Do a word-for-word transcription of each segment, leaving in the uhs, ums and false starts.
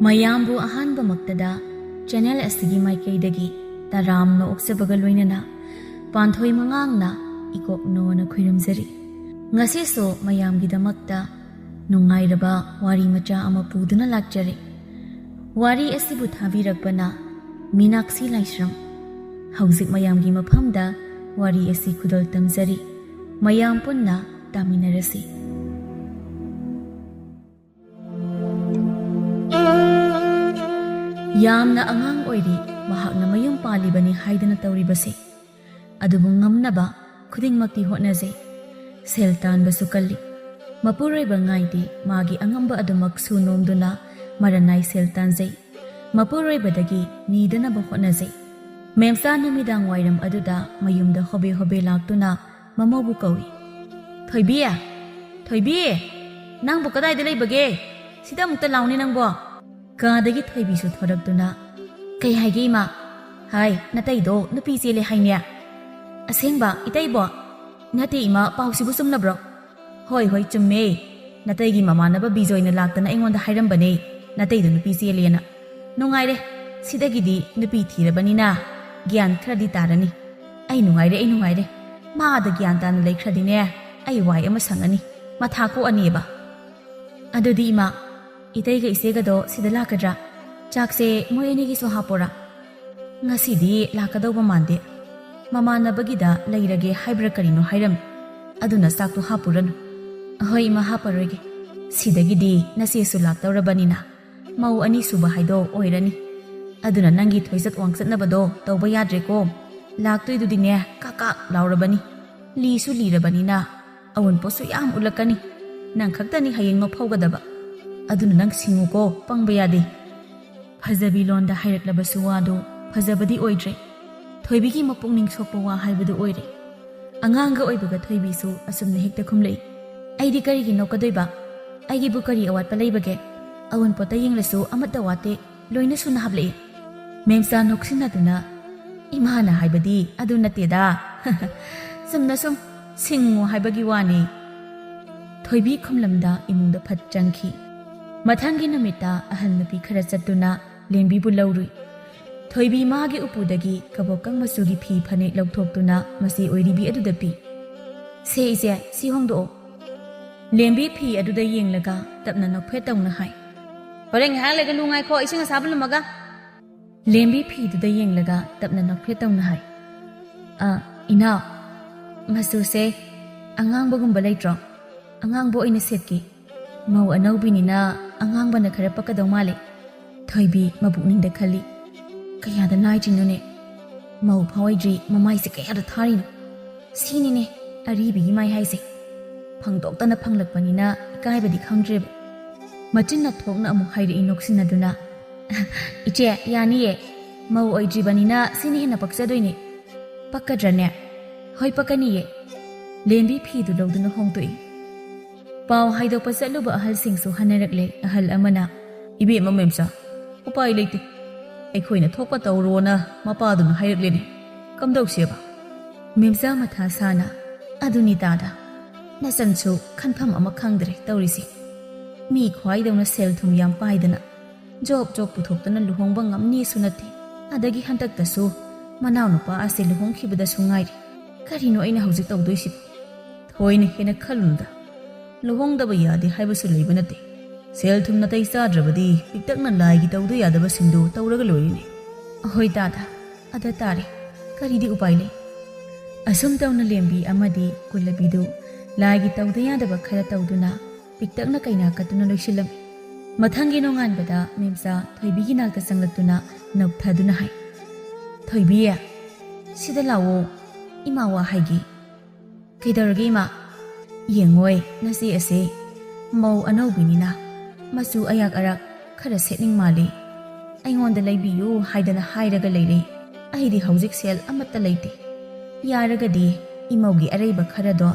ꯃꯌꯥꯝꯕꯨ ꯑꯍꯥꯟꯕꯃꯛꯇꯗ ꯆꯦꯅꯦꯜ ꯑꯁꯤꯒꯤ ꯃꯥꯏꯀꯩꯗꯒꯤ ꯇꯔꯥꯝꯅ ꯑꯣꯛꯆꯕꯒ ꯂꯣꯏꯅꯅ ꯄꯥꯟꯊꯣꯏ ꯃꯉꯥꯡꯅ ꯏꯀꯣꯛꯅꯣꯅ ꯈꯨꯔꯨꯝꯖꯔꯤ꯫ ꯉꯁꯤꯁꯨ ꯃꯌꯥꯝꯒꯤꯗꯃꯛꯇ ꯅꯨꯡꯉꯥꯏꯔꯕ ꯋꯥꯔꯤ ꯃꯆꯥ ꯑꯃ ꯄꯨꯗꯨꯅ ꯂꯥꯛꯆꯔꯤ꯫ ꯋꯥꯔꯤ ꯑꯁꯤꯕꯨ ꯊꯥꯕꯤꯔꯛꯄꯅ ꯃꯤꯅꯥꯛꯁꯤ ꯂꯥꯏꯁ꯭ꯔꯝ꯫ ꯍꯧꯖꯤꯛ ꯃꯌꯥꯝꯒꯤ ꯃꯐꯝꯗ ꯋꯥꯔꯤ ꯑꯁꯤ ꯈꯨꯗꯣꯜ ꯇꯝꯖꯔꯤ꯫ ꯃꯌꯥꯝ ꯄꯨꯟꯅ ꯇꯥꯃꯤꯟꯅꯔꯁꯤ꯫ ꯌꯥꯝꯅ ꯑꯉꯥꯡ ꯑꯣꯏꯔꯤ ꯃꯍꯥꯛꯅ ꯃꯌꯨꯝ ꯄꯥꯜꯂꯤꯕꯅꯤ ꯍꯥꯏꯗꯅ ꯇꯧꯔꯤꯕꯁꯦ꯫ ꯑꯗꯨꯕꯨ ꯉꯝꯅꯕ ꯈꯨꯗꯤꯡꯃꯛꯇꯤ ꯍꯣꯠꯅꯖꯩ꯫ ꯁꯦꯜ ꯇꯥꯟꯕꯁꯨ ꯀꯜꯂꯤ꯫ ꯃꯄꯨꯔꯣꯏꯕ ꯉꯥꯏꯗꯦ, ꯃꯥꯒꯤ ꯑꯉꯝꯕ ꯑꯗꯨꯃꯛ ꯁꯨ ꯅꯣꯝꯗꯨꯅ ꯃꯔꯟ ꯅꯥꯏ ꯁꯦꯜ ꯇꯥꯟꯖꯩ꯫ ꯃꯄꯨꯔꯣꯏꯕꯗꯒꯤ ꯅꯤꯗꯅꯕ ꯍꯣꯠꯅꯖꯩ꯫ ꯃꯦꯝꯆꯥ ꯅꯨꯃꯤꯗꯥꯡ ꯋꯥꯏꯔꯝ ꯑꯗꯨꯗ ꯃꯌꯨꯝꯗ ꯍꯣꯕꯦ ꯍꯣꯕꯦ ꯂꯥꯛꯇꯨꯅ ꯃꯃꯧꯕꯨ ꯀꯧꯏ꯫ "ꯊꯣꯏꯕꯤ! ꯊꯣꯏꯕꯤ! ꯅꯪꯕꯨ ꯀꯗꯥꯏꯗ ꯂꯩꯕꯒꯦ? ꯁꯤꯗ ꯑꯃꯨꯛꯇ ꯂꯥꯎꯅꯦ ꯅꯪꯕꯣ!" ꯀꯥꯗꯒꯤ ꯊꯣꯏꯕꯤꯁꯨ ꯊꯣꯔꯛꯇꯨꯅ, "ꯀꯩ ꯍꯥꯏꯒꯦ ꯏꯃꯥ?" "ꯍꯥꯏ, ꯅꯇꯩꯗꯣ ꯅꯨꯄꯤ ꯆꯦꯜꯂꯦ ꯍꯥꯏꯅꯦ?" "ꯑꯁꯦꯡꯕ, ꯏꯇꯩꯕꯣ?" "ꯅꯠꯇꯦ ꯏꯃꯥ, ꯄꯥꯎꯁꯤꯕꯨ ꯆꯨꯝꯂꯕ꯭ꯔꯣ?" "ꯍꯣꯏ, ꯍꯣꯏ, ꯆꯨꯝꯃꯦ꯫ ꯅꯇꯩꯒꯤ ꯃꯃꯥꯟꯅꯕ ꯕꯤꯖꯣꯏꯅ ꯂꯥꯛꯇꯅ ꯑꯩꯉꯣꯟꯗ ꯍꯥꯏꯔꯝꯕꯅꯦ, ꯅꯇꯩꯗꯣ ꯅꯨꯄꯤ ꯆꯦꯜꯂꯦꯅ꯫ ꯅꯨꯡꯉꯥꯏꯔꯦ, ꯁꯤꯗꯒꯤꯗꯤ ꯅꯨꯄꯤ ꯊꯤꯔꯕꯅꯤꯅ ꯒ꯭ꯌꯥꯟ ꯈꯔꯗꯤ ꯇꯥꯔꯅꯤ꯫ ꯑꯩ ꯅꯨꯡꯉꯥꯏꯔꯦ, ꯑꯩ ꯅꯨꯡꯉꯥꯏꯔꯦ꯫ ꯃꯥ ꯑꯥꯗ ꯒ꯭ꯌꯥꯟ ꯇꯥꯅ ꯂꯩꯈ꯭ꯔꯗꯤꯅꯦ, ꯑꯩ ꯋꯥꯏ ꯑꯃ ꯁꯪꯉꯅꯤ, ꯃꯊꯥ ꯀꯣꯛꯑꯅꯦꯕ꯫ ꯑꯗꯨꯗꯤ ꯏꯃꯥ, ꯏꯇꯩꯒ ꯏꯆꯦꯒꯗꯣ ꯁꯤꯗ ꯂꯥꯛꯀꯗ꯭ꯔꯥ? ꯆꯥꯛꯁꯦ ꯃꯣꯏ ꯑꯅꯤꯒꯤꯁꯨ ꯍꯥꯞꯄꯣꯔꯥ?" "ꯉꯁꯤꯗꯤ ꯂꯥꯛꯀꯗꯧꯕ ꯃꯥꯟꯗꯦ꯫ ꯃꯃꯥꯟꯅꯕꯒꯤꯗ ꯂꯩꯔꯒꯦ ꯍꯥꯏꯕ꯭ꯔꯥ ꯀꯔꯤꯅꯣ ꯍꯥꯏꯔꯝꯃꯤ꯫ ꯑꯗꯨꯅ ꯆꯥꯛꯇꯣ ꯍꯥꯞꯄꯨꯔꯅꯨ꯫" "ꯑꯍꯣꯏ ꯏꯃꯥ, ꯍꯥꯞꯄꯔꯣꯏꯒꯦ꯫ ꯁꯤꯗꯒꯤꯗꯤ ꯅꯆꯦꯁꯨ ꯂꯥꯛꯇꯧꯔꯕꯅꯤꯅ ꯃꯧ ꯑꯅꯤꯁꯨꯕ ꯍꯥꯏꯗꯣ ꯑꯣꯏꯔꯅꯤ꯫ ꯑꯗꯨꯅ ꯅꯪꯒꯤ ꯊꯣꯏꯆꯠ ꯋꯥꯡꯆꯠꯅꯕꯗꯣ ꯇꯧꯕ ꯌꯥꯗ꯭ꯔꯦꯀꯣ꯫ ꯂꯥꯛꯇꯣꯏꯗꯨꯗꯤꯅꯦ ꯀꯥꯛ ꯀꯥꯛ ꯂꯥꯎꯔꯕꯅꯤ꯫ ꯂꯤꯁꯨ ꯂꯤꯔꯕꯅꯤꯅ ꯑꯋꯨꯟꯄꯣꯠꯁꯨ ꯌꯥꯝ ꯎꯠꯂꯛꯀꯅꯤ꯫ ꯅꯪ ꯈꯛꯇꯅꯤ ꯍꯌꯦꯡ ꯅꯣꯛꯐꯧꯒꯗꯕ꯫ ꯑꯗꯨꯅ ꯅꯪ ꯁꯤꯡꯉꯨꯀꯣ, ꯄꯪꯕ ꯌꯥꯗꯦ꯫" ꯐꯖꯕꯤ ꯂꯣꯟꯗ ꯍꯥꯏꯔꯛꯂꯕꯁꯨ ꯋꯥꯗꯨ ꯐꯖꯕꯗꯤ ꯑꯣꯏꯗ꯭ꯔꯦ꯫ ꯊꯣꯏꯕꯤꯒꯤ ꯃꯄꯨꯛꯅꯤꯡ ꯁꯣꯛꯄ ꯋꯥ ꯍꯥꯏꯕꯗꯨ ꯑꯣꯏꯔꯦ꯫ ꯑꯉꯥꯡꯒ ꯑꯣꯏꯕꯒ ꯊꯣꯏꯕꯤꯁꯨ ꯑꯁꯨꯝꯅ ꯍꯦꯛꯇ ꯈꯨꯝꯂꯛꯏ, "ꯑꯩꯗꯤ ꯀꯔꯤꯒꯤ ꯅꯣꯛꯀꯗꯣꯏꯕ? ꯑꯩꯒꯤꯕꯨ ꯀꯔꯤ ꯑꯋꯥꯠꯄ ꯂꯩꯕꯒꯦ? ꯑꯋꯨꯟꯄꯣꯠꯇ ꯌꯦꯡꯂꯁꯨ ꯑꯃꯠꯇ ꯋꯥꯠꯇꯦ, ꯂꯣꯏꯅ ꯁꯨꯅ ꯍꯥꯞꯂꯛꯏ꯫" ꯃꯦꯝꯆꯥ ꯅꯣꯛꯁꯤꯟꯅꯗꯨꯅ, "ꯏꯃꯥꯅ ꯍꯥꯏꯕꯗꯤ ꯑꯗꯨ ꯅꯠꯇꯦꯗ꯫ ꯆꯨꯝꯅ ꯁꯨꯝ ꯁꯤꯡꯉꯨ ꯍꯥꯏꯕꯒꯤ ꯋꯥꯅꯤ꯫" ꯊꯣꯏꯕꯤ ꯈꯨꯝꯂꯝꯗ ꯏꯃꯨꯡꯗ ꯐꯠ ꯆꯪꯈꯤ꯫ ꯃꯊꯪꯒꯤ ꯅꯨꯃꯤꯠꯇ ꯑꯍꯜ ꯅꯨꯄꯤ ꯈꯔ ꯆꯠꯇꯨꯅ ꯂꯦꯝꯕꯤꯕꯨ ꯂꯧꯔꯨꯏ꯫ ꯊꯣꯏꯕꯤ ꯃꯥꯒꯤ ꯎꯄꯨꯗꯒꯤ ꯀꯕꯣꯛꯀꯪ ꯃꯆꯨꯒꯤ ꯐꯤ ꯐꯅꯦꯛ ꯂꯧꯊꯣꯛꯇꯨꯅ ꯃꯆꯦ ꯑꯣꯏꯔꯤꯕꯤ ꯑꯗꯨꯗ ꯄꯤ꯫ "ꯁꯦ ꯏꯆꯦ, ꯁꯤ ꯍꯣꯡꯗꯣꯛꯑꯣ꯫" ꯂꯦꯝꯕꯤ ꯐꯤ ꯑꯗꯨꯗ ꯌꯦꯡꯂꯒ ꯇꯞꯅ ꯅꯣꯛꯐꯦꯠ ꯇꯧꯅ ꯍꯥꯏ꯫ "ꯍꯣꯔꯦꯟ ꯉꯥꯏꯍꯥꯛ ꯂꯩꯒ ꯂꯨ ꯉꯥꯏꯈꯣ, ꯏꯁꯤꯡ ꯑꯁꯥꯕ ꯂꯨꯝꯃꯒ꯫" ꯂꯦꯝꯕꯤ ꯐꯤꯗꯨꯗ ꯌꯦꯡꯂꯒ ꯇꯞꯅ ꯅꯣꯛꯐꯦꯠ ꯇꯧꯅ ꯍꯥꯏ꯫ "ꯑ, ꯏꯅꯥꯎ, ꯃꯆꯨꯁꯦ ꯑꯉꯥꯡꯕꯒꯨꯝꯕ ꯂꯩꯇ꯭ꯔꯣ? ꯑꯉꯥꯡꯕ ꯑꯣꯏꯅ ꯁꯦꯠꯀꯦ꯫ ꯃꯧ ꯑꯅꯧꯕꯤꯅꯤꯅ ꯑꯉꯥꯡꯕꯅ ꯈꯔ ꯄꯛꯀꯗꯧ ꯃꯥꯜꯂꯦ꯫" ꯊꯣꯏꯕꯤ ꯃꯄꯨꯛꯅꯤꯡꯗ ꯈꯜꯂꯤ꯫ "ꯀꯌꯥꯗ ꯅꯥꯏꯗ꯭ꯔꯤꯅꯣꯅꯦ? ꯃꯧ ꯐꯥꯎ ꯑꯣꯏꯗ꯭ꯔꯤ ꯃꯃꯥꯏꯁꯦ ꯀꯌꯥꯗ ꯊꯥꯔꯤꯅꯣ? ꯁꯤꯅꯤꯅꯦ ꯑꯔꯤꯕꯤꯒꯤ ꯃꯥꯏ ꯍꯥꯏꯁꯦ꯫ ꯐꯪꯗꯣꯛꯇꯅ ꯐꯪꯂꯛꯄꯅꯤꯅ ꯏꯀꯥꯏꯕꯗꯤ ꯈꯪꯗ꯭ꯔꯦꯕ꯫" ꯃꯆꯤꯟꯅ ꯊꯣꯛꯅ ꯑꯃꯨꯛ ꯍꯥꯏꯔꯛꯏ ꯅꯣꯛꯁꯤꯟꯅꯗꯨꯅ꯫ "ꯏꯆꯦ, ꯌꯥꯅꯤꯌꯦ꯫ ꯃꯧ ꯑꯣꯏꯗ꯭ꯔꯤꯕꯅꯤꯅ ꯁꯤꯅ ꯍꯦꯟꯅ ꯄꯛꯆꯗꯣꯏꯅꯦ꯫" "ꯄꯛꯀꯗ꯭ꯔꯅꯦ?" "ꯍꯣꯏ, ꯄꯛꯀꯅꯤꯌꯦ꯫" ꯂꯦꯝꯕꯤ ꯐꯤꯗꯨ ꯂꯧꯗꯨꯅ ꯍꯣꯡꯗꯣꯛꯏ꯫ ꯄꯥꯎ ꯍꯥꯏꯗꯣꯛꯄ ꯆꯠꯂꯨꯕ ꯑꯍꯜꯁꯤꯡꯁꯨ ꯍꯥꯏꯅꯔꯛꯂꯦ꯫ ꯑꯍꯜ ꯑꯃꯅ, "ꯏꯕꯦꯝꯃ ꯃꯦꯝꯆꯥ, ꯎꯄꯥꯏ ꯂꯩꯇꯦ꯫ ꯑꯩꯈꯣꯏꯅ ꯊꯣꯛꯄ ꯇꯧꯔꯣꯅ ꯃꯄꯥꯗꯨꯅ ꯍꯥꯏꯔꯛꯂꯦꯅꯦ꯫ ꯀꯝꯗꯧꯁꯦꯕ?" ꯃꯦꯝꯆꯥ ꯃꯊꯥ ꯁꯥꯅ, "ꯑꯗꯨꯅꯤ ꯇꯥꯗ, ꯅꯆꯟꯁꯨ ꯈꯟꯐꯝ ꯑꯃ ꯈꯪꯗ꯭ꯔꯦ ꯇꯧꯔꯤꯁꯦ꯫ ꯃꯤ ꯈ꯭ꯋꯥꯏꯗꯧꯅ ꯁꯦꯜ ꯊꯨꯝ ꯌꯥꯝ ꯄꯥꯏꯗꯅ, ꯖꯣꯕ ꯖꯣꯕ ꯄꯨꯊꯣꯛꯇꯅ ꯂꯨꯍꯣꯡꯕ ꯉꯝꯅꯤꯁꯨ ꯅꯠꯇꯦ꯫ ꯑꯗꯒꯤ ꯍꯟꯗꯛꯇꯁꯨ ꯃꯅꯥꯎꯅꯨꯄꯥ ꯑꯁꯦ ꯂꯨꯍꯣꯡꯈꯤꯕꯗꯁꯨ ꯉꯥꯏꯔꯤ꯫ ꯀꯔꯤꯅꯣ ꯑꯩꯅ ꯍꯧꯖꯤꯛ ꯇꯧꯗꯣꯏꯁꯤꯕꯨ? ꯊꯣꯏꯅ ꯍꯦꯟꯅ ꯈꯜꯂꯨꯅꯨꯗ꯫ ꯂꯨꯍꯣꯡꯗꯕ ꯌꯥꯗꯦ ꯍꯥꯏꯕꯁꯨ ꯂꯩꯕ ꯅꯠꯇꯦ꯫ ꯁꯦꯜ ꯊꯨꯝ ꯅꯥꯇꯩ ꯆꯥꯗ꯭ꯔꯕꯗꯤ ꯄꯤꯛꯇꯛꯅ ꯂꯥꯏꯒꯤ ꯇꯧꯗ ꯌꯥꯗꯕꯁꯤꯡꯗꯨ ꯇꯧꯔꯒ ꯂꯣꯏꯔꯦꯅꯦ꯫" "ꯑꯍꯣꯏ ꯇꯥꯗ, ꯑꯗ ꯇꯥꯔꯦ꯫ ꯀꯔꯤꯗꯤ ꯎꯄꯥꯏ ꯂꯩ?" ꯑꯁꯨꯝ ꯇꯧꯅ ꯂꯦꯝꯕꯤ ꯑꯃꯗꯤ ꯀꯨꯜꯂꯕꯤꯗꯨ ꯂꯥꯏꯒꯤ ꯇꯧꯗ ꯌꯥꯗꯕ ꯈꯔ ꯇꯧꯗꯨꯅ ꯄꯤꯛꯇꯛꯅ ꯀꯩꯅꯥ ꯀꯠꯇꯨꯅ ꯂꯣꯏꯁꯤꯜꯂꯝꯃꯤ꯫ ꯃꯊꯪꯒꯤ ꯅꯣꯡꯉꯥꯟꯕꯗ ꯃꯦꯝꯆꯥ ꯊꯣꯏꯕꯤꯒꯤ ꯅꯥꯛꯇ ꯆꯪꯂꯛꯇꯨꯅ ꯅꯣꯛꯊꯗꯨꯅ ꯍꯥꯏ, "ꯊꯣꯏꯕꯤ, ꯁꯤꯗ ꯂꯥꯛꯑꯣ, ꯏꯃꯥ ꯋꯥ ꯍꯥꯏꯒꯦ꯫" "ꯀꯩꯗꯧꯔꯒꯦ ꯏꯃꯥ?" "ꯌꯦꯡꯉꯣꯏ, ꯅꯆꯦ ꯑꯁꯦ ꯃꯧ ꯑꯅꯧꯕꯤꯅꯤꯅ ꯃꯆꯨ ꯑꯌꯥꯛ ꯑꯔꯥꯛ ꯈꯔ ꯁꯦꯠꯅꯤꯡ ꯃꯥꯜꯂꯤ꯫ ꯑꯩꯉꯣꯟꯗ ꯂꯩꯕꯤꯌꯨ ꯍꯥꯏꯗꯅ ꯍꯥꯏꯔꯒ ꯂꯩꯔꯦ꯫ ꯑꯩꯗꯤ ꯍꯧꯖꯤꯛ ꯁꯦꯜ ꯑꯃꯠꯇ ꯂꯩꯇꯦ꯫ ꯌꯥꯔꯒꯗꯤ ꯏꯃꯧꯒꯤ ꯑꯔꯩꯕ ꯈꯔꯗꯣ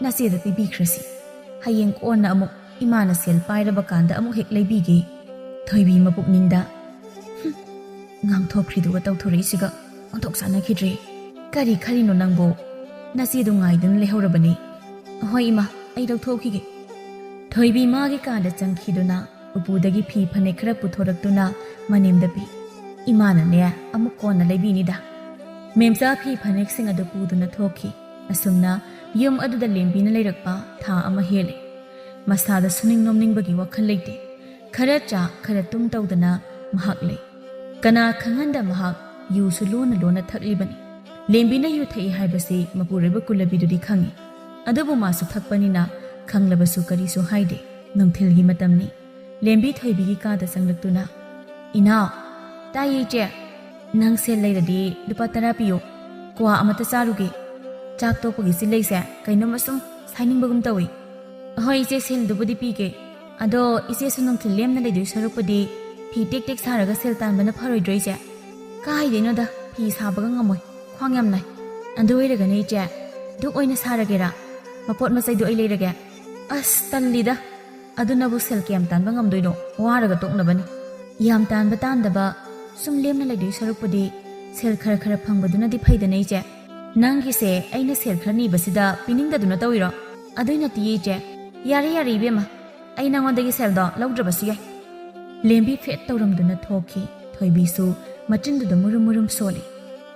ꯅꯆꯦꯗ ꯄꯤꯕꯤꯈ꯭ꯔꯁꯤ꯫ ꯍꯌꯦꯡ ꯀꯣꯟꯅ ꯑꯃꯨꯛ ꯏꯃꯥꯅ ꯁꯦꯜ ꯄꯥꯏꯔꯕ ꯀꯥꯟꯗ ꯑꯃꯨꯛ ꯍꯦꯛ ꯂꯩꯕꯤꯒꯦ꯫" ꯊꯣꯏꯕꯤ ꯃꯄꯨꯛꯅꯤꯡꯗ, "ꯍꯨꯝ, ꯉꯥꯡꯊꯣꯛꯈ꯭ꯔꯤꯗꯨꯒ ꯇꯧꯊꯣꯔꯛꯏꯁꯤꯒ ꯑꯣꯟꯊꯣꯛ ꯆꯥꯟꯅꯈꯤꯗ꯭ꯔꯦ꯫ ꯀꯔꯤ ꯈꯜꯂꯤꯅꯣ ꯅꯪꯕꯨ? ꯅꯆꯦꯗꯨ ꯉꯥꯏꯗꯨꯅ ꯂꯩꯍꯧꯔꯕꯅꯤ꯫ ꯍꯣꯏ ꯏꯃꯥ, ꯑꯩ ꯂꯧꯊꯣꯛꯈꯤꯒꯦ꯫ ꯊꯣꯏꯕꯤ ꯃꯥꯒꯤ ꯀꯥꯗ ꯆꯪꯈꯤꯗꯨꯅ ꯎꯄꯨꯗꯒꯤ ꯐꯤ ꯐꯅꯦꯛ ꯈꯔ ꯄꯨꯊꯣꯔꯛꯇꯨꯅ ꯃꯅꯦꯝꯗ ꯄꯤ꯫ ꯏꯃꯥꯅꯅꯦ, ꯑꯃꯨꯛ ꯀꯣꯟꯅ ꯂꯩꯕꯤꯅꯤꯗ꯫ ꯃꯦꯝꯆꯥ ꯐꯤ ꯐꯅꯦꯛꯁꯤꯡ ꯑꯗꯨ ꯄꯨꯗꯨꯅ ꯊꯣꯛꯈꯤ꯫ ꯑꯁꯨꯝꯅ ꯌꯨꯝ ꯑꯗꯨꯗ ꯂꯦꯝꯕꯤꯅ ꯂꯩꯔꯛꯄ ꯊꯥ ꯑꯃ ꯍꯦꯜꯂꯦ꯫ ꯃꯁꯥꯗ ꯁꯨꯅꯤꯡ ꯅꯣꯝꯅꯤꯡꯕꯒꯤ ꯋꯥꯈꯜ ꯂꯩꯇꯦ꯫ ꯈꯔ ꯆꯥ, ꯈꯔ ꯇꯨꯝ ꯇꯧꯗꯅ ꯃꯍꯥꯛ ꯂꯩ꯫ ꯀꯅꯥ ꯈꯪꯍꯟꯗ ꯃꯍꯥꯛ ꯌꯨꯁꯨ ꯂꯣꯟꯅ ꯂꯣꯟꯅ ꯊꯛꯂꯤꯕꯅꯤ꯫ ꯂꯦꯝꯕꯤꯅ ꯌꯨ ꯊꯛꯏ ꯍꯥꯏꯕꯁꯤ ꯃꯄꯨꯔꯣꯏꯕ ꯀꯨꯂꯕꯤꯗꯨꯗꯤ ꯈꯪꯏ꯫ ꯑꯗꯨꯕꯨ ꯃꯥꯁꯨ ꯊꯛꯄꯅꯤꯅ ꯈꯪꯂꯕꯁꯨ ꯀꯔꯤꯁꯨ ꯍꯥꯏꯗꯦ꯫ ꯅꯨꯡꯊꯤꯜꯒꯤ ꯃꯇꯝꯅꯤ꯫ ꯂꯦꯝꯕꯤ ꯊꯣꯏꯕꯤꯒꯤ ꯀꯥꯗ ꯆꯪꯂꯛꯇꯨꯅ, "ꯏꯅꯥꯎ!" "ꯇꯥꯏꯌꯦ, ꯏꯆꯦ꯫ ꯅꯪ ꯁꯦꯜ ꯂꯩꯔꯗꯤ ꯂꯨꯄꯥ ꯇꯔꯥ ꯄꯤꯌꯨ꯫ ꯀ꯭ꯋꯥ ꯑꯃꯇ ꯆꯥꯔꯨꯒꯦ꯫ ꯆꯥꯛ ꯇꯣꯛꯄꯒꯤ ꯆꯤꯜꯂꯩꯁꯦ ꯀꯩꯅꯣꯝꯃ ꯁꯨꯝ ꯁꯥꯏꯅꯤꯡꯕꯒꯨꯝ ꯇꯧꯏ꯫" "ꯍꯣꯏ, ꯏꯆꯦ, ꯁꯦꯜꯗꯨꯕꯨꯗꯤ ꯄꯤꯒꯦ꯫ ꯑꯗꯣ ꯏꯆꯦꯁꯨ ꯅꯨꯡꯊꯤꯜ ꯂꯦꯝꯅ ꯂꯩꯗꯣꯏ ꯁꯔꯨꯛꯄꯨꯗꯤ ꯐꯤ ꯇꯦꯛ ꯇꯦꯛ ꯁꯥꯔꯒ ꯁꯦꯜ ꯇꯥꯟꯕꯅ ꯐꯔꯣꯏꯗ꯭ꯔꯣ, ꯏꯆꯦ?" "ꯀꯥꯏꯗꯩꯅꯣꯗ, ꯐꯤ ꯁꯥꯕꯒ ꯉꯝꯃꯣꯏ, ꯈ꯭ꯋꯥꯡ ꯌꯥꯝ ꯅꯥꯏ꯫ ꯑꯗꯨ ꯑꯣꯏꯔꯒꯅ, ꯏꯆꯦ, ꯙꯨꯛ ꯑꯣꯏꯅ ꯁꯥꯔꯒꯦꯔꯥ? ꯃꯄꯣꯠ ꯃꯆꯩꯗꯣ ꯑꯩ ꯂꯩꯔꯒꯦ꯫" "ꯑꯁ, ꯇꯜꯂꯤꯗ꯫ ꯑꯗꯨꯅꯕꯨ ꯁꯦꯜ ꯀꯌꯥꯝ ꯇꯥꯟꯕ ꯉꯝꯗꯣꯏꯅꯣ? ꯋꯥꯔꯒ ꯇꯣꯛꯅꯕꯅꯤ꯫" "ꯌꯥꯝ ꯇꯥꯟꯕ ꯇꯥꯟꯗꯕ ꯁꯨꯝ ꯂꯦꯝꯅ ꯂꯩꯗꯣꯏ ꯁꯔꯨꯛꯄꯨꯗꯤ ꯁꯦꯜ ꯈꯔ ꯈꯔ ꯐꯪꯕꯗꯨꯅꯗꯤ ꯐꯩꯗꯅ, ꯏꯆꯦ꯫ ꯅꯪꯒꯤꯁꯦ ꯑꯩꯅ ꯁꯦꯜ ꯈꯔ ꯅꯤꯕꯁꯤꯗ ꯄꯤꯅꯤꯡꯗꯗꯨꯅ ꯇꯧꯔꯤꯔꯣ?" "ꯑꯗꯨꯏ ꯅꯠꯇꯤꯌꯦ, ꯏꯆꯦ꯫" "ꯌꯥꯔꯦ, ꯌꯥꯔꯦ, ꯏꯕꯦꯝꯃ, ꯑꯩ ꯅꯉꯣꯟꯗꯒꯤ ꯁꯦꯜꯗꯣ ꯂꯧꯗ꯭ꯔꯕꯁꯨ ꯌꯥꯏ꯫" ꯂꯦꯝꯕꯤ ꯐꯦꯠ ꯇꯧꯔꯝꯗꯨꯅ ꯊꯣꯛꯈꯤ꯫ ꯊꯣꯏꯕꯤꯁꯨ ꯃꯆꯤꯟꯗꯨꯗ ꯃꯨꯔꯨꯝ ꯃꯨꯔꯨꯝ ꯁꯣꯜꯂꯤ꯫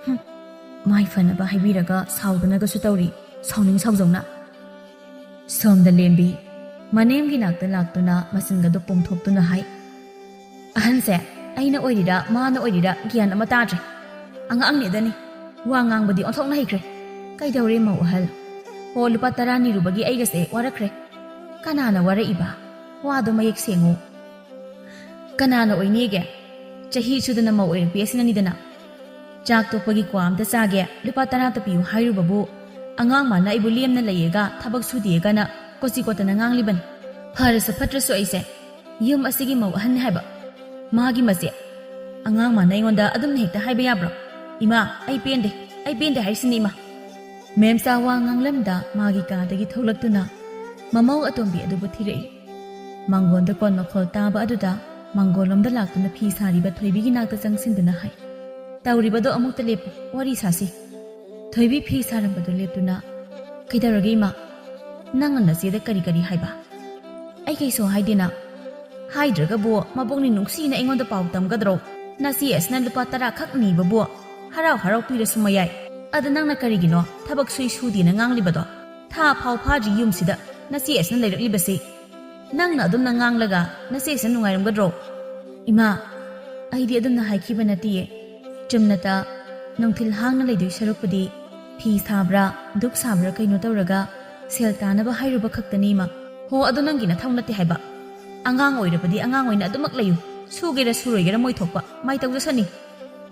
"ꯍꯨꯝ, ꯃꯥꯏ ꯐꯅꯕ ꯍꯥꯏꯕꯤꯔꯒ ꯁꯥꯎꯗꯅꯒꯁꯨ ꯇꯧꯔꯤ, ꯁꯥꯎꯅꯤꯡ ꯁꯥꯎꯖꯧꯅ꯫" ꯁꯣꯝꯗ ꯂꯦꯝꯕꯤ ꯃꯅꯦꯝꯒꯤ ꯅꯥꯛꯇ ꯂꯥꯛꯇꯨꯅ ꯃꯆꯤꯟꯒꯗꯨ ꯄꯣꯝꯊꯣꯛꯇꯨꯅ ꯍꯥꯏ, "ꯑꯍꯟꯁꯦ ꯑꯩꯅ ꯑꯣꯏꯔꯤꯔꯥ ꯃꯥꯅ ꯑꯣꯏꯔꯤꯔꯥ ꯒ꯭ꯌꯥꯟ ꯑꯃ ꯇꯥꯗ꯭ꯔꯦ꯫ ꯑꯉꯥꯡꯅꯦꯗꯅꯤ, ꯋꯥ ꯉꯥꯡꯕꯗꯤ ꯑꯣꯟꯊꯣꯛꯅ ꯍꯩꯈ꯭ꯔꯦ꯫ ꯀꯩꯗꯧꯔꯦ ꯃꯧ ꯑꯍꯜ? ꯑꯣ, ꯂꯨꯄꯥ ꯇꯔꯥ ꯅꯤꯔꯨꯕꯒꯤ ꯑꯩꯒꯁꯦ ꯋꯥꯔꯛꯈ꯭ꯔꯦ꯫" "ꯀꯅꯥꯅ ꯋꯥꯔꯛꯏꯕ? ꯋꯥꯗꯣ ꯃꯌꯦꯛ ꯁꯦꯡꯉꯨ꯫" "ꯀꯅꯥꯅ ꯑꯣꯏꯅꯤꯒꯦ? ꯆꯍꯤ ꯁꯨꯗꯅ ꯃꯧ ꯑꯣꯏꯔꯛꯄꯤ ꯑꯁꯤꯅꯅꯤꯗꯅ꯫ ꯆꯥꯛ ꯇꯣꯛꯄꯒꯤ ꯀ꯭ꯋꯥ ꯑꯝꯇ ꯆꯥꯒꯦ, ꯂꯨꯄꯥ ꯇꯔꯥꯇ ꯄꯤꯌꯨ ꯍꯥꯏꯔꯨꯕꯕꯨ, ꯑꯉꯥꯡ ꯃꯥꯅ ꯑꯩꯕꯨ ꯂꯦꯝꯅ ꯂꯩꯌꯦꯒ ꯊꯕꯛ ꯁꯨꯗꯦꯒꯅ ꯀꯣꯆꯤ ꯀꯣꯠꯇꯅ ꯉꯥꯡꯂꯤꯕꯅꯤ꯫ ꯐꯔꯁꯨ ꯐꯠꯇ꯭ꯔꯁꯨ ꯑꯩꯁꯦ ꯌꯨꯝ ꯑꯁꯤꯒꯤ ꯃꯧ ꯑꯍꯟꯅꯤ ꯍꯥꯏꯕ꯫ ꯃꯥꯒꯤ ꯃꯆꯦ꯫ ꯑꯉꯥꯡ ꯃꯥꯅ ꯑꯩꯉꯣꯟꯗ ꯑꯗꯨꯝꯅ ꯍꯦꯛꯇ ꯍꯥꯏꯕ ꯌꯥꯕ꯭ꯔꯣ? ꯏꯃꯥ, ꯑꯩ ꯄꯦꯟꯗꯦ, ꯑꯩ ꯄꯦꯟꯗꯦ ꯍꯥꯏꯔꯤꯁꯤꯅꯤ, ꯏꯃꯥ꯫" ꯃꯦꯝꯆꯥ ꯋꯥ ꯉꯥꯡꯂꯝꯗ ꯃꯥꯒꯤ ꯀꯥꯗꯒꯤ ꯊꯣꯛꯂꯛꯇꯨꯅ ꯃꯃꯧ ꯑꯇꯣꯝꯕꯤ ꯑꯗꯨꯕꯨ ꯊꯤꯔꯛꯏ꯫ ꯃꯥꯡꯒꯣꯟꯗ ꯀꯣꯟ ꯃꯈꯣꯜ ꯇꯥꯕ ꯑꯗꯨꯗ ꯃꯥꯡꯒꯣꯟꯂꯣꯝꯗ ꯂꯥꯛꯇꯨꯅ ꯐꯤ ꯁꯥꯔꯤꯕ ꯊꯣꯏꯕꯤꯒꯤ ꯅꯥꯛꯇ ꯆꯪꯁꯤꯟꯗꯨꯅ ꯍꯥꯏ, ꯇꯧꯔꯤꯕꯗꯣ ꯑꯃꯨꯛꯇ ꯂꯦꯞꯄꯨ, ꯋꯥꯔꯤ ꯁꯥꯁꯤ꯫ ꯊꯣꯏꯕꯤ ꯐꯤ ꯁꯥꯔꯝꯕꯗꯨ ꯂꯦꯞꯇꯨꯅ, "ꯀꯩꯗꯧꯔꯒꯦ ꯏꯃꯥ? ꯅꯪꯅ ꯅꯆꯦꯗ ꯀꯔꯤ ꯀꯔꯤ ꯍꯥꯏꯕ?" "ꯑꯩ ꯀꯩꯁꯨ ꯍꯥꯏꯗꯦꯅ꯫ ꯍꯥꯏꯗ꯭ꯔꯒꯕꯨ ꯃꯕꯣꯛꯅꯤ ꯅꯨꯡꯁꯤꯅ ꯑꯩꯉꯣꯟꯗ ꯄꯥꯎ ꯇꯝꯒꯗ꯭ꯔꯣ? ꯅꯆꯦ ꯑꯁꯤꯅ ꯂꯨꯄꯥ ꯇꯔꯥ ꯈꯛ ꯅꯤꯕꯕꯨ ꯍꯔꯥꯎ ꯍꯔꯥꯎ ꯄꯤꯔꯁꯨ ꯃꯌꯥꯏ꯫ ꯑꯗ ꯅꯪꯅ ꯀꯔꯤꯒꯤꯅꯣ ꯊꯕꯛ ꯁꯨꯏ ꯁꯨꯗꯦꯅ ꯉꯥꯡꯂꯤꯕꯗꯣ? ꯊꯥ ꯐꯥꯎ ꯐꯥꯗ꯭ꯔꯤ ꯌꯨꯝꯁꯤꯗ ꯅꯆꯦ ꯑꯁꯤꯅ ꯂꯩꯔꯛꯂꯤꯕꯁꯤ꯫ ꯅꯪꯅ ꯑꯗꯨꯝꯅ ꯉꯥꯡꯂꯒ ꯅꯆꯦꯁꯤꯅ ꯅꯨꯡꯉꯥꯏꯔꯝꯒꯗ꯭ꯔꯣ?" "ꯏꯃꯥ, ꯑꯩꯗꯤ ꯑꯗꯨꯝꯅ ꯍꯥꯏꯈꯤꯕ ꯅꯠꯇꯤꯌꯦ꯫ ꯆꯨꯝꯅꯇ ꯅꯨꯡꯊꯤꯜ ꯍꯥꯡꯅ ꯂꯩꯗꯣꯏ ꯁꯔꯨꯛꯄꯨꯗꯤ ꯐꯤ ꯁꯥꯕ꯭ꯔꯥ, ꯙꯨꯛ ꯁꯥꯕ꯭ꯔꯥ ꯀꯩꯅꯣ ꯇꯧꯔꯒ ꯁꯦꯜ ꯇꯥꯅꯕ ꯍꯥꯏꯔꯨꯕ ꯈꯛꯇꯅꯤ, ꯏꯃꯥ꯫" "ꯍꯣ, ꯑꯗꯨ ꯅꯪꯒꯤ ꯅꯊꯧ ꯅꯠꯇꯦ ꯍꯥꯏꯕ꯫ ꯑꯉꯥꯡ ꯑꯣꯏꯔꯕꯗꯤ ꯑꯉꯥꯡ ꯑꯣꯏꯅ ꯑꯗꯨꯃꯛ ꯂꯩꯌꯨ꯫ ꯁꯨꯒꯦꯔꯥ ꯁꯨꯔꯣꯏꯒꯦꯔꯥ ꯃꯣꯏ ꯊꯣꯛꯄ ꯃꯥꯏ ꯇꯧꯖꯁꯅꯤ꯫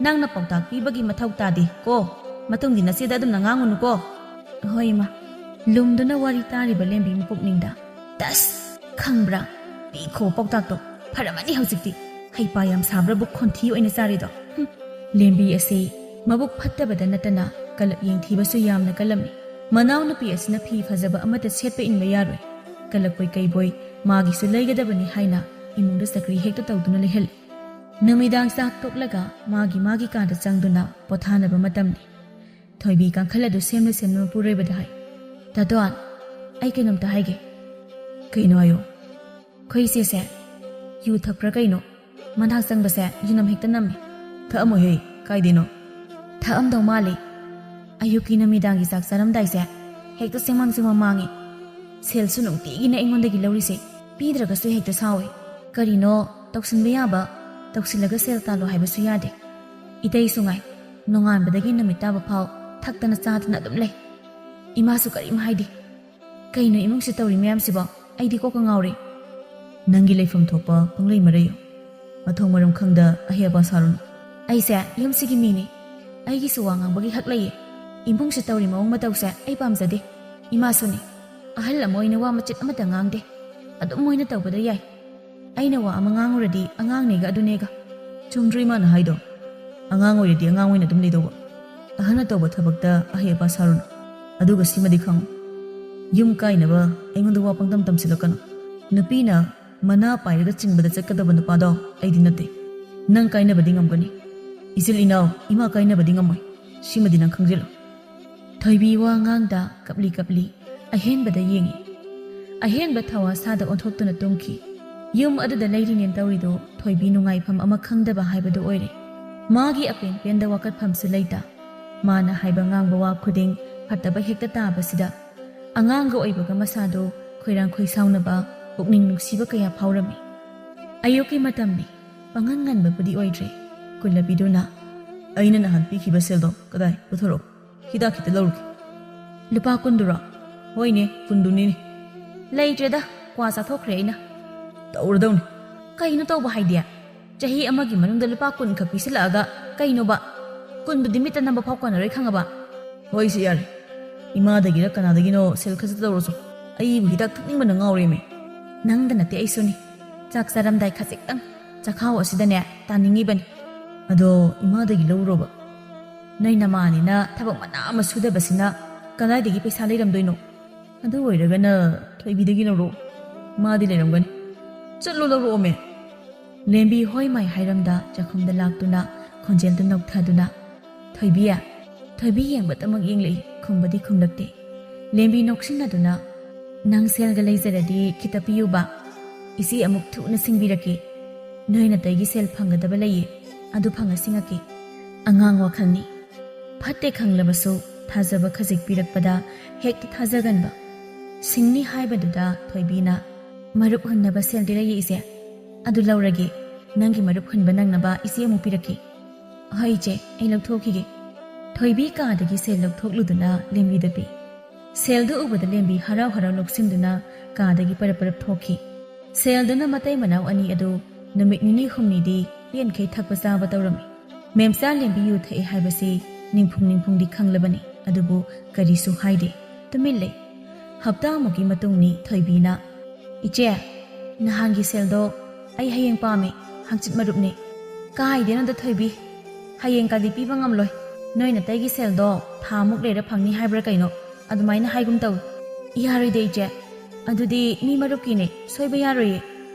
ꯅꯪꯅ ꯄꯥꯎꯇꯥꯛ ꯄꯤꯕꯒꯤ ꯃꯊꯧ ꯇꯥꯗꯦ ꯀꯣ꯫ ꯃꯇꯨꯡꯗꯤ ꯅꯆꯦꯗ ꯑꯗꯨꯝꯅ ꯉꯥꯡꯉꯨꯅꯨꯀꯣ꯫" "ꯍꯣꯏ, ꯏꯃꯥ꯫" ꯂꯨꯝꯗꯨꯅ ꯋꯥꯔꯤ ꯇꯥꯔꯤꯕ ꯂꯦꯝꯕꯤ ꯃꯄꯨꯛꯅꯤꯡꯗ, "ꯇꯁ! ꯈꯪꯕ꯭ꯔꯥ? ꯄꯤꯈꯣ ꯄꯥꯎꯇꯥꯛꯇꯣ꯫ ꯐꯔꯝꯃꯅꯤ ꯍꯧꯖꯤꯛꯇꯤ꯫ ꯍꯩꯄꯥ ꯌꯥꯝ ꯁꯥꯕ꯭ꯔꯕꯨ ꯈꯣꯟꯊꯤ ꯑꯣꯏꯅ ꯆꯥꯔꯤꯗꯣ꯫ ꯍꯨꯝ꯫" ꯂꯦꯝꯕꯤ ꯑꯁꯤ ꯃꯕꯨꯛ ꯐꯠꯇꯕꯗ ꯅꯠꯇꯅ ꯀꯂꯛ ꯌꯦꯡꯊꯤꯕꯁꯨ ꯌꯥꯝꯅ ꯀꯜꯂꯝꯃꯤ꯫ ꯃꯅꯥꯎꯅꯨꯄꯤ ꯑꯁꯤꯅ ꯐꯤ ꯐꯖꯕ ꯑꯃꯠꯇ ꯁꯦꯠꯄ ꯏꯟꯕ ꯌꯥꯔꯣꯏ꯫ ꯀꯂꯛꯄꯣꯏ ꯀꯩꯕꯣꯏ ꯃꯥꯒꯤꯁꯨ ꯂꯩꯒꯗꯕꯅꯤ ꯍꯥꯏꯅ ꯏꯃꯨꯡꯗ ꯆꯀ꯭ꯔꯤ ꯍꯦꯛꯇ ꯇꯧꯗꯨꯅ ꯂꯩꯍꯜꯂꯤ꯫ ꯅꯨꯃꯤꯗꯥꯡ ꯆꯥꯛ ꯇꯣꯛꯂꯒ ꯃꯥꯒꯤ ꯃꯥꯒꯤ ꯀꯥꯗ ꯆꯪꯗꯨꯅ ꯄꯣꯊꯥꯅꯕ ꯃꯇꯝꯅꯤ꯫ ꯊꯣꯏꯕꯤ ꯀꯥꯡꯈꯜ ꯑꯗꯨ ꯁꯦꯝꯅ ꯁꯦꯝꯅ ꯃꯄꯨꯔꯣꯏꯕꯗ ꯍꯥꯏ, "ꯇꯥꯇꯣꯟ, ꯑꯩ ꯀꯩꯅꯣꯝꯇ ꯍꯥꯏꯒꯦ꯫" "ꯀꯩꯅꯣ ꯍꯥꯏꯌꯣ꯫" "ꯑꯩꯈꯣꯏ ꯏꯆꯦꯁꯦ ꯌꯨ ꯊꯛꯄ꯭ꯔꯥ ꯀꯩꯅꯣ, ꯃꯅꯥꯛ ꯆꯪꯕꯁꯦ ꯌꯨꯅꯝ ꯍꯦꯛꯇ ꯅꯝꯃꯤ꯫" "ꯊꯛꯑꯝꯃꯣꯏꯍꯦ, ꯀꯥꯏꯗꯩꯅꯣ?" "ꯊꯛꯑꯝꯗꯧ ꯃꯥꯜꯂꯤ꯫ ꯑꯌꯨꯛꯀꯤ ꯅꯨꯃꯤꯗꯥꯡꯒꯤ ꯆꯥꯛ ꯆꯥꯔꯝꯗꯥꯏꯁꯦ ꯍꯦꯛꯇ ꯆꯦꯡꯃꯥꯡ ꯆꯦꯡꯃꯥꯡ ꯃꯥꯡꯉꯤ꯫ ꯁꯦꯜꯁꯨ ꯅꯨꯡꯇꯤꯒꯤꯅꯦ ꯑꯩꯉꯣꯟꯗꯒꯤ ꯂꯧꯔꯤꯁꯦ꯫ ꯄꯤꯗ꯭ꯔꯒꯁꯨ ꯍꯦꯛꯇ ꯁꯥꯎꯏ꯫ ꯀꯔꯤꯅꯣ ꯇꯧꯁꯤꯟꯕ ꯌꯥꯕ ꯇꯧꯁꯤꯜꯂꯒ ꯁꯦꯜ ꯇꯥꯜꯂꯣ ꯍꯥꯏꯕꯁꯨ ꯌꯥꯗꯦ꯫ ꯏꯇꯩꯁꯨ ꯉꯥꯏ, ꯅꯣꯡꯉꯥꯟꯕꯗꯒꯤ ꯅꯨꯃꯤꯠ ꯇꯥꯕ ꯐꯥꯎ ꯊꯛꯇꯅ ꯆꯥꯗꯅ ꯑꯗꯨꯝ ꯂꯩ꯫ ꯏꯃꯥꯁꯨ ꯀꯔꯤꯝ ꯍꯥꯏꯗꯦ꯫ ꯀꯩꯅꯣ ꯏꯃꯨꯡꯁꯤ ꯇꯧꯔꯤ ꯃꯌꯥꯝꯁꯤꯕꯣ? ꯑꯩꯗꯤ ꯀꯣꯛꯀ ꯉꯥꯎꯔꯦ꯫" "ꯅꯪꯒꯤ ꯂꯩꯐꯝ ꯊꯣꯛꯄ ꯄꯪꯂꯩ ꯃꯔꯩꯌꯨ꯫ ꯃꯊꯣꯡ ꯃꯔꯝ ꯈꯪꯗ ꯑꯍꯩ ꯑꯄꯥ ꯁꯥꯔꯨꯅꯨ꯫" "ꯑꯩꯁꯦ ꯌꯨꯝꯁꯤꯒꯤ ꯃꯤꯅꯤ꯫ ꯑꯩꯒꯤꯁꯨ ꯋꯥ ꯉꯥꯡꯕꯒꯤ ꯍꯛ ꯂꯩꯌꯦ꯫ ꯏꯃꯨꯡꯁꯤ ꯇꯧꯔꯤ ꯃꯑꯣꯡ ꯃꯇꯧꯁꯦ ꯑꯩ ꯄꯥꯝꯖꯗꯦ꯫ ꯏꯃꯥꯁꯨꯅꯤ꯫ ꯑꯍꯜ ꯑꯃ ꯑꯣꯏꯅ ꯋꯥ ꯃꯆꯦꯠ ꯑꯃꯠꯇ ꯉꯥꯡꯗꯦ꯫ ꯑꯗꯨꯝ ꯃꯣꯏꯅ ꯇꯧꯕꯗ ꯌꯥꯏ꯫ ꯑꯩꯅ ꯋꯥ ꯑꯃ ꯉꯥꯡꯉꯨꯔꯗꯤ ꯑꯉꯥꯡꯅꯦꯒ ꯑꯗꯨꯅꯦꯒ꯫" "ꯆꯨꯝꯗ꯭ꯔꯣ ꯏꯃꯥꯅ ꯍꯥꯏꯗꯣ? ꯑꯉꯥꯡ ꯑꯣꯏꯔꯗꯤ ꯑꯉꯥꯡ ꯑꯣꯏꯅ ꯑꯗꯨꯝ ꯂꯩꯗꯧꯕ꯫ ꯑꯍꯜꯅ ꯇꯧꯕ ꯊꯕꯛꯇ ꯑꯍꯩ ꯑꯄꯥ ꯁꯥꯔꯨꯅꯨ꯫ ꯑꯗꯨꯒ ꯁꯤꯃꯗꯤ ꯈꯪꯉꯨ, ꯌꯨꯝ ꯀꯥꯏꯅꯕ ꯑꯩꯉꯣꯟꯗ ꯋꯥ ꯄꯪꯇꯝ ꯇꯝꯁꯤꯜꯂꯛꯀꯅꯨ꯫ ꯅꯨꯄꯤꯅ ꯃꯅꯥ ꯄꯥꯏꯔꯒ ꯆꯤꯡꯕꯗ ꯆꯠꯀꯗꯕ ꯅꯨꯄꯥꯗꯣ ꯑꯩꯗꯤ ꯅꯠꯇꯦ꯫ ꯅꯪ ꯀꯥꯏꯅꯕꯗꯤ ꯉꯝꯒꯅꯤ, "ꯏꯆꯤꯜ ꯏꯅꯥꯎ, ꯏꯃꯥ ꯀꯥꯏꯅꯕꯗꯤ ꯉꯝꯃꯣꯏ꯫ ꯁꯤꯃꯗꯤ ꯅꯪ ꯈꯪꯖꯤꯜꯂꯨ꯫" ꯊꯣꯏꯕꯤ ꯋꯥ ꯉꯥꯡꯗ ꯀꯞꯂꯤ ꯀꯞꯂꯤ ꯑꯍꯦꯟꯕꯗ ꯌꯦꯡꯉꯤ꯫ ꯑꯍꯦꯟꯕ ꯊꯋꯥ ꯁꯥꯗ ꯑꯣꯟꯊꯣꯛꯇꯨꯅ ꯇꯨꯝꯈꯤ꯫ ꯌꯨꯝ ꯑꯗꯨꯗ ꯂꯩꯔꯤꯅꯦꯅ ꯇꯧꯔꯤꯗꯣ ꯊꯣꯏꯕꯤ ꯅꯨꯡꯉꯥꯏꯐꯝ ꯑꯃ ꯈꯪꯗꯕ ꯍꯥꯏꯕꯗꯨ ꯑꯣꯏꯔꯦ꯫ ꯃꯥꯒꯤ ꯑꯄꯦꯟ ꯄꯦꯟꯗ ꯋꯥꯀꯠꯐꯝꯁꯨ ꯂꯩꯇ꯫ ꯃꯥꯅ ꯍꯥꯏꯕ ꯉꯥꯡꯕ ꯋꯥ ꯈꯨꯗꯤꯡ ꯐꯠꯇꯕ ꯍꯦꯛꯇ ꯇꯥꯕꯁꯤꯗ ꯑꯉꯥꯡꯒ ꯑꯣꯏꯕꯒ ꯃꯁꯥꯗꯣ ꯈꯣꯏꯔꯥꯡ ꯈꯣꯏꯁꯥꯎꯅꯕ, ꯄꯨꯛꯅꯤꯡ ꯅꯨꯡꯁꯤꯕ ꯀꯌꯥ ꯐꯥꯎꯔꯝꯃꯤ꯫ ꯑꯌꯨꯛꯀꯤ ꯃꯇꯝꯅꯤ꯫ ꯄꯥꯡꯒꯟ ꯉꯟꯕꯕꯨꯗꯤ ꯑꯣꯏꯗ꯭ꯔꯦ꯫ ꯀꯨꯜꯂꯕꯤꯗꯨꯅ, "ꯑꯩꯅ ꯅꯍꯥꯟ ꯄꯤꯈꯤꯕ ꯁꯦꯜꯗꯣ ꯀꯗꯥꯏ? ꯄꯨꯊꯣꯔꯛꯑꯣ꯫ ꯍꯤꯗꯥꯛ ꯈꯤꯇ ꯂꯧꯔꯨꯒꯦ꯫" "ꯂꯨꯄꯥ ꯀꯨꯟꯗꯨꯔꯣ?" "ꯍꯣꯏꯅꯦ, ꯀꯨꯟꯗꯨꯅꯤꯅꯦ꯫" "ꯂꯩꯇ꯭ꯔꯦꯗ, ꯀ꯭ꯋꯥ ꯆꯥꯊꯣꯛꯈ꯭ꯔꯦ ꯑꯩꯅ꯫" "ꯇꯧꯔꯗꯧꯅꯤ꯫" "ꯀꯩꯅꯣ ꯇꯧꯕ ꯍꯥꯏꯗꯤ? ꯆꯍꯤ ꯑꯃꯒꯤ ꯃꯅꯨꯡꯗ ꯂꯨꯄꯥ ꯀꯨꯟ ꯈꯛ ꯄꯤꯁꯤꯜꯂꯛꯑꯒ ꯀꯩꯅꯣꯕ? ꯀꯨꯟꯗꯨꯗꯤ ꯃꯤꯠꯇ ꯅꯝꯕ ꯐꯥꯎ ꯀꯣꯟꯅꯔꯣꯏ, ꯈꯪꯉꯕ?" "ꯍꯣꯏꯁꯦ, ꯌꯥꯔꯦ꯫ ꯏꯃꯥꯗꯒꯤꯔ ꯀꯅꯥꯗꯒꯤꯅꯣ ꯁꯦꯜ ꯈꯖꯤꯛꯇ ꯂꯧꯔꯁꯨ꯫ ꯑꯩꯕꯨ ꯍꯤꯗꯥꯛ ꯊꯛꯅꯤꯡꯕꯅ ꯉꯥꯎꯔꯦꯃꯤ꯫" "ꯅꯪꯗ ꯅꯠꯇꯦ, ꯑꯩꯁꯨꯅꯤ꯫ ꯆꯥꯛ ꯆꯥꯔꯝꯗꯥꯏ ꯈꯖꯤꯛꯇꯪ ꯆꯈꯥꯎ ꯑꯁꯤꯗꯅꯦ ꯇꯥꯅꯤꯡꯉꯤꯕꯅꯤ꯫" "ꯑꯗꯣ ꯏꯃꯥꯗꯒꯤ ꯂꯧꯔꯣꯕ꯫" "ꯅꯣꯏ ꯅꯃꯥꯅꯤꯅ ꯊꯕꯛ ꯃꯅꯥ ꯑꯃ ꯁꯨꯗꯕꯁꯤꯅ ꯀꯗꯥꯏꯗꯒꯤ ꯄꯩꯁꯥ ꯂꯩꯔꯝꯗꯣꯏꯅꯣ?" "ꯑꯗꯨ ꯑꯣꯏꯔꯒꯅ ꯊꯣꯏꯕꯤꯗꯒꯤ ꯂꯧꯔꯣ꯫ ꯃꯥꯗꯤ ꯂꯩꯔꯝꯒꯅꯤ꯫ ꯆꯠꯂꯣ, ꯂꯧꯔꯛꯑꯣꯃꯦ꯫" ꯂꯦꯝꯕꯤ ꯍꯣꯏ ꯃꯥꯏ ꯍꯥꯏꯔꯝꯗ ꯆꯥꯛꯈꯨꯝꯗ ꯂꯥꯛꯇꯨꯅ ꯈꯣꯟꯖꯦꯜꯗꯨ ꯅꯧꯊꯗꯨꯅ, "ꯊꯣꯏꯕꯤ, ꯊꯣꯏꯕꯤ ꯌꯦꯡꯕꯇꯃꯛ ꯌꯦꯡꯂꯛꯏ, ꯈꯨꯝꯕꯗꯤ ꯈꯨꯝꯂꯛꯇꯦ꯫" ꯂꯦꯝꯕꯤ ꯅꯣꯛꯁꯤꯟꯅꯗꯨꯅ, "ꯅꯪ ꯁꯦꯜꯒ ꯂꯩꯖꯔꯗꯤ ꯈꯤꯇ ꯄꯤꯌꯨꯕ꯫ ꯏꯆꯦ ꯑꯃꯨꯛ ꯊꯨꯅ ꯁꯤꯡꯕꯤꯔꯛꯀꯦ꯫ ꯅꯣꯏ ꯅꯇꯩꯒꯤ ꯁꯦꯜ ꯐꯪꯒꯗꯕ ꯂꯩꯌꯦ, ꯑꯗꯨ ꯐꯪꯉ ꯁꯤꯡꯉꯛꯀꯦ꯫" ꯑꯉꯥꯡ ꯋꯥꯈꯜꯅꯤ꯫ ꯐꯠꯇꯦ ꯈꯪꯂꯕꯁꯨ ꯊꯥꯖꯕ ꯈꯖꯤꯛ ꯄꯤꯔꯛꯄꯗ ꯍꯦꯛꯇ ꯊꯥꯖꯒꯟꯕ꯫ ꯁꯤꯡꯅꯤ ꯍꯥꯏꯕꯗꯨꯗ ꯊꯣꯏꯕꯤꯅ, "ꯃꯔꯨꯞ ꯍꯨꯟꯅꯕ ꯁꯦꯜꯗꯤ ꯂꯩꯌꯦ ꯏꯆꯦ꯫ ꯑꯗꯨ ꯂꯧꯔꯒꯦ꯫ ꯅꯪꯒꯤ ꯃꯔꯨꯞ ꯍꯨꯟꯕ ꯅꯪꯅꯕ ꯏꯆꯦ ꯑꯃꯨꯛ ꯄꯤꯔꯛꯀꯦ꯫" "ꯍꯣꯏ ꯏꯆꯦ, ꯑꯩ ꯂꯧꯊꯣꯛꯈꯤꯒꯦ꯫" ꯊꯣꯏꯕꯤ ꯀꯥꯗꯒꯤ ꯁꯦꯜ ꯂꯧꯊꯣꯛꯂꯨꯗꯨꯅ ꯂꯦꯝꯕꯤꯗ ꯄꯤ꯫ ꯁꯦꯜꯗꯨ ꯎꯕꯗ ꯂꯦꯝꯕꯤ ꯍꯔꯥꯎ ꯍꯔꯥꯎ ꯅꯣꯛꯁꯤꯟꯗꯨꯅ ꯀꯥꯗꯒꯤ ꯄꯔꯞ ꯄꯔꯞ ꯊꯣꯛꯈꯤ꯫ ꯁꯦꯜꯗꯨꯅ ꯃꯇꯩ ꯃꯅꯥꯎ ꯑꯅꯤ ꯑꯗꯨ ꯅꯨꯃꯤꯠ ꯅꯤꯅꯤ ꯍꯨꯝꯅꯤꯗꯤ ꯄꯦꯟꯈꯩ ꯊꯛꯄ ꯆꯥꯕ ꯇꯧꯔꯝꯃꯤ꯫ ꯃꯦꯝꯆꯥ ꯂꯦꯝꯕꯤ ꯌꯨ ꯊꯛꯑꯦ ꯍꯥꯏꯕꯁꯤ ꯅꯤꯡꯐꯨꯡ ꯅꯤꯡꯐꯨꯡꯗꯤ ꯈꯪꯂꯕꯅꯤ, ꯑꯗꯨꯕꯨ ꯀꯔꯤꯁꯨ ꯍꯥꯏꯗꯦ, ꯇꯨꯃꯤꯟ ꯂꯩ꯫ ꯍꯞꯇꯥꯃꯨꯛꯀꯤ ꯃꯇꯨꯡꯅꯤ ꯊꯣꯏꯕꯤꯅ, "ꯏꯆꯦ, ꯅꯍꯥꯟꯒꯤ ꯁꯦꯜꯗꯣ ꯑꯩ ꯍꯌꯦꯡ ꯄꯥꯝꯃꯤ, ꯍꯪꯆꯤꯠ ꯃꯔꯨꯞꯅꯤ꯫" "ꯀꯥꯏꯗꯩꯅꯣꯗ ꯊꯣꯏꯕꯤ, ꯍꯌꯦꯡꯀꯗꯤ ꯄꯤꯕ ꯉꯝꯂꯣꯏ꯫ ꯅꯣꯏ ꯅꯇꯩꯒꯤ ꯁꯦꯜꯗꯣ ꯊꯥꯃꯨꯛ ꯂꯩꯔ ꯐꯪꯅꯤ ꯍꯥꯏꯕ꯭ꯔꯥ ꯀꯩꯅꯣ, ꯑꯗꯨꯃꯥꯏꯅ ꯍꯥꯏꯒꯨꯝ ꯇꯧꯏ꯫" "ꯌꯥꯔꯣꯏꯗ ꯏꯆꯦ, ꯑꯗꯨꯗꯤ ꯃꯤ ꯃꯔꯨꯞꯀꯤꯅꯦ, ꯁꯣꯏꯕ ꯌꯥꯔꯣꯏꯌꯦ꯫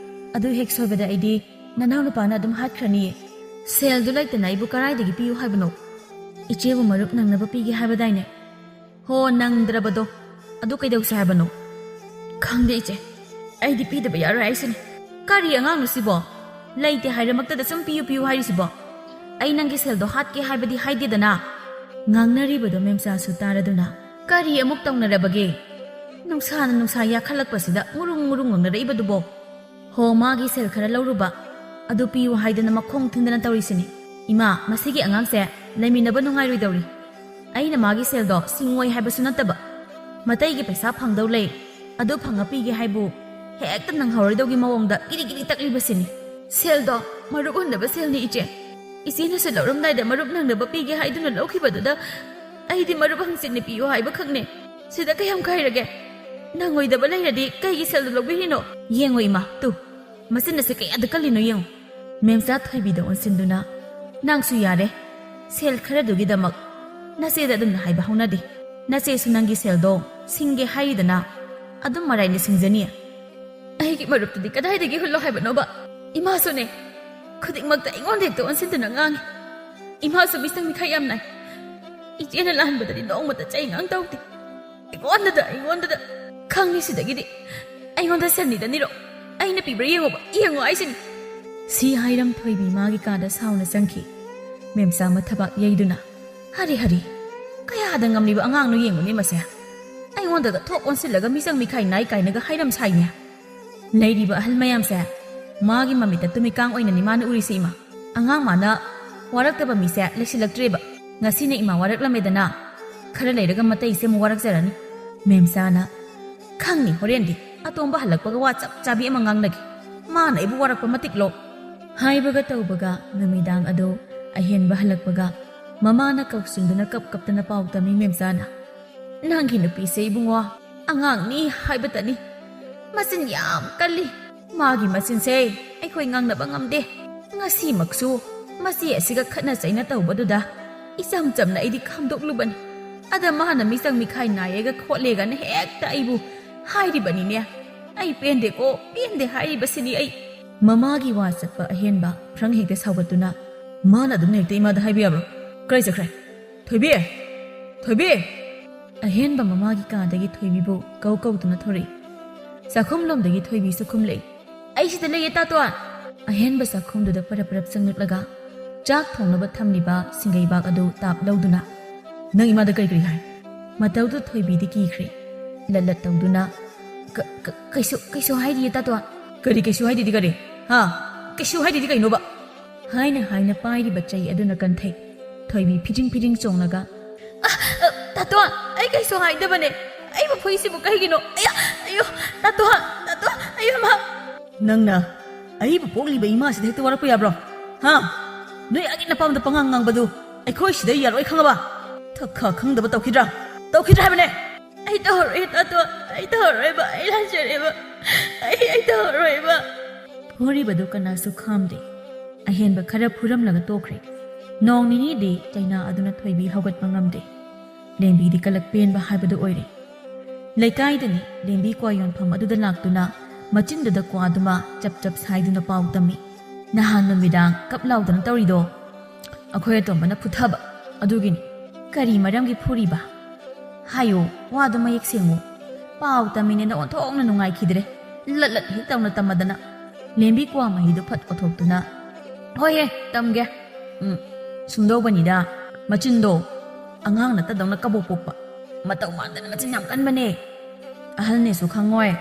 ꯑꯗꯨ ꯍꯦꯛ ꯁꯣꯏꯕꯗ ꯑꯩꯗꯤ ꯅꯅꯥꯎ ꯅꯨꯄꯥꯅ ꯑꯗꯨꯝ ꯍꯥꯠꯈ꯭ꯔꯅꯤꯌꯦ꯫" "ꯁꯦꯜꯗꯨ ꯂꯩꯇꯅ ꯑꯩꯕꯨ ꯀꯔꯥꯏꯗꯒꯤ ꯄꯤꯌꯨ ꯍꯥꯏꯕꯅꯣ? ꯏꯆꯦꯕꯨ ꯃꯔꯨꯞ ꯅꯪꯅꯕ ꯄꯤꯒꯦ ꯍꯥꯏꯕꯗꯥꯏꯅꯦ?" "ꯍꯣ, ꯅꯪꯗ꯭ꯔꯕꯗꯣ꯫ ꯑꯗꯨ ꯀꯩꯗꯧꯁꯦ ꯍꯥꯏꯕꯅꯣ?" "ꯈꯪꯗꯦ ꯏꯆꯦ, ꯑꯩꯗꯤ ꯄꯤꯗꯕ ꯌꯥꯔꯣꯏ ꯍꯥꯏꯁꯤꯅꯤ꯫ ꯀꯔꯤ ꯑꯉꯥꯡꯅꯣ ꯁꯤꯕꯣ? ꯂꯩꯇꯦ ꯍꯥꯏꯔꯃꯛꯇꯗ ꯁꯨꯝ ꯄꯤꯌꯨ ꯄꯤꯌꯨ ꯍꯥꯏꯔꯤꯁꯤꯕꯣ? ꯑꯩ ꯅꯪꯒꯤ ꯁꯦꯜꯗꯣ ꯍꯥꯠꯀꯦ ꯍꯥꯏꯕꯗꯤ ꯍꯥꯏꯗꯦꯗꯅ?" ꯉꯥꯡꯅꯔꯤꯕꯗꯣ ꯃꯦꯝꯆꯥꯁꯨ ꯇꯥꯔꯗꯨꯅ, "ꯀꯔꯤ ꯑꯃꯨꯛ ꯇꯧꯅꯔꯕꯒꯦ? ꯅꯨꯡꯁꯥꯅ ꯅꯨꯡꯁꯥ ꯌꯥꯈꯠꯂꯛꯄꯁꯤꯗ ꯉꯨꯔꯨꯡ ꯉꯨꯔꯨꯡ ꯉꯥꯡꯅꯔꯛꯏꯕꯗꯨꯕꯣ?" "ꯍꯣ, ꯃꯥꯒꯤ ꯁꯦꯜ ꯈꯔ ꯂꯧꯔꯨꯕ, ꯑꯗꯨ ꯄꯤꯌꯨ ꯍꯥꯏꯗꯅ ꯃꯈꯣꯡ ꯊꯤꯟꯗꯅ ꯇꯧꯔꯤꯁꯤꯅꯤ꯫ ꯏꯃꯥ, ꯃꯁꯤꯒꯤ ꯑꯉꯥꯡꯁꯦ ꯂꯩꯃꯤꯟꯅꯕ ꯅꯨꯡꯉꯥꯏꯔꯣꯏꯗꯧꯔꯤ꯫ ꯑꯩꯅ ꯃꯥꯒꯤ ꯁꯦꯜꯗꯣ ꯁꯤꯡꯉꯣꯏ ꯍꯥꯏꯕꯁꯨ ꯅꯠꯇꯕ, ꯃꯇꯩꯒꯤ ꯄꯩꯁꯥ ꯐꯪꯗꯧ ꯂꯩ, ꯑꯗꯨ ꯐꯪꯉ ꯄꯤꯒꯦ ꯍꯥꯏꯕꯨ ꯍꯦꯛꯇ ꯅꯪꯍꯧꯔꯣꯏꯗꯧꯒꯤ ꯃꯑꯣꯡꯗ ꯒꯤꯔꯤ ꯒꯤꯔꯤ ꯇꯛꯂꯤꯕꯁꯤꯅꯤ꯫ ꯁꯦꯜꯗꯣ ꯃꯔꯨꯞ ꯍꯨꯟꯅꯕ ꯁꯦꯜꯅꯤ ꯏꯆꯦ꯫ ꯏꯆꯦꯅꯁꯨ ꯂꯧꯔꯝꯗꯥꯏꯗ ꯃꯔꯨꯞ ꯅꯪꯅꯕ ꯄꯤꯒꯦ ꯍꯥꯏꯗꯨꯅ ꯂꯧꯈꯤꯕꯗꯨꯗ ꯑꯩꯗꯤ ꯃꯔꯨꯞ ꯍꯪꯆꯤꯠꯅꯤ ꯄꯤꯌꯨ ꯍꯥꯏꯕ ꯈꯛꯅꯦ꯫ ꯁꯤꯗ ꯀꯌꯥꯝ ꯀꯥꯏꯔꯒꯦ? ꯅꯪꯉꯣꯏꯗꯕ ꯂꯩꯔꯗꯤ ꯀꯩꯒꯤ ꯁꯦꯜꯗꯣ ꯂꯧꯕꯤꯔꯤꯅꯣ? ꯌꯦꯡꯉꯣ ꯏꯃꯥ, ꯇꯨ, ꯃꯆꯤꯟ ꯑꯁꯤ ꯀꯌꯥꯗ ꯀꯜꯂꯤꯅꯣ ꯌꯦꯡꯉꯨ꯫" ꯃꯦꯝꯆꯥ ꯊꯣꯏꯕꯤꯗ ꯑꯣꯟꯁꯤꯟꯗꯨꯅ, "ꯅꯪꯁꯨ ꯌꯥꯔꯦ꯫ ꯁꯦꯜ ꯈꯔꯗꯨꯒꯤꯗꯃꯛ ꯅꯆꯦꯗ ꯑꯗꯨꯝꯅ ꯍꯥꯏꯕ ꯍꯧꯅꯗꯦ꯫ ꯅꯆꯦꯁꯨ ꯅꯪꯒꯤ ꯁꯦꯜꯗꯣ ꯁꯤꯡꯒꯦ ꯍꯥꯏꯔꯤꯗꯅ, ꯑꯗꯨꯝ ꯃꯔꯥꯏꯅ ꯁꯤꯡꯖꯅꯤ꯫ ꯑꯩꯒꯤ ꯃꯔꯨꯞꯇꯨꯗꯤ ꯀꯗꯥꯏꯗꯒꯤ ꯍꯨꯜꯂꯣ ꯍꯥꯏꯕꯅꯣꯕ? ꯏꯃꯥꯁꯨꯅꯦ, ꯈꯨꯗꯤꯡꯃꯛꯇ ꯑꯩꯉꯣꯟꯗ ꯍꯦꯛꯇ ꯑꯣꯟꯁꯤꯟꯗꯨꯅ ꯉꯥꯡꯉꯤ꯫ ꯏꯃꯥꯁꯨ ꯃꯤꯆꯪ ꯃꯤꯈꯥꯏ ꯌꯥꯝ ꯅꯥꯏ꯫ ꯏꯆꯦꯅ ꯂꯥꯟꯕꯗꯗꯤ ꯅꯣꯡꯃꯇ ꯆꯩ ꯉꯥꯡ ꯇꯧꯗꯦ꯫ ꯑꯩꯉꯣꯟꯗꯗ, ꯑꯩꯉꯣꯟꯗꯗ ꯈꯪꯉꯤ ꯁꯤꯗꯒꯤꯗꯤ꯫ ꯑꯩꯉꯣꯟꯗ ꯁꯦꯜꯅꯤꯗꯅꯤꯔꯣ? ꯑꯩꯅ ꯄꯤꯕ꯭ꯔꯥ ꯌꯦꯡꯉꯣꯕ, ꯌꯦꯡꯉꯣ ꯍꯥꯏꯁꯤꯅꯤ꯫" ꯁꯤ ꯍꯥꯏꯔꯝ ꯊꯣꯏꯕꯤ ꯃꯥꯒꯤ ꯀꯥꯗ ꯁꯥꯎꯅ ꯆꯪꯈꯤ꯫ ꯃꯦꯝꯆꯥ ꯃꯊꯕꯥꯛ ꯌꯩꯗꯨꯅ, "ꯍꯔꯤ ꯍꯔꯤ, ꯀꯌꯥꯗ ꯉꯝꯂꯤꯕ ꯑꯉꯥꯡꯅꯣ ꯌꯦꯡꯉꯨꯅꯦ ꯃꯁꯦ꯫ ꯑꯩꯉꯣꯟꯗꯒ ꯊꯣꯛ ꯑꯣꯟꯁꯤꯜꯂꯒ ꯃꯤꯆꯪ ꯃꯤꯈꯥꯏ ꯅꯥꯏ ꯀꯥꯏꯅꯒ ꯍꯥꯏꯔꯝ ꯁꯥꯏꯅꯦ꯫" ꯂꯩꯔꯤꯕ ꯑꯍꯜ ꯃꯌꯥꯝꯁꯦ ꯃꯥꯒꯤ ꯃꯃꯤꯠꯇ ꯇꯨꯃꯤꯀꯥꯡ ꯑꯣꯏꯅꯅꯤ ꯃꯥꯅ ꯎꯔꯤꯁꯦ ꯏꯃꯥ꯫ ꯑꯉꯥꯡ ꯃꯥꯅ ꯋꯥꯔꯛꯇꯕ ꯃꯤꯁꯦ ꯂꯩꯁꯤꯜꯂꯛꯇ꯭ꯔꯦꯕ꯫ ꯉꯁꯤꯅ ꯏꯃꯥ ꯋꯥꯔꯛꯂꯝꯃꯦꯗꯅ, ꯈꯔ ꯂꯩꯔꯒ ꯃꯇꯩꯁꯦ ꯑꯃꯨꯛ ꯋꯥꯔꯛꯆꯔꯅꯤ꯫ ꯃꯦꯝꯆꯥꯅ, "ꯈꯪꯅꯤ ꯍꯣꯔꯦꯟꯗꯤ꯫ ꯑꯇꯣꯝꯕ ꯍꯜꯂꯛꯄꯒ ꯋꯥ ꯆꯞ ꯆꯥꯕꯤ ꯑꯃ ꯉꯥꯡꯅꯒꯦ꯫ ꯃꯥꯅ ꯑꯩꯕꯨ ꯋꯥꯔꯛꯄ ꯃꯇꯤꯛꯂꯣ?" ꯍꯥꯏꯕꯒ ꯇꯧꯕꯒ ꯅꯨꯃꯤꯗꯥꯡ ꯑꯗꯨ ꯑꯍꯦꯟꯕ ꯍꯜꯂꯛꯄꯒ ꯃꯃꯥꯅ ꯀꯧꯁꯤꯟꯗꯨꯅ ꯀꯞ ꯀꯞꯇꯅ ꯄꯥꯎ ꯇꯝꯃꯤ ꯃꯦꯝꯆꯥꯅ꯫ "ꯅꯪꯒꯤ ꯅꯨꯄꯤꯁꯦ ꯏꯕꯨꯡꯉꯣ, ꯑꯉꯥꯡꯅꯤ ꯍꯥꯏꯕꯇꯅꯤ꯫ ꯃꯆꯤꯟ ꯌꯥꯝ ꯀꯜꯂꯤ꯫ ꯃꯥꯒꯤ ꯃꯆꯤꯟꯁꯦ ꯑꯩꯈꯣꯏ ꯉꯥꯡꯅꯕ ꯉꯝꯗꯦ꯫ ꯉꯁꯤꯃꯛꯁꯨ ꯃꯆꯦ ꯑꯁꯤꯒ ꯈꯠꯅ ꯆꯩꯅ ꯇꯧꯕꯗꯨꯗ ꯏꯆꯝ ꯆꯝꯅ ꯑꯩꯗꯤ ꯈꯥꯝꯗꯣꯛꯂꯨꯕꯅꯤ꯫ ꯑꯗ ꯃꯥꯅ ꯃꯤꯆꯪ ꯃꯤꯈꯥꯏ ꯅꯥꯏꯌꯦꯒ ꯈꯣꯠꯂꯦꯒꯅ ꯍꯦꯛꯇ ꯑꯩꯕꯨ ꯍꯥꯏꯔꯤꯕꯅꯤꯅꯦ꯫ ꯑꯩ ꯄꯦꯟꯗꯦꯀꯣ, ꯄꯦꯟꯗꯦ ꯍꯥꯏꯔꯤꯕꯁꯤꯅꯤ ꯑꯩ꯫" ꯃꯃꯥꯒꯤ ꯋꯥ ꯆꯠꯄ ꯑꯍꯦꯟꯕ ꯐ꯭ꯔꯪ ꯍꯦꯛꯇ ꯁꯥꯎꯒꯠꯇꯨꯅ, ꯃꯥꯅ ꯑꯗꯨꯝ ꯍꯦꯛꯇ ꯏꯃꯥꯗ ꯍꯥꯏꯕ ꯌꯥꯕ꯭ꯔꯣ? ꯀꯔꯥꯏ ꯆꯠꯈ꯭ꯔꯦ? ꯊꯣꯏꯕꯤ! ꯊꯣꯏꯕꯤ! ꯑꯍꯦꯟꯕ ꯃꯃꯥꯒꯤ ꯀꯥꯗꯒꯤ ꯊꯣꯏꯕꯤꯕꯨ ꯀꯧ ꯀꯧꯗꯨꯅ ꯊꯣꯔꯛꯏ꯫ ꯆꯥꯛꯈꯨꯝꯂꯣꯝꯗꯒꯤ ꯊꯣꯏꯕꯤꯁꯨ ꯈꯨꯝꯂꯛꯏ꯫ "ꯑꯩ ꯁꯤꯗ ꯂꯩꯌꯦ, ꯇꯥꯇꯣꯟ!" ꯑꯍꯦꯟꯕ ꯆꯥꯛꯈꯨꯝꯗꯨꯗ ꯄꯔꯞ ꯄꯔꯞ ꯆꯪꯂꯛꯂꯒ ꯆꯥꯛ ꯊꯣꯡꯅꯕ ꯊꯝꯂꯤꯕ ꯁꯤꯡꯒꯩꯕꯥꯛ ꯑꯗꯨ ꯇꯥꯞ ꯂꯧꯗꯨꯅ, "ꯅꯪ ꯏꯃꯥꯗ ꯀꯔꯤ ꯀꯔꯤ ꯍꯥꯏ? ꯃꯇꯧꯗꯨ ꯊꯣꯏꯕꯤꯗꯤ ꯀꯤꯈ꯭ꯔꯦ꯫ ꯂꯠ ꯂꯠ ꯇꯧꯗꯨꯅ, "ꯀ-, ꯀ-, ꯀꯩꯁꯨ, ꯀꯩꯁꯨ ꯍꯥꯏꯗꯤꯌꯦ, ꯇꯥꯇꯣꯟ!" "ꯀꯔꯤ ꯀꯩꯁꯨ ꯍꯥꯏꯗꯤꯗꯤ ꯀꯔꯤ? ꯍꯥ? ꯀꯩꯁꯨ ꯍꯥꯏꯗꯤꯗꯤ ꯀꯩꯅꯣꯕ?" ꯍꯥꯏꯅ ꯍꯥꯏꯅ ꯄꯥꯏꯔꯤꯕ ꯆꯩ ꯑꯗꯨꯅ ꯀꯟꯊꯩ꯫ ꯊꯣꯏꯕꯤ ꯐꯤꯗꯤꯡ ꯐꯤꯗꯤꯡ ꯆꯣꯡꯂꯒ, "ꯑ, ꯑ, ꯇꯥꯇꯣꯟ, ꯑꯩ ꯀꯩꯁꯨ ꯍꯥꯏꯗꯕꯅꯦ꯫ ꯑꯩꯕꯨ ꯐꯨꯏꯁꯤꯕꯨ ꯀꯩꯒꯤꯅꯣ? ꯑꯌꯥ, ꯑꯌꯣ, ꯇꯥꯇꯣꯟ, ꯇꯥꯇꯣꯟ, ꯑꯌꯣ, ꯃꯥ!" "ꯅꯪꯅ ꯑꯩꯕꯨ ꯄꯣꯛꯂꯤꯕ ꯏꯃꯥꯁꯤꯗ ꯍꯦꯛꯇ ꯋꯥꯔꯛꯄ ꯌꯥꯕ꯭ꯔꯣ? ꯍꯥ? ꯅꯣꯏ ꯑꯥꯒꯤ ꯅꯄꯥꯝꯗ ꯄꯉꯥꯡ ꯉꯥꯡꯕꯗꯨ ꯑꯩꯈꯣꯏ ꯁꯤꯗ ꯌꯥꯔꯣꯏ, ꯈꯪꯉꯕ? ꯊꯛ ꯈꯥ ꯈꯪꯗꯕ ꯇꯧꯈꯤꯗ꯭ꯔꯥ? ꯇꯧꯈꯤꯗ꯭ꯔꯥ ꯍꯥꯏꯕꯅꯦ?" "ꯑꯩ ꯇꯧꯔꯣꯏ, ꯇꯥꯇꯣꯟ, ꯑꯩ ꯇꯧꯔꯣꯏꯕ, ꯑꯩ ꯂꯥꯟꯖꯔꯦꯕ, ꯑꯩ, ꯑꯩ ꯇꯧꯔꯣꯏꯕ!" ꯐꯨꯔꯤꯕꯗꯨ ꯀꯅꯥꯁꯨ ꯈꯥꯝꯗꯦ꯫ ꯑꯍꯦꯟꯕ ꯈꯔ ꯐꯨꯔꯝꯂꯒ ꯇꯣꯛꯈ꯭ꯔꯦ꯫ ꯅꯣꯡ ꯅꯤꯅꯤꯗꯤ ꯆꯩꯅꯥ ꯑꯗꯨꯅ ꯊꯣꯏꯕꯤ ꯍꯧꯒꯠꯄ ꯉꯝꯗꯦ꯫ ꯂꯦꯝꯕꯤꯗꯤ ꯀꯂꯛ ꯄꯦꯟꯕ ꯍꯥꯏꯕꯗꯨ ꯑꯣꯏꯔꯦ꯫ ꯂꯩꯀꯥꯏꯗꯅꯤ ꯂꯦꯝꯕꯤ ꯀ꯭ꯋꯥ ꯌꯣꯟꯐꯝ ꯑꯗꯨꯗ ꯂꯥꯛꯇꯨꯅ ꯃꯆꯤꯟꯗꯨꯗ ꯀ꯭ꯋꯥꯗꯨꯃ ꯆꯞ ꯆꯞ ꯁꯥꯏꯗꯨꯅ ꯄꯥꯎ ꯇꯝꯃꯤ꯫ "ꯅꯍꯥꯟ ꯅꯨꯃꯤꯗꯥꯡ ꯀꯞ ꯂꯥꯎꯗꯅ ꯇꯧꯔꯤꯗꯣ ꯑꯩꯈꯣꯏ ꯑꯇꯣꯝꯕꯅ ꯐꯨꯊꯕ ꯑꯗꯨꯒꯤꯅꯤ꯫ ꯀꯔꯤ ꯃꯔꯝꯒꯤ ꯐꯨꯔꯤꯕ? ꯍꯥꯏꯌꯨ, ꯋꯥꯗꯣ ꯃꯌꯦꯛ ꯁꯦꯡꯉꯨ꯫ ꯄꯥꯎ ꯇꯝꯃꯤꯅꯦꯅ ꯑꯣꯟꯊꯣꯛꯅ ꯅꯨꯡꯉꯥꯏꯈꯤꯗ꯭ꯔꯦ꯫ ꯂꯠ ꯂꯠ ꯍꯦꯛ ꯇꯧꯅ ꯇꯝꯃꯗꯅ!" ꯂꯦꯝꯕꯤ ꯀ꯭ꯋꯥ ꯃꯍꯤꯗꯨ ꯐꯠ ꯑꯣꯊꯣꯛꯇꯨꯅ, "ꯍꯣꯏꯍꯦ, ꯇꯝꯒꯦ꯫ ꯎꯝ, ꯁꯨꯝꯗꯧꯕꯅꯤꯗ, ꯃꯆꯤꯟꯗꯣ ꯑꯉꯥꯡ ꯅꯠꯇꯗꯧꯅ ꯀꯕꯣꯛ ꯄꯣꯛꯄ꯫ ꯃꯇꯧ ꯃꯥꯟꯗꯅ ꯃꯆꯤꯟ ꯌꯥꯝ ꯀꯟꯕꯅꯦ꯫ ꯑꯍꯜꯅꯦꯁꯨ ꯈꯪꯉꯣꯏ,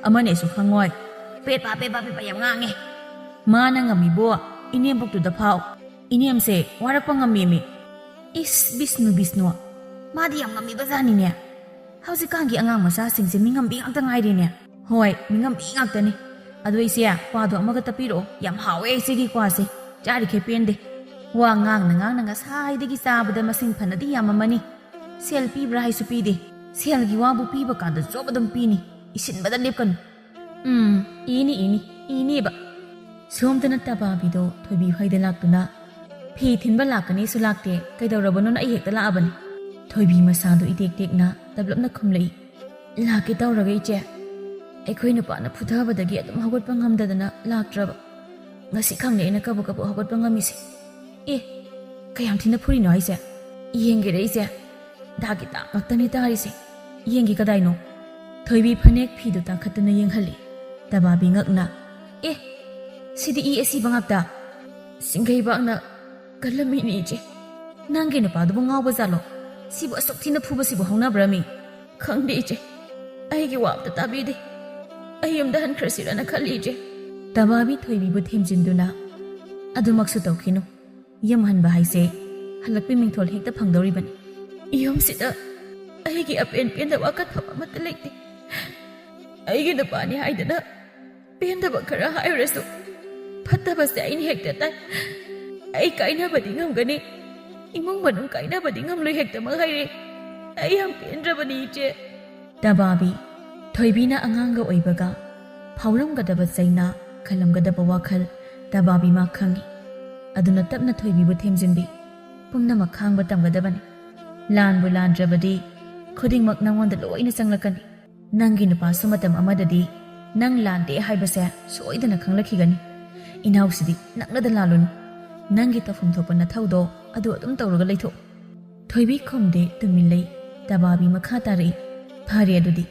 ꯑꯃꯅꯦꯁꯨ ꯈꯪꯉꯣꯏ꯫ ꯄꯦꯠꯄ, ꯄꯦꯠꯄ, ꯄꯦꯠꯄ ꯌꯥꯝ ꯉꯥꯡꯉꯦ꯫ ꯃꯥꯅ ꯉꯝꯃꯤꯕꯣ, ꯏꯅꯦꯝꯕꯣꯛꯇꯨꯗ ꯐꯥꯎ꯫ ꯏꯅꯦꯝꯁꯦ ꯋꯥꯔꯛꯄ ꯉꯝꯃꯦꯃꯤ꯫ ꯏꯁ, ꯕꯤꯁꯅꯨ, ꯕꯤꯁꯅꯨ꯫ ꯃꯥꯗꯤ ꯌꯥꯝ ꯉꯝꯃꯤꯕ ꯖꯥꯠꯅꯤꯅꯦ꯫ ꯍꯧꯖꯤꯛꯀꯥꯟꯒꯤ ꯑꯉꯥꯡ ꯃꯆꯥꯁꯤꯡꯁꯦ ꯃꯤꯉꯝꯕꯤ ꯉꯥꯛꯇ ꯉꯥꯏꯔꯦꯅꯦ꯫ ꯍꯣꯏ, ꯃꯤꯉꯝꯕꯤ ꯉꯥꯛꯇꯅꯤ꯫ ꯑꯗꯣ ꯏꯆꯦ, ꯀ꯭ꯋꯥꯗꯣ ꯑꯃꯒ ꯇꯞꯄꯤꯔꯛꯑꯣ꯫ ꯌꯥꯝ ꯍꯥꯎꯋꯦ ꯏꯆꯦꯒꯤ ꯀ꯭ꯋꯥꯁꯦ꯫ ꯆꯥꯔꯤꯈꯩ ꯄꯦꯟꯗꯦ꯫ ꯋꯥ ꯉꯥꯡꯅ ꯉꯥꯡꯅ ꯉꯁꯥꯏꯗꯒꯤ ꯆꯥꯕꯗ ꯃꯁꯤꯡ ꯐꯅꯗꯤ ꯌꯥꯝꯃꯝꯃꯅꯤ꯫ ꯁꯦꯜ ꯄꯤꯕ꯭ꯔꯥ ꯍꯥꯏꯁꯨ ꯄꯤꯗꯦ꯫ ꯁꯦꯜꯒꯤ ꯋꯥꯕꯨ ꯄꯤꯕ ꯀꯥꯟꯗ ꯖꯣꯕ ꯑꯗꯨꯝ ꯄꯤꯅꯤ꯫ ꯏꯁꯤꯟꯕꯗ ꯂꯦꯞꯀꯅꯨ꯫ ꯎꯝ, ꯏꯅꯤ, ꯏꯅꯤ, ꯏꯅꯤꯕ꯫ ꯁꯣꯝꯗꯅ ꯇꯕꯥꯕꯤꯗꯣ ꯊꯣꯏꯕꯤ ꯍꯣꯏꯗ ꯂꯥꯛꯇꯨꯅ, "ꯐꯤ ꯊꯤꯟꯕ ꯂꯥꯛꯀꯅꯤꯁꯨ ꯂꯥꯛꯇꯦ, ꯀꯩꯗꯧꯔꯕꯅꯣꯅ ꯑꯩ ꯍꯦꯛꯇ ꯂꯥꯛꯑꯕꯅꯤ꯫" ꯊꯣꯏꯕꯤ ꯃꯁꯥꯗꯨ ꯏꯇꯦꯛ ꯇꯦꯛꯅ ꯇꯞꯂꯞꯅ ꯈꯨꯝꯂꯛꯏ, "ꯂꯥꯛꯀꯦ ꯇꯧꯔꯒ ꯏꯆꯦ, ꯑꯩꯈꯣꯏ ꯅꯨꯄꯥꯅ ꯐꯨꯊꯕꯗꯒꯤ ꯑꯗꯨꯝ ꯍꯧꯒꯠꯄ ꯉꯝꯗꯗꯅ ꯂꯥꯛꯇ꯭ꯔꯕ꯫ ꯉꯁꯤ ꯈꯪꯅꯦ ꯑꯩꯅ ꯀꯕꯛ ꯀꯕꯛ ꯍꯧꯒꯠꯄ ꯉꯝꯃꯤꯁꯦ꯫ ꯑꯦ, ꯀꯌꯥꯝ ꯊꯤꯅ ꯐꯨꯔꯤꯅꯣ ꯍꯥꯏꯁꯦ? ꯌꯦꯡꯒꯦꯔꯦ ꯑꯩꯁꯦ꯫ ꯗꯥꯛꯀꯤ ꯗꯥꯛ ꯉꯥꯛꯇꯅꯤ ꯇꯥꯔꯤꯁꯦ꯫ ꯌꯦꯡꯒꯦ ꯀꯗꯥꯏꯅꯣ? ꯊꯣꯏꯕꯤ ꯐꯅꯦꯛ ꯐꯤꯗꯨ ꯇꯥꯈꯠꯇꯨꯅ ꯌꯦꯡꯍꯜꯂꯤ꯫ ꯇꯕꯥꯕꯤ ꯉꯛꯅ, "ꯑꯦ, ꯁꯤꯗꯤ ꯏ ꯑꯁꯤꯕ ꯉꯥꯛꯇ꯫ ꯁꯤꯡꯒꯩꯕꯥꯛꯅ ꯀꯜꯂꯝꯃꯤꯅꯤ ꯏꯆꯦ꯫ ꯅꯪꯒꯤ ꯅꯨꯄꯥꯗꯨꯕꯨ ꯉꯥꯎꯕ ꯖꯥꯠꯂꯣ? ꯁꯤꯕꯨ ꯑꯁꯨꯛ ꯊꯤꯅ ꯐꯨꯕꯁꯤꯕꯨ ꯍꯧꯅꯕ꯭ꯔꯥꯃꯤ? ꯈꯪꯗꯦ ꯏꯆꯦ꯫ ꯑꯩꯒꯤ ꯋꯥ ꯑꯝꯇ ꯇꯥꯕꯤꯗꯦ꯫ ꯑꯩ ꯌꯨꯝꯗ ꯍꯟꯈ꯭ꯔꯁꯤꯔꯅ ꯈꯜꯂꯤ ꯏꯆꯦ꯫" ꯇꯕꯥꯕꯤ ꯊꯣꯏꯕꯤꯕꯨ ꯊꯦꯝꯖꯤꯟꯗꯨꯅ, "ꯑꯗꯨꯃꯛꯁꯨ ꯇꯧꯈꯤꯅꯨ꯫ ꯌꯨꯝ ꯍꯟꯕ ꯍꯥꯏꯁꯦ ꯍꯜꯂꯛꯄꯩ ꯃꯤꯡꯊꯣꯜ ꯍꯦꯛꯇ ꯐꯪꯗꯧꯔꯤꯕꯅꯤ꯫ ꯌꯨꯝꯁꯤꯗ ꯑꯩꯒꯤ ꯑꯄꯦꯟ ꯄꯦꯟꯗꯕ ꯑꯀꯟꯐꯝ ꯑꯃꯠꯇ ꯂꯩꯇꯦ꯫ ꯑꯩꯒꯤ ꯅꯨꯄꯥꯅꯤ ꯍꯥꯏꯗꯅ ꯄꯦꯟꯗꯕ ꯈꯔ ꯍꯥꯏꯔꯨꯔꯁꯨ ꯐꯠꯇꯕꯁꯦ ꯑꯩꯅ ꯍꯦꯛꯇ ꯇꯥꯏ꯫ ꯑꯩ ꯀꯥꯏꯅꯕꯗꯤ ꯉꯝꯒꯅꯤ, ꯏꯃꯨꯡ ꯃꯅꯨꯡ ꯀꯥꯏꯅꯕꯗꯤ ꯉꯝꯂꯣꯏ ꯍꯦꯛꯇꯃꯛ ꯍꯥꯏꯔꯦ꯫ ꯑꯩ ꯌꯥꯝ ꯄꯦꯟꯗ꯭ꯔꯕꯅꯤ ꯏꯆꯦ꯫" ꯇꯕꯥꯕꯤ, ꯊꯣꯏꯕꯤꯅ ꯑꯉꯥꯡꯒ ꯑꯣꯏꯕꯒ ꯐꯥꯎꯔꯝꯒꯗꯕ ꯆꯩꯅꯥ, ꯈꯜꯂꯝꯒꯗꯕ ꯋꯥꯈꯜ ꯇꯕꯥꯕꯤ ꯃꯥ ꯈꯪꯏ꯫ ꯑꯗꯨꯅ ꯇꯞꯅ ꯊꯣꯏꯕꯤꯕꯨ ꯊꯦꯝꯖꯤꯟꯕꯤ꯫ "ꯄꯨꯝꯅꯃꯛ ꯈꯥꯡꯕ ꯇꯝꯒꯗꯕꯅꯤ꯫ ꯂꯥꯟꯕꯨ ꯂꯥꯟꯗ꯭ꯔꯕꯗꯤ ꯈꯨꯗꯤꯡꯃꯛ ꯅꯪꯉꯣꯟꯗ ꯂꯣꯏꯅ ꯆꯪꯂꯛꯀꯅꯤ꯫ ꯅꯪꯒꯤ ꯅꯨꯄꯥꯁꯨ ꯃꯇꯝ ꯑꯃꯗꯗꯤ ꯅꯪ ꯂꯥꯟꯗꯦ ꯍꯥꯏꯕꯁꯦ ꯁꯣꯏꯗꯅ ꯈꯪꯂꯛꯈꯤꯒꯅꯤ꯫ ꯏꯅꯥꯎꯁꯤꯗꯤ ꯅꯛꯅꯗ ꯂꯥꯜꯂꯨꯅꯨ꯫ ꯅꯪꯒꯤ ꯇꯧꯐꯝ ꯊꯣꯛꯄ ꯅꯊꯧꯗꯣ ꯑꯗꯨ ꯑꯗꯨꯝ ꯇꯧꯔꯒ ꯂꯩꯊꯣꯛꯎ꯫" ꯊꯣꯏꯕꯤ ꯈꯨꯝꯗꯦ, ꯇꯨꯃꯤꯟ ꯂꯩ꯫ ꯇꯕꯥꯕꯤ ꯃꯈꯥ ꯇꯥꯔꯛꯏ, "ꯐꯔꯦ ꯑꯗꯨꯗꯤ,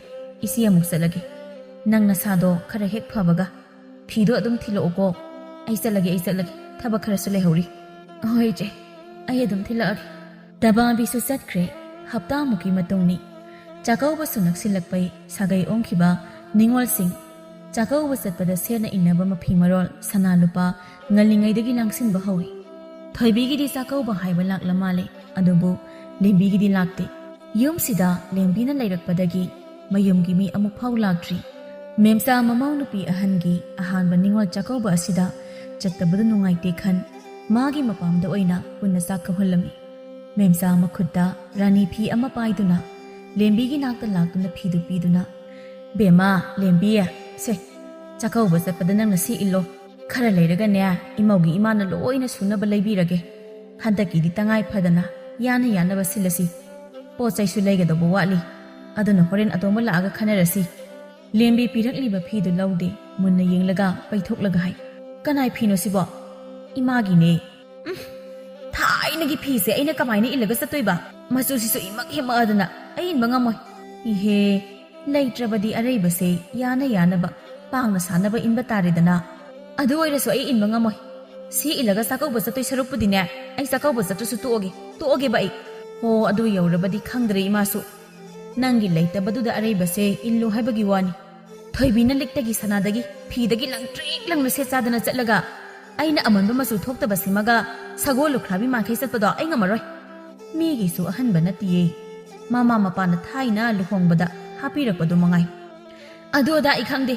ꯏꯆꯦ ꯑꯃꯨꯛ ꯆꯠꯂꯒꯦ꯫ ꯅꯪ ꯅꯁꯥꯗꯣ ꯈꯔ ꯍꯦꯛ ꯐꯕꯒ ꯐꯤꯗꯣ ꯑꯗꯨꯝ ꯊꯤꯜꯂꯛꯎꯀꯣ꯫ ꯑꯩ ꯆꯠꯂꯒꯦ, ꯑꯩ ꯆꯠꯂꯒꯦ꯫ ꯊꯕꯛ ꯈꯔꯁꯨ ꯂꯩꯍꯧꯔꯤ꯫" "ꯍꯣꯏ ꯏꯆꯦ, ꯑꯩ ꯑꯗꯨꯝ ꯊꯤꯜꯂꯛꯑꯒꯦ꯫" ꯇꯕꯥꯕꯤꯁꯨ ꯆꯠꯈ꯭ꯔꯦ꯫ ꯍꯞꯇꯥꯃꯨꯛꯀꯤ ꯃꯇꯨꯡꯅꯤ꯫ ꯆꯥꯛꯀꯧꯕꯁꯨ ꯅꯛꯁꯤꯜꯂꯛꯄꯩ ꯁꯥꯒꯩ ꯑꯣꯟꯈꯤꯕ ꯅꯤꯉꯣꯜꯁꯤꯡ ꯆꯥꯛꯀꯧꯕ ꯆꯠꯄꯗ ꯁꯦꯠꯅ ꯏꯟꯅꯕ ꯃꯐꯤ ꯃꯔꯣꯜ, ꯁꯅꯥ ꯂꯨꯄꯥ ꯉꯜꯂꯤꯉꯩꯗꯒꯤ ꯂꯥꯡꯁꯤꯟꯕ ꯍꯧꯏ꯫ ꯊꯣꯏꯕꯤꯒꯤꯗꯤ ꯆꯥꯛꯀꯧꯕ ꯍꯥꯏꯕ ꯂꯥꯛꯂ ꯃꯥꯜꯂꯦ, ꯑꯗꯨꯕꯨ ꯂꯦꯝꯕꯤꯒꯤꯗꯤ ꯂꯥꯛꯇꯦ꯫ ꯌꯨꯝꯁꯤꯗ ꯂꯦꯝꯕꯤꯅ ꯂꯩꯔꯛꯄꯗꯒꯤ ꯃꯌꯨꯝꯒꯤ ꯃꯤ ꯑꯃꯨꯛ ꯐꯥꯎ ꯂꯥꯛꯇ꯭ꯔꯤ꯫ ꯃꯦꯝꯆꯥ ꯃꯃꯧ ꯅꯨꯄꯤ ꯑꯍꯟꯒꯤ ꯑꯍꯥꯟꯕ ꯅꯤꯉꯣꯜ ꯆꯥꯛꯀꯧꯕ ꯑꯁꯤꯗ ꯆꯠꯇꯕꯗꯨ ꯅꯨꯡꯉꯥꯏꯇꯦ ꯈꯟ, ꯃꯥꯒꯤ ꯃꯄꯥꯝꯗ ꯑꯣꯏꯅ ꯄꯨꯟꯅ ꯆꯥꯛ ꯀꯧꯍꯜꯂꯝꯃꯤ꯫ ꯃꯦꯝꯆꯥ ꯃꯈꯨꯠꯇ ꯔꯥꯅꯤ ꯐꯤ ꯑꯃ ꯄꯥꯏꯗꯨꯅ ꯂꯦꯝꯕꯤꯒꯤ ꯅꯥꯛꯇ ꯂꯥꯛꯇꯨꯅ ꯐꯤꯗꯨ ꯄꯤꯗꯨꯅ, "ꯕꯦꯝꯃ, ꯂꯦꯝꯕꯤ, ꯁꯦ, ꯆꯥꯛꯀꯧꯕ ꯆꯠꯄꯗ ꯅꯪꯅ ꯁꯤ ꯏꯜꯂꯣ꯫ ꯈꯔ ꯂꯩꯔꯒꯅꯦ, ꯏꯃꯧꯒꯤ ꯏꯃꯥꯅ ꯂꯣꯏꯅ ꯁꯨꯅꯕ ꯂꯩꯕꯤꯔꯒꯦ꯫ ꯍꯟꯗꯛꯀꯤꯗꯤ ꯇꯉꯥꯏ ꯐꯗꯅ ꯌꯥꯅ ꯌꯥꯅꯕ ꯁꯤꯜꯂꯁꯤ꯫ ꯄꯣꯠ ꯆꯩꯁꯨ ꯂꯩꯒꯗꯧꯕ ꯋꯥꯠꯂꯤ꯫ ꯑꯗꯨꯅ ꯍꯣꯔꯦꯟ ꯑꯇꯣꯝꯕ ꯂꯥꯛꯑꯒ ꯈꯟꯅꯔꯁꯤ꯫" ꯂꯦꯝꯕꯤ ꯄꯤꯔꯛꯂꯤꯕ ꯐꯤꯗꯨ ꯂꯧꯗꯦ, ꯃꯨꯟꯅ ꯌꯦꯡꯂꯒ ꯄꯩꯊꯣꯛꯂꯒ ꯍꯥꯏ, "ꯀꯅꯥꯏ ꯐꯤꯅꯣ ꯁꯤꯕꯣ?" "ꯏꯃꯥꯒꯤꯅꯦ꯫" "ꯎꯝ, ꯅꯪꯒꯤ ꯐꯤꯁꯦ ꯑꯩꯅ ꯀꯃꯥꯏꯅ ꯏꯜꯂꯒ ꯆꯠꯇꯣꯏꯕ? ꯃꯆꯨꯁꯤꯁꯨ ꯏꯃꯛ ꯍꯦꯛ ꯃꯛꯑꯗꯅ ꯑꯩ ꯏꯟꯕ ꯉꯝꯃꯣꯏ꯫ ꯏꯍꯦ, ꯂꯩꯇ꯭ꯔꯕꯗꯤ ꯑꯔꯩꯕꯁꯦ ꯌꯥꯅ ꯌꯥꯅꯕ ꯄꯥꯡꯅ ꯁꯥꯅꯕ ꯏꯟꯕ ꯇꯥꯔꯦꯗꯅ꯫ ꯑꯗꯨ ꯑꯣꯏꯔꯁꯨ ꯑꯩ ꯏꯟꯕ ꯉꯝꯃꯣꯏ꯫ ꯁꯤ ꯏꯜꯂꯒ ꯆꯥꯛꯀꯧꯕ ꯆꯠꯇꯣꯏ ꯁꯔꯨꯛꯄꯨꯗꯤꯅꯦ, ꯑꯩ ꯆꯥꯛꯀꯧꯕ ꯆꯠꯇ꯭ꯔꯁꯨ ꯇꯣꯛꯑꯒꯦ, ꯇꯣꯛꯑꯒꯦꯕ ꯑꯩ꯫ ꯍꯣ, ꯑꯗꯨ ꯌꯧꯔꯕꯗꯤ ꯈꯪꯗ꯭ꯔꯦ ꯏꯃꯥꯁꯨ꯫ ꯅꯪꯒꯤ ꯂꯩꯇꯕꯗꯨꯗ ꯑꯔꯩꯕꯁꯦ ꯏꯜꯂꯨ ꯍꯥꯏꯕꯒꯤ ꯋꯥꯅꯤ꯫ ꯊꯣꯏꯕꯤꯅ ꯂꯤꯛꯇꯒꯤ ꯁꯅꯥꯗꯒꯤ ꯐꯤꯗꯒꯤ ꯂꯪꯇ꯭ꯔꯤꯛ ꯂꯪꯅ ꯁꯦꯠ ꯆꯥꯗꯅ ꯆꯠꯂꯒ ꯑꯩꯅ ꯑꯃꯟꯕ ꯃꯆꯨ ꯊꯣꯛꯇꯕꯁꯤꯃꯒ ꯁꯒꯣꯜ ꯂꯨꯈ꯭ꯔꯥꯕꯤ ꯃꯥꯟꯈꯩ ꯆꯠꯄꯗꯣ ꯑꯩ ꯉꯝꯃꯔꯣꯏ꯫ ꯃꯤꯒꯤꯁꯨ ꯑꯍꯟꯕ ꯅꯠꯇꯤꯌꯦ꯫ ꯃꯃꯥ ꯃꯄꯥꯅ ꯊꯥꯏꯅ ꯂꯨꯍꯣꯡꯕꯗ ꯍꯥꯞꯄꯤꯔꯛꯄꯗꯣ ꯃꯉꯥꯏ꯫ ꯑꯗꯨ ꯑꯗꯥ ꯑꯩ ꯈꯪꯗꯦ꯫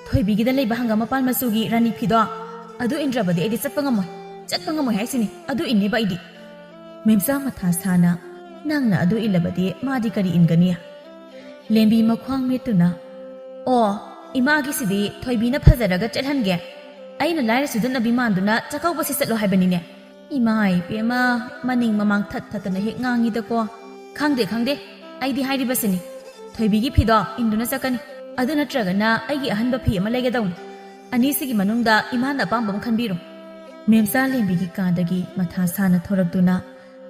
ꯊꯣꯏꯕꯤꯒꯤꯗ ꯂꯩꯕ ꯍꯪꯒꯥꯝ ꯃꯄꯥꯟ ꯃꯆꯨꯒꯤ ꯔꯥꯅꯤ ꯐꯤꯗꯣ, ꯑꯗꯨ ꯏꯟꯗ꯭ꯔꯕꯗꯤ ꯑꯩꯗꯤ ꯆꯠꯄ ꯉꯝꯃꯣꯏ꯫ ꯆꯠꯄ ꯉꯝꯃꯣꯏ ꯍꯥꯏꯁꯤꯅꯤ꯫ ꯑꯗꯨ ꯏꯟꯅꯦꯕ ꯑꯩꯗꯤ꯫ ꯃꯦꯝꯆꯥ ꯃꯊꯥ ꯁꯥꯅ, "ꯅꯪꯅ ꯑꯗꯨ ꯏꯜꯂꯕꯗꯤ ꯃꯥꯗꯤ ꯀꯔꯤ ꯏꯟꯒꯅꯤ?" ꯂꯦꯝꯕꯤ ꯃꯈ꯭ꯋꯥꯡ ꯃꯦꯠꯇꯨꯅ, "ꯑꯣ, ꯏꯃꯥꯒꯤꯁꯤꯗꯤ ꯊꯣꯏꯕꯤꯅ ꯐꯖꯔꯒ ꯆꯠꯍꯟꯒꯦ꯫ ꯑꯩꯅ ꯂꯥꯏꯔ ꯁꯨꯗꯅꯕꯤ ꯃꯥꯟꯗꯨꯅ ꯆꯥꯛꯀꯧꯕꯁꯤ ꯆꯠꯂꯣ ꯍꯥꯏꯕꯅꯤꯅꯦ꯫ ꯏꯃꯥ ꯏꯕꯦꯝꯃ, ꯃꯅꯤꯡ ꯃꯃꯥꯡ ꯊꯠ ꯊꯠꯇꯅ ꯍꯦꯛ ꯉꯥꯡꯉꯤꯗꯀꯣ꯫ ꯈꯪꯗꯦ, ꯈꯪꯗꯦ, ꯑꯩꯗꯤ ꯍꯥꯏꯔꯤꯕꯁꯤꯅꯤ꯫ ꯊꯣꯏꯕꯤꯒꯤ ꯐꯤꯗꯣ ꯏꯟꯗꯨꯅ ꯆꯠꯀꯅꯤ꯫ ꯑꯗꯨ ꯅꯠꯇ꯭ꯔꯒꯅ ꯑꯩꯒꯤ ꯑꯍꯟꯕ ꯐꯤ ꯑꯃ ꯂꯩꯒꯗꯧꯅꯤ꯫ ꯑꯅꯤꯁꯤꯒꯤ ꯃꯅꯨꯡꯗ ꯏꯃꯥꯅ ꯑꯄꯥꯝꯕ ꯑꯃ ꯈꯟꯕꯤꯔꯣ꯫" ꯃꯦꯝꯆꯥ ꯂꯦꯝꯕꯤꯒꯤ ꯀꯥꯗꯒꯤ ꯃꯊꯥ ꯁꯥꯅ ꯊꯣꯔꯛꯇꯨꯅ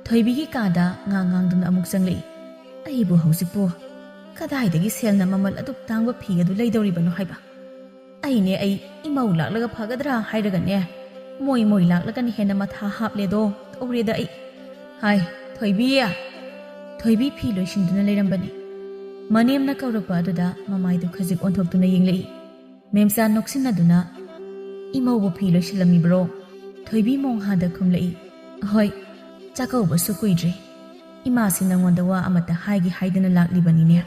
ꯊꯣꯏꯕꯤꯒꯤ ꯀꯥꯗ ꯉꯥꯡ ꯉꯥꯡꯗꯨꯅ ꯑꯃꯨꯛ ꯆꯪꯂꯛꯏ꯫ "ꯑꯩꯕꯨ ꯍꯧꯖꯤꯛꯄꯨ ꯀꯗꯥꯏꯗꯒꯤ ꯁꯦꯜꯅ ꯃꯃꯜ ꯑꯗꯨꯛ ꯇꯥꯡꯕ ꯐꯤ ꯑꯗꯨ ꯂꯩꯗꯧꯔꯤꯕꯅꯣ ꯍꯥꯏꯕ? ꯑꯩꯅꯦ, ꯑꯩ ꯏꯃꯧ ꯂꯥꯛꯂꯒ ꯐꯒꯗ꯭ꯔꯥ ꯍꯥꯏꯔꯒꯅꯦ, ꯃꯣꯏ ꯃꯣꯏ ꯂꯥꯛꯂꯒꯅ ꯍꯦꯟꯅ ꯃꯊꯥ ꯍꯥꯞꯂꯦꯗꯣ꯫ ꯇꯧꯔꯦꯗ ꯑꯩ꯫ ꯍꯥꯏ, ꯊꯣꯏꯕꯤ!" ꯊꯣꯏꯕꯤ ꯐꯤ ꯂꯣꯏꯁꯤꯟꯗꯨꯅ ꯂꯩꯔꯝꯕꯅꯤ꯫ ꯃꯅꯦꯝꯅ ꯀꯧꯔꯛꯄ ꯑꯗꯨꯗ ꯃꯃꯥꯏꯗꯨ ꯈꯖꯤꯛ ꯑꯣꯟꯊꯣꯛꯇꯨꯅ ꯌꯦꯡꯂꯛꯏ꯫ ꯃꯦꯝꯆꯥ ꯅꯣꯛꯁꯤꯟꯅꯗꯨꯅ, "ꯏꯃꯧꯕꯨ ꯐꯤ ꯂꯣꯏꯁꯤꯜꯂꯝꯃꯤꯕ꯭ꯔꯣ?" ꯊꯣꯏꯕꯤ ꯃꯣꯡꯍꯥꯗ ꯈꯨꯝꯂꯛꯏ, "ꯍꯣꯏ, ꯆꯥꯛꯀꯧꯕꯁꯨ ꯀꯨꯏꯗ꯭ꯔꯦ꯫ ꯏꯃꯥꯁꯤ ꯅꯪꯉꯣꯟꯗ ꯋꯥ ꯑꯃꯇ ꯍꯥꯏꯒꯦ ꯍꯥꯏꯗꯅ ꯂꯥꯛꯂꯤꯕꯅꯤꯅꯦ꯫"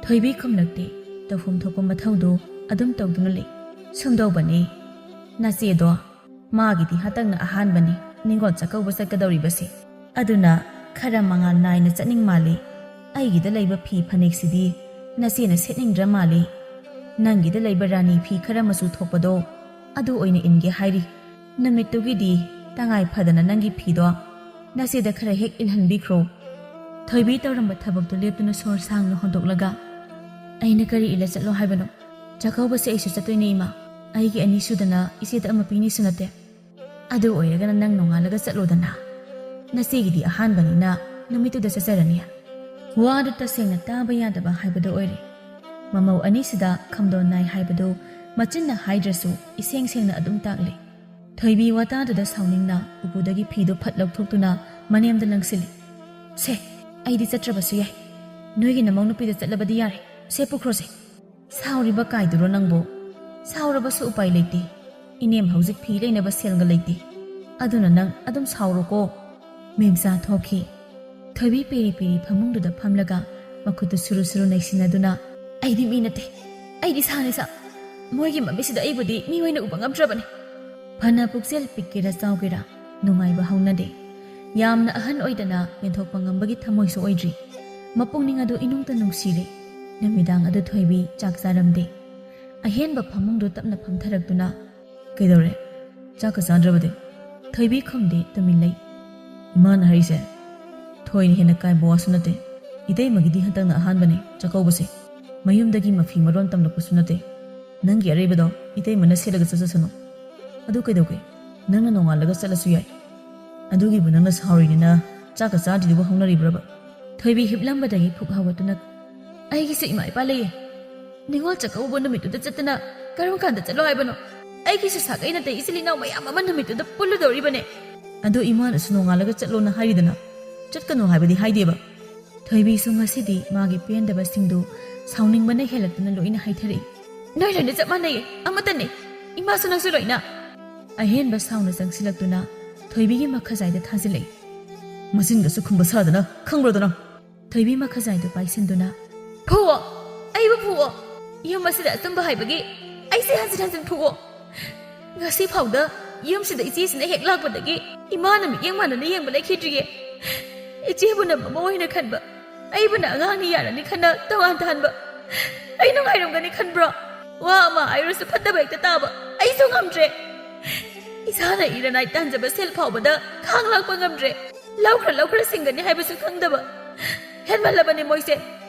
ꯊꯣꯏꯕꯤ ꯈꯨꯝꯂꯛꯇꯦ꯫ ꯇꯧꯐꯝ ꯊꯣꯛꯄ ꯃꯊꯧꯗꯨ ꯑꯗꯨꯝ ꯇꯧꯗꯨꯅ ꯂꯩ꯫ ꯁꯨꯝꯗꯧꯕꯅꯤ, ꯅꯆꯦꯗꯣ, ꯃꯥꯒꯤꯗꯤ ꯍꯟꯇꯛꯅ ꯑꯍꯥꯟꯕꯅꯤ ꯅꯤꯉꯣꯜ ꯆꯥꯛꯀꯧꯕ ꯆꯠꯀꯗꯧꯔꯤꯕꯁꯦ꯫ ꯑꯗꯨꯅ ꯈꯔ ꯃꯉꯥꯜ ꯅꯥꯏꯅ ꯆꯠꯅꯤꯡ ꯃꯥꯜꯂꯤ꯫ ꯑꯩꯒꯤꯗ ꯂꯩꯕ ꯐꯤ ꯐꯅꯦꯛꯁꯤꯗꯤ ꯅꯆꯦꯅ ꯁꯦꯠꯅꯤꯡꯗ꯭ꯔ ꯃꯥꯜꯂꯤ꯫ ꯅꯪꯒꯤꯗ ꯂꯩꯕ ꯔꯥꯅꯤ ꯐꯤ ꯈꯔ ꯃꯆꯨ ꯊꯣꯛꯄꯗꯣ, ꯑꯗꯨ ꯑꯣꯏꯅ ꯏꯟꯒꯦ ꯍꯥꯏꯔꯤ꯫ ꯅꯨꯃꯤꯠꯇꯨꯒꯤꯗꯤ ꯇꯉꯥꯏ ꯐꯗꯅ ꯅꯪꯒꯤ ꯐꯤꯗꯣ ꯅꯆꯦꯗ ꯈꯔ ꯍꯦꯛ ꯏꯜꯍꯟꯕꯤꯈ꯭ꯔꯣ꯫ ꯊꯣꯏꯕꯤ ꯇꯧꯔꯝꯕ ꯊꯕꯛꯇꯨ ꯂꯦꯞꯇꯨꯅ ꯁꯣꯔ ꯁꯥꯡꯅ ꯍꯣꯟꯗꯣꯛꯂꯒ, "ꯑꯩꯅ ꯀꯔꯤ ꯏꯜꯂ ꯆꯠꯂꯣ ꯍꯥꯏꯕꯅꯣ? ꯆꯥꯛꯀꯧꯕꯁꯦ ꯑꯩꯁꯨ ꯆꯠꯇꯣꯏꯅꯦ, ꯏꯃꯥ꯫ ꯑꯩꯒꯤ ꯑꯅꯤꯁꯨꯗꯅ ꯏꯆꯦꯗ ꯑꯃ ꯄꯤꯅꯤꯁꯨ ꯅꯠꯇꯦ꯫ ꯑꯗꯨ ꯑꯣꯏꯔꯒꯅ ꯅꯪ ꯅꯣꯡꯉꯥꯜꯂꯒ ꯆꯠꯂꯣꯗꯅ꯫" ꯅꯆꯦꯒꯤꯗꯤ ꯑꯍꯥꯟꯕꯅꯤꯅ ꯅꯨꯃꯤꯠꯇꯨꯗ ꯆꯠꯆꯔꯅꯤ꯫ ꯋꯥꯗꯨ ꯇꯁꯦꯡꯅ ꯇꯥꯕ ꯌꯥꯗꯕ ꯍꯥꯏꯕꯗꯨ ꯑꯣꯏꯔꯦ꯫ ꯃꯃꯧ ꯑꯅꯤꯁꯤꯗ ꯈꯝꯗꯣꯟ ꯅꯥꯏ ꯍꯥꯏꯕꯗꯨ ꯃꯆꯤꯟꯅ ꯍꯥꯏꯗ꯭ꯔꯁꯨ ꯏꯁꯦꯡ ꯁꯦꯡꯅ ꯑꯗꯨꯝ ꯇꯥꯛꯂꯦ꯫ ꯊꯣꯏꯕꯤ ꯋꯥꯇꯥꯗꯨꯗ ꯁꯥꯎꯅꯤꯡꯅ ꯎꯄꯨꯗꯒꯤ ꯐꯤꯗꯨ ꯐꯠ ꯂꯧꯊꯣꯛꯇꯨꯅ ꯃꯅꯦꯝꯗ ꯂꯪꯁꯤꯜꯂꯤ꯫ "ꯁꯦ, ꯑꯩꯗꯤ ꯆꯠꯇ꯭ꯔꯕꯁꯨ ꯌꯥꯏ꯫ ꯅꯣꯏꯒꯤ ꯅꯃꯧ ꯅꯨꯄꯤꯗ ꯆꯠꯂꯕꯗꯤ ꯌꯥꯔꯦ꯫ ꯁꯦ, ꯄꯨꯈ꯭ꯔꯣꯁꯦ꯫" "ꯁꯥꯎꯔꯤꯕ ꯀꯥꯏꯗꯨꯔꯣ ꯅꯪꯕꯣ? ꯁꯥꯎꯔꯕꯁꯨ ꯎꯄꯥꯏ ꯂꯩꯇꯦ꯫ ꯏꯅꯦꯝ ꯍꯧꯖꯤꯛ ꯐꯤ ꯂꯩꯅꯕ ꯁꯦꯜꯒ ꯂꯩꯇꯦ꯫ ꯑꯗꯨꯅ ꯅꯪ ꯑꯗꯨꯝ ꯁꯥꯎꯔꯣꯀꯣ꯫" ꯃꯦꯝꯆꯥ ꯊꯣꯛꯈꯤ꯫ ꯊꯣꯏꯕꯤ ꯄꯦꯔꯤ ꯄꯦꯔꯤ ꯐꯃꯨꯡꯗꯨꯗ ꯐꯝꯂꯒ ꯃꯈꯨꯠꯇꯨ ꯁꯨꯔꯨ ꯁꯨꯔꯨ ꯅꯩꯁꯤꯟꯅꯗꯨꯅ, "ꯑꯩꯗꯤ ꯃꯤ ꯅꯠꯇꯦ꯫ ꯑꯩꯗꯤ ꯁꯥꯅꯤ ꯁꯥ꯫ ꯃꯣꯏꯒꯤ ꯃꯃꯤꯠꯁꯤꯗ ꯑꯩꯕꯨꯗꯤ ꯃꯤ ꯑꯣꯏꯅ ꯎꯕ ꯉꯝꯗ꯭ꯔꯕꯅꯤ꯫" ꯐꯅ ꯄꯨꯛꯆꯦꯜ ꯄꯤꯛꯀꯦꯔꯥ ꯆꯥꯎꯒꯦꯔꯥ, ꯅꯨꯡꯉꯥꯏꯕ ꯍꯧꯅꯗꯦ꯫ ꯌꯥꯝꯅ ꯑꯍꯟ ꯑꯣꯏꯗꯅ ꯌꯦꯟꯊꯣꯛꯄ ꯉꯝꯕꯒꯤ ꯊꯃꯣꯏꯁꯨ ꯑꯣꯏꯗ꯭ꯔꯤ꯫ ꯃꯄꯨꯛꯅꯤꯡ ꯑꯗꯨ ꯏꯅꯨꯡꯇ ꯅꯨꯡꯁꯤꯔꯦ꯫ ꯅꯨꯃꯤꯗꯥꯡ ꯑꯗꯨ ꯊꯣꯏꯕꯤ ꯆꯥꯛ ꯆꯥꯔꯝꯗꯦ꯫ ꯑꯍꯦꯟꯕ ꯐꯃꯨꯡꯗꯨ ꯇꯞꯅ ꯐꯝꯊꯔꯛꯇꯨꯅ, "ꯀꯩꯗꯧꯔꯦ? ꯆꯥꯛꯀ ꯆꯥꯗ꯭ꯔꯕꯗꯤ?" ꯊꯣꯏꯕꯤ ꯈꯨꯝꯗꯦ, ꯇꯨꯃꯤꯟ ꯂꯩ꯫ "ꯏꯃꯥꯅ ꯍꯥꯏꯔꯤꯁꯦ ꯊꯣꯏꯅ ꯍꯦꯟꯅ ꯀꯥꯏꯕ ꯋꯥꯁꯨ ꯅꯠꯇꯦ꯫ ꯏꯇꯩꯃꯒꯤꯗꯤ ꯍꯟꯗꯛꯅ ꯑꯍꯥꯟꯕꯅꯦ ꯆꯥꯛꯀꯧꯕꯁꯦ꯫ ꯃꯌꯨꯝꯗꯒꯤ ꯃꯐꯤ ꯃꯔꯣꯟ ꯇꯝꯂꯛꯄꯁꯨ ꯅꯠꯇꯦ꯫ ꯅꯪꯒꯤ ꯑꯔꯩꯕꯗꯣ ꯏꯇꯩꯃꯅ ꯁꯦꯠꯂꯒ ꯆꯠꯆꯁꯅꯨ꯫ ꯑꯗꯨ ꯀꯩꯗꯧꯒꯦ? ꯅꯪꯅ ꯅꯣꯡꯉꯥꯜꯂꯒ ꯆꯠꯂꯁꯨ ꯌꯥꯏ꯫ ꯑꯗꯨꯒꯤꯕꯨ ꯅꯪꯅ ꯁꯥꯎꯔꯤꯅꯤꯅ ꯆꯥꯛꯀ ꯆꯥꯗ꯭ꯔꯤꯗꯨꯕꯨ ꯍꯧꯅꯔꯤꯕ꯭ꯔꯕ?" ꯊꯣꯏꯕꯤ ꯍꯤꯞꯂꯝꯕꯗꯒꯤ ꯐꯨꯛ ꯍꯧꯒꯠꯇꯨꯅ, "ꯑꯩꯒꯤꯁꯨ ꯏꯃꯥ ꯏꯄꯥ ꯂꯩꯌꯦ꯫ ꯅꯤꯉꯣꯜ ꯆꯥꯛꯀꯧꯕ ꯅꯨꯃꯤꯠꯇꯨꯗ ꯆꯠꯇꯅ ꯀꯔꯝ ꯀꯥꯟꯗ ꯆꯠꯂꯣ ꯍꯥꯏꯕꯅꯣ? ꯑꯩꯒꯤꯁꯨ ꯁꯥꯒꯩ ꯅꯥꯇꯩ ꯏꯆꯤꯜ ꯏꯅꯥꯎ ꯃꯌꯥꯝ ꯑꯃ ꯅꯨꯃꯤꯠꯇꯨꯗ ꯄꯨꯜꯂꯨꯗꯧꯔꯤꯕꯅꯦ꯫" "ꯑꯗꯣ ꯏꯃꯥꯅꯁꯨ ꯅꯣꯡꯉꯥꯜꯂꯒ ꯆꯠꯂꯣꯅ ꯍꯥꯏꯔꯤꯗꯅ, ꯆꯠꯀꯅꯨ ꯍꯥꯏꯕꯗꯤ ꯍꯥꯏꯗꯦꯕ꯫" ꯊꯣꯏꯕꯤꯁꯨ ꯉꯁꯤꯗꯤ ꯃꯥꯒꯤ ꯄꯦꯟꯗꯕꯁꯤꯡꯗꯨ ꯁꯥꯎꯅꯤꯡꯕꯅ ꯍꯦꯜꯂꯛꯇꯨꯅ ꯂꯣꯏꯅ ꯍꯥꯏꯊꯔꯛꯏ꯫ "ꯅꯣꯏ ꯂꯣꯏꯅ ꯆꯞ ꯃꯥꯟꯅꯩꯌꯦ, ꯑꯃꯠꯇꯅꯦ꯫ ꯏꯃꯥꯁꯨ ꯅꯪꯁꯨ ꯂꯣꯏꯅ꯫" ꯑꯍꯦꯟꯕ ꯁꯥꯎꯅ ꯆꯪꯁꯤꯜꯂꯛꯇꯨꯅ ꯊꯣꯏꯕꯤꯒꯤ ꯃꯈꯖꯥꯏꯗ ꯊꯥꯖꯤꯜꯂꯛꯏ꯫ "ꯃꯆꯤꯟꯒꯁꯨ ꯈꯨꯝꯕ ꯁꯥꯗꯅ ꯈꯪꯕ꯭ꯔꯣꯗꯣ ꯅꯪ?" ꯊꯣꯏꯕꯤ ꯃꯈꯖꯥꯏꯗꯨ ꯄꯥꯏꯁꯤꯟꯗꯨꯅ, "ꯐꯨꯑꯣ! ꯑꯩꯕꯨ ꯐꯨꯑꯣ! ꯌꯨꯝ ꯑꯁꯤꯗ ꯑꯆꯨꯝꯕ ꯍꯥꯏꯕꯒꯤ ꯑꯩꯁꯦ ꯍꯟꯖꯤꯟ ꯍꯟꯖꯤꯟ ꯐꯨꯑꯣ! ꯉꯁꯤ ꯐꯥꯎꯗ ꯌꯨꯝꯁꯤꯗ ꯏꯆꯦꯁꯤꯅ ꯍꯦꯛ ꯂꯥꯛꯄꯗꯒꯤ ꯏꯃꯥꯅ ꯃꯤꯠꯌꯦꯡ ꯃꯥꯟꯅꯅ ꯌꯦꯡꯕ ꯂꯩꯈꯤꯗ꯭ꯔꯤꯌꯦ꯫ ꯏꯆꯦꯕꯨꯅ ꯃꯃꯧ ꯑꯣꯏꯅ ꯈꯟꯕ, ꯑꯩꯕꯨꯅ ꯑꯉꯥꯡꯅꯤ ꯌꯥꯔꯅꯤ ꯈꯟꯅ ꯇꯣꯉꯥꯟ ꯇꯥꯍꯟꯕ꯫ ꯑꯩ ꯅꯨꯡꯉꯥꯏꯔꯝꯒꯅꯤ ꯈꯟꯕ꯭ꯔꯣ? ꯋꯥ ꯑꯃ ꯍꯥꯏꯔꯁꯨ ꯐꯠꯇꯕ ꯍꯦꯛꯇ ꯇꯥꯕ꯫ ꯑꯩꯁꯨ ꯉꯝꯗ꯭ꯔꯦ꯫ ꯏꯁꯥꯅ ꯏꯔꯅꯥꯏ ꯇꯥꯟꯖꯕ ꯁꯦꯜ ꯐꯥꯎꯕꯗ ꯈꯥꯡ ꯂꯥꯛꯄ ꯉꯝꯗ꯭ꯔꯦ꯫ ꯂꯧꯈ꯭ꯔ ꯂꯧꯈ꯭ꯔ ꯁꯤꯡꯒꯅꯤ ꯍꯥꯏꯕꯁꯨ ꯈꯪꯗꯕ꯫ ꯍꯦꯟꯃꯜꯂꯕꯅꯤ ꯃꯣꯏꯁꯦ꯫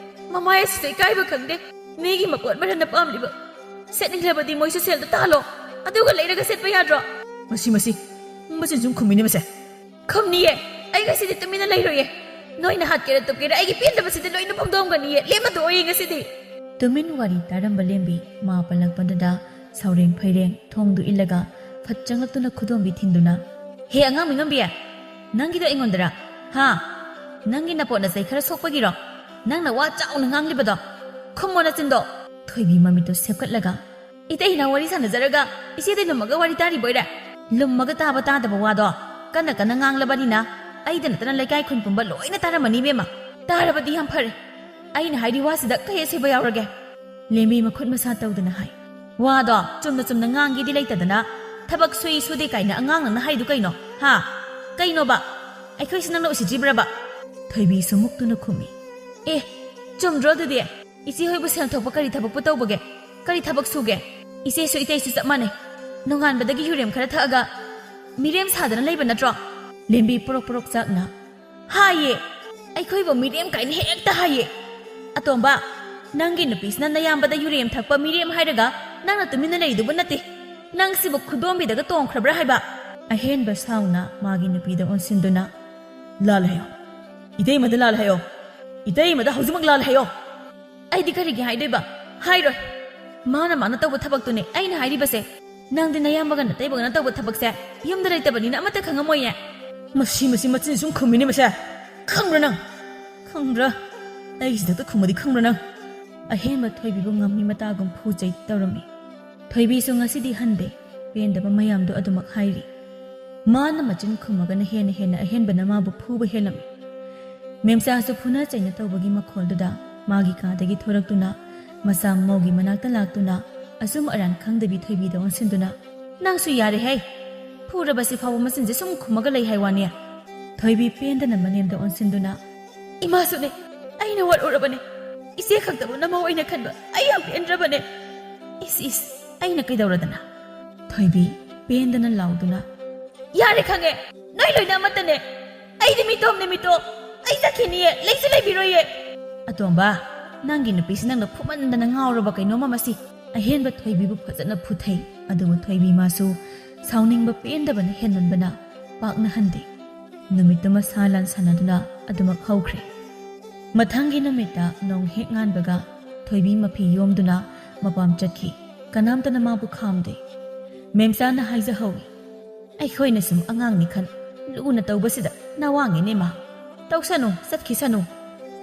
ꯃꯃꯥꯏ ꯑꯁꯤꯁꯨ ꯏꯀꯥꯏꯕ ꯈꯪꯗꯦ꯫ ꯃꯤꯒꯤ ꯃꯄꯣꯠ ꯃꯔꯟꯅ ꯄꯥꯝꯂꯤꯕ꯫ ꯁꯦꯠꯅꯤꯡꯂꯕꯗꯤ ꯃꯣꯏꯁꯨ ꯁꯦꯜꯗꯣ ꯇꯥꯜꯂꯣ꯫ ꯑꯗꯨꯒ ꯂꯩꯔꯒ ꯁꯦꯠꯄ ꯌꯥꯗ꯭ꯔꯣ?" "ꯃꯁꯤ, ꯃꯁꯤ꯫ ꯃꯆꯤꯟ ꯁꯨꯝ ꯈꯨꯝꯃꯤꯅꯦ ꯃꯁꯦ꯫" "ꯈꯨꯝꯅꯤꯌꯦ꯫ ꯑꯩ ꯉꯁꯤꯗꯤ ꯇꯨꯃꯤꯟꯅ ꯂꯩꯔꯣꯏꯌꯦ꯫ ꯅꯣꯏꯅ ꯍꯥꯠꯀꯦꯔꯥ ꯇꯨꯞꯀꯦꯔꯥ, ꯑꯩꯒꯤ ꯄꯦꯟꯗꯕꯁꯤꯗꯤ ꯂꯣꯏꯅ ꯐꯣꯡꯗꯣꯛꯑꯝꯒꯅꯤꯌꯦ꯫ ꯂꯦꯝꯃꯗꯣꯛꯑꯣꯌꯦ ꯉꯁꯤꯗꯤ꯫ ꯇꯨꯃꯤꯟ ꯋꯥꯔꯤ ꯇꯥꯔꯝꯕ ꯂꯦꯝꯕꯤ ꯃꯥ ꯄꯜꯂꯛꯄꯗꯨꯗ ꯁꯥꯎꯔꯦꯡ ꯐꯩꯔꯦꯡ ꯊꯣꯡꯗꯨ ꯏꯜꯂꯒ ꯐꯠ ꯆꯪꯂꯛꯇꯨꯅ ꯈꯨꯗꯣꯝꯕꯤ ꯊꯤꯟꯗꯨꯅ, "ꯍꯦ ꯑꯉꯥꯡ ꯃꯤꯉꯝꯕꯤ, ꯅꯪꯒꯤꯗꯣ ꯑꯩꯉꯣꯟꯗꯔꯥ? ꯍꯥ? ꯅꯪꯒꯤ ꯅꯄꯣꯠ ꯅꯆꯩ ꯈꯔ ꯁꯣꯛꯄꯒꯤꯔꯣ ꯅꯪꯅ ꯋꯥ ꯆꯥꯎꯅ ꯉꯥꯡꯂꯤꯕꯗꯣ? ꯈꯨꯝꯃꯣ ꯅꯆꯤꯟꯗꯣ!" ꯊꯣꯏꯕꯤ ꯃꯃꯤꯠꯇꯣ ꯁꯦꯞꯀꯠꯂꯒ, "ꯏꯇꯩꯅ ꯋꯥꯔꯤ ꯁꯥꯟꯅꯖꯔꯒ ꯏꯆꯦꯗꯤ ꯂꯨꯝꯃꯒ ꯋꯥꯔꯤ ꯇꯥꯔꯤꯕꯣꯏꯔꯦ? ꯂꯨꯝꯃꯒ ꯇꯥꯕ ꯇꯥꯗꯕ ꯋꯥꯗꯣ ꯀꯟꯅ ꯀꯟꯅ ꯉꯥꯡꯂꯕꯅꯤꯅ ꯑꯩꯗ ꯅꯠꯇꯅ ꯂꯩꯀꯥꯏ ꯈꯨꯟ ꯄꯨꯝꯕ ꯂꯣꯏꯅ ꯇꯥꯔꯝꯃꯅꯤ ꯏꯕꯦꯝꯃ꯫ ꯇꯥꯔꯕꯗꯤ ꯌꯥꯝ ꯐꯔꯦ꯫ ꯑꯩꯅ ꯍꯥꯏꯔꯤ ꯋꯥꯁꯤꯗ ꯀꯩ ꯑꯁꯣꯏꯕ ꯌꯥꯎꯔꯒꯦ?" ꯂꯦꯝꯕꯤ ꯃꯈꯨꯠ ꯃꯁꯥ ꯇꯧꯗꯅ ꯍꯥꯏ, "ꯋꯥꯗꯣ ꯆꯨꯝꯅ ꯆꯨꯝꯅ ꯉꯥꯡꯒꯦꯗꯤ ꯂꯩꯇꯗꯅ ꯊꯕꯛ ꯁꯨꯏ ꯁꯨꯗꯦ ꯀꯥꯏꯅ ꯑꯉꯥꯡ ꯅꯪꯅ ꯍꯥꯏꯗꯨ ꯀꯩꯅꯣ? ꯍꯥ? ꯀꯩꯅꯣꯕ? ꯑꯩꯈꯣꯏꯁꯤ ꯅꯪꯅ ꯎꯁꯤꯠꯇ꯭ꯔꯤꯕ꯭ꯔꯕ?" ꯊꯣꯏꯕꯤꯁꯨ ꯃꯨꯛꯇꯨꯅ ꯈꯨꯝꯃꯤ, "ꯑꯦ, ꯆꯨꯝꯗ꯭ꯔꯣ ꯑꯗꯨꯗꯤ? ꯏꯆꯦ ꯍꯣꯏꯕꯨ ꯁꯦꯜ ꯊꯣꯛꯄ ꯀꯔꯤ ꯊꯕꯛꯄꯨ ꯇꯧꯕꯒꯦ? ꯀꯔꯤ ꯊꯕꯛ ꯁꯨꯒꯦ? ꯏꯆꯦꯁꯨ ꯏꯇꯩꯁꯨ ꯆꯞ ꯃꯥꯟꯅꯩ꯫ ꯅꯣꯡꯉꯥꯟꯕꯗꯒꯤ ꯌꯨꯔꯦꯝ ꯈꯔ ꯊꯛꯑꯒ ꯃꯤꯔꯦꯝ ꯁꯥꯗꯅ ꯂꯩꯕ ꯅꯠꯇ꯭ꯔꯣ?" ꯂꯦꯝꯕꯤ ꯄꯨꯔꯣꯛ ꯄꯨꯔꯣꯛ ꯆꯥꯛꯅ, "ꯍꯥꯏꯌꯦ, ꯑꯩꯈꯣꯏꯕꯨ ꯃꯤꯔꯦꯝ ꯀꯥꯏꯅ ꯍꯦꯛꯇ ꯍꯥꯏꯌꯦ꯫ ꯑꯇꯣꯝꯕ, ꯅꯪꯒꯤ ꯅꯨꯄꯤꯁꯤꯅ ꯅꯌꯥꯝꯕꯗ ꯌꯨꯔꯦꯝ ꯊꯛꯄ ꯃꯤꯔꯦꯝ ꯍꯥꯏꯔꯒ ꯅꯪꯅ ꯇꯨꯃꯤꯟꯅ ꯂꯩꯔꯤꯗꯨꯕꯨ ꯅꯠꯇꯦ꯫ ꯅꯪꯁꯤꯕꯨ ꯈꯨꯗꯣꯝꯕꯤꯗꯒ ꯇꯣꯡꯈ꯭ꯔꯕ꯭ꯔꯥ ꯍꯥꯏꯕ?" ꯑꯍꯦꯟꯕ ꯁꯥꯎꯅ ꯃꯥꯒꯤ ꯅꯨꯄꯤꯗ ꯑꯣꯟꯁꯤꯟꯗꯨꯅ, "ꯂꯥꯜꯂꯦ ꯍꯥꯏꯌꯣ꯫ ꯏꯇꯩꯃꯗ ꯂꯥꯜꯂꯦ ꯍꯥꯏꯌꯣ꯫ ꯏꯇꯩꯃꯗ ꯍꯧꯖꯤꯛꯃꯛ ꯂꯥꯜꯂꯦ ꯍꯥꯏꯌꯣ꯫ ꯑꯩꯗꯤ ꯀꯔꯤꯒꯤ ꯍꯥꯏꯗꯣꯏꯕ? ꯍꯥꯏꯔꯣꯏ꯫ ꯃꯥꯅ ꯃꯥꯅ ꯇꯧꯕ ꯊꯕꯛꯇꯨꯅꯦ ꯑꯩꯅ ꯍꯥꯏꯔꯤꯕꯁꯦ꯫ ꯅꯪꯗꯤ ꯅꯌꯥꯝꯕꯒ ꯅꯇꯩꯕꯒꯅ ꯇꯧꯕ ꯊꯕꯛꯁꯦ ꯌꯨꯝꯗ ꯂꯩꯇꯕꯅꯤꯅ ꯑꯃꯠꯇ ꯈꯪꯉꯝꯃꯣꯏꯌꯦ꯫" "ꯃꯁꯤ, ꯃꯁꯤ ꯃꯆꯤꯟ ꯁꯨꯝ ꯈꯨꯝꯃꯤꯅꯦ ꯃꯁꯦ꯫ ꯈꯪꯕ꯭ꯔꯥ ꯅꯪ? ꯈꯪꯕ꯭ꯔꯥ? ꯑꯩꯒꯤ ꯁꯤꯗꯛꯇ ꯈꯨꯝꯃꯗꯤ ꯈꯪꯕ꯭ꯔꯥ ꯅꯪ?" ꯑꯍꯦꯟꯕ ꯊꯣꯏꯕꯤꯕꯨ ꯉꯝꯃꯤ ꯃꯇꯥꯒꯨꯝ ꯐꯨ ꯆꯩ ꯇꯧꯔꯝꯃꯤ꯫ ꯊꯣꯏꯕꯤꯁꯨ ꯉꯁꯤꯗꯤ ꯍꯟꯗꯦ꯫ ꯄꯦꯟꯗꯕ ꯃꯌꯥꯝꯗꯨ ꯑꯗꯨꯃꯛ ꯍꯥꯏꯔꯤ꯫ ꯃꯥꯅ ꯃꯆꯤꯟ ꯈꯨꯝꯃꯒꯅ ꯍꯦꯟꯅ ꯍꯦꯟꯅ ꯑꯍꯦꯟꯕꯅ ꯃꯥꯕꯨ ꯐꯨꯕ ꯍꯦꯜꯂꯝꯃꯤ꯫ ꯃꯦꯝꯆꯥꯁꯨ ꯐꯨꯅ ꯆꯩꯅ ꯇꯧꯕꯒꯤ ꯃꯈꯣꯜꯗꯨꯗ ꯃꯥꯒꯤ ꯀꯥꯗꯒꯤ ꯊꯣꯔꯛꯇꯨꯅ ꯃꯆꯥ ꯃꯧꯒꯤ ꯃꯅꯥꯛꯇ ꯂꯥꯛꯇꯨꯅ ꯑꯆꯨꯝ ꯑꯔꯥꯟ ꯈꯪꯗꯕꯤ ꯊꯣꯏꯕꯤꯗ ꯑꯣꯟꯁꯤꯟꯗꯨꯅ, "ꯅꯪꯁꯨ ꯌꯥꯔꯦꯍꯦ! ꯐꯨꯔꯕꯁꯤ ꯐꯥꯎꯕ ꯃꯆꯤꯟꯁꯦ ꯁꯨꯝ ꯈꯨꯝꯃꯒ ꯂꯩ ꯍꯥꯏ ꯋꯥꯅꯦ?" ꯊꯣꯏꯕꯤ ꯄꯦꯟꯗꯅ ꯃꯅꯦꯝꯗ ꯑꯣꯟꯁꯤꯟꯗꯨꯅ, "ꯏꯃꯥꯁꯨꯅꯦ, ꯑꯩꯅ ꯋꯥꯔꯧꯔꯕꯅꯦ꯫ ꯏꯆꯦ ꯈꯛꯇꯕꯨ ꯅꯃꯧ ꯑꯣꯏꯅ ꯈꯟꯕ ꯑꯩ ꯌꯥꯝ ꯄꯦꯟꯗ꯭ꯔꯕꯅꯦ꯫ ꯏꯁ ꯏꯁ, ꯑꯩꯅ ꯀꯩꯗꯧꯔꯗꯅ?" ꯊꯣꯏꯕꯤ ꯄꯦꯟꯗꯅ ꯂꯥꯎꯗꯨꯅ, "ꯌꯥꯔꯦ, ꯈꯪꯉꯦ꯫ ꯅꯣꯏ ꯂꯣꯏꯅ ꯑꯃꯠꯇꯅꯦ꯫ ꯑꯩꯗꯤ ꯃꯤꯇꯣꯝꯅꯦ, ꯃꯤꯇꯣꯝ꯫ ꯑꯩ ꯆꯠꯈꯤꯅꯤꯌꯦ, ꯂꯩꯁꯨ ꯂꯩꯕꯤꯔꯣꯏꯌꯦ꯫" "ꯑꯇꯣꯝꯕ, ꯅꯪꯒꯤ ꯅꯨꯄꯤꯁꯤ ꯅꯪꯅ ꯐꯨꯃꯟꯗꯅ ꯉꯥꯎꯔꯕ ꯀꯩꯅꯣꯝꯃ ꯃꯁꯤ꯫" ꯑꯍꯦꯟꯕ ꯊꯣꯏꯕꯤꯕꯨ ꯐꯖꯅ ꯐꯨꯊꯩ꯫ ꯑꯗꯨꯕꯨ ꯊꯣꯏꯕꯤ ꯃꯥꯁꯨ ꯁꯥꯎꯅꯤꯡꯕ ꯄꯦꯟꯗꯕꯅ ꯍꯦꯟꯃꯟꯕꯅ ꯄꯥꯛꯅ ꯍꯟꯗꯦ꯫ ꯅꯨꯃꯤꯠꯇꯨꯃ ꯁꯥ ꯂꯥꯟ ꯁꯥꯟꯅꯗꯨꯅ ꯑꯗꯨꯃꯛ ꯍꯧꯈ꯭ꯔꯦ꯫ ꯃꯊꯪꯒꯤ ꯅꯨꯃꯤꯠꯇ ꯅꯣꯡ ꯍꯦꯛ ꯉꯥꯟꯕꯒ ꯊꯣꯏꯕꯤ ꯃꯐꯤ ꯌꯣꯝꯗꯨꯅ ꯃꯄꯥꯝ ꯆꯠꯈꯤ꯫ ꯀꯅꯥꯝꯇꯅ ꯃꯥꯕꯨ ꯈꯥꯝꯗꯦ꯫ ꯃꯦꯝꯆꯥꯅ ꯍꯥꯏꯖꯍꯧꯏ, "ꯑꯩꯈꯣꯏꯅ ꯁꯨꯝ ꯑꯉꯥꯡꯅꯤ ꯈꯟ ꯂꯨꯅ ꯇꯧꯕꯁꯤꯗ ꯅꯋꯥꯡꯉꯤꯅꯦ ꯃꯥ꯫ ꯇꯧꯁꯅꯨ, ꯆꯠꯈꯤꯁꯅꯨ꯫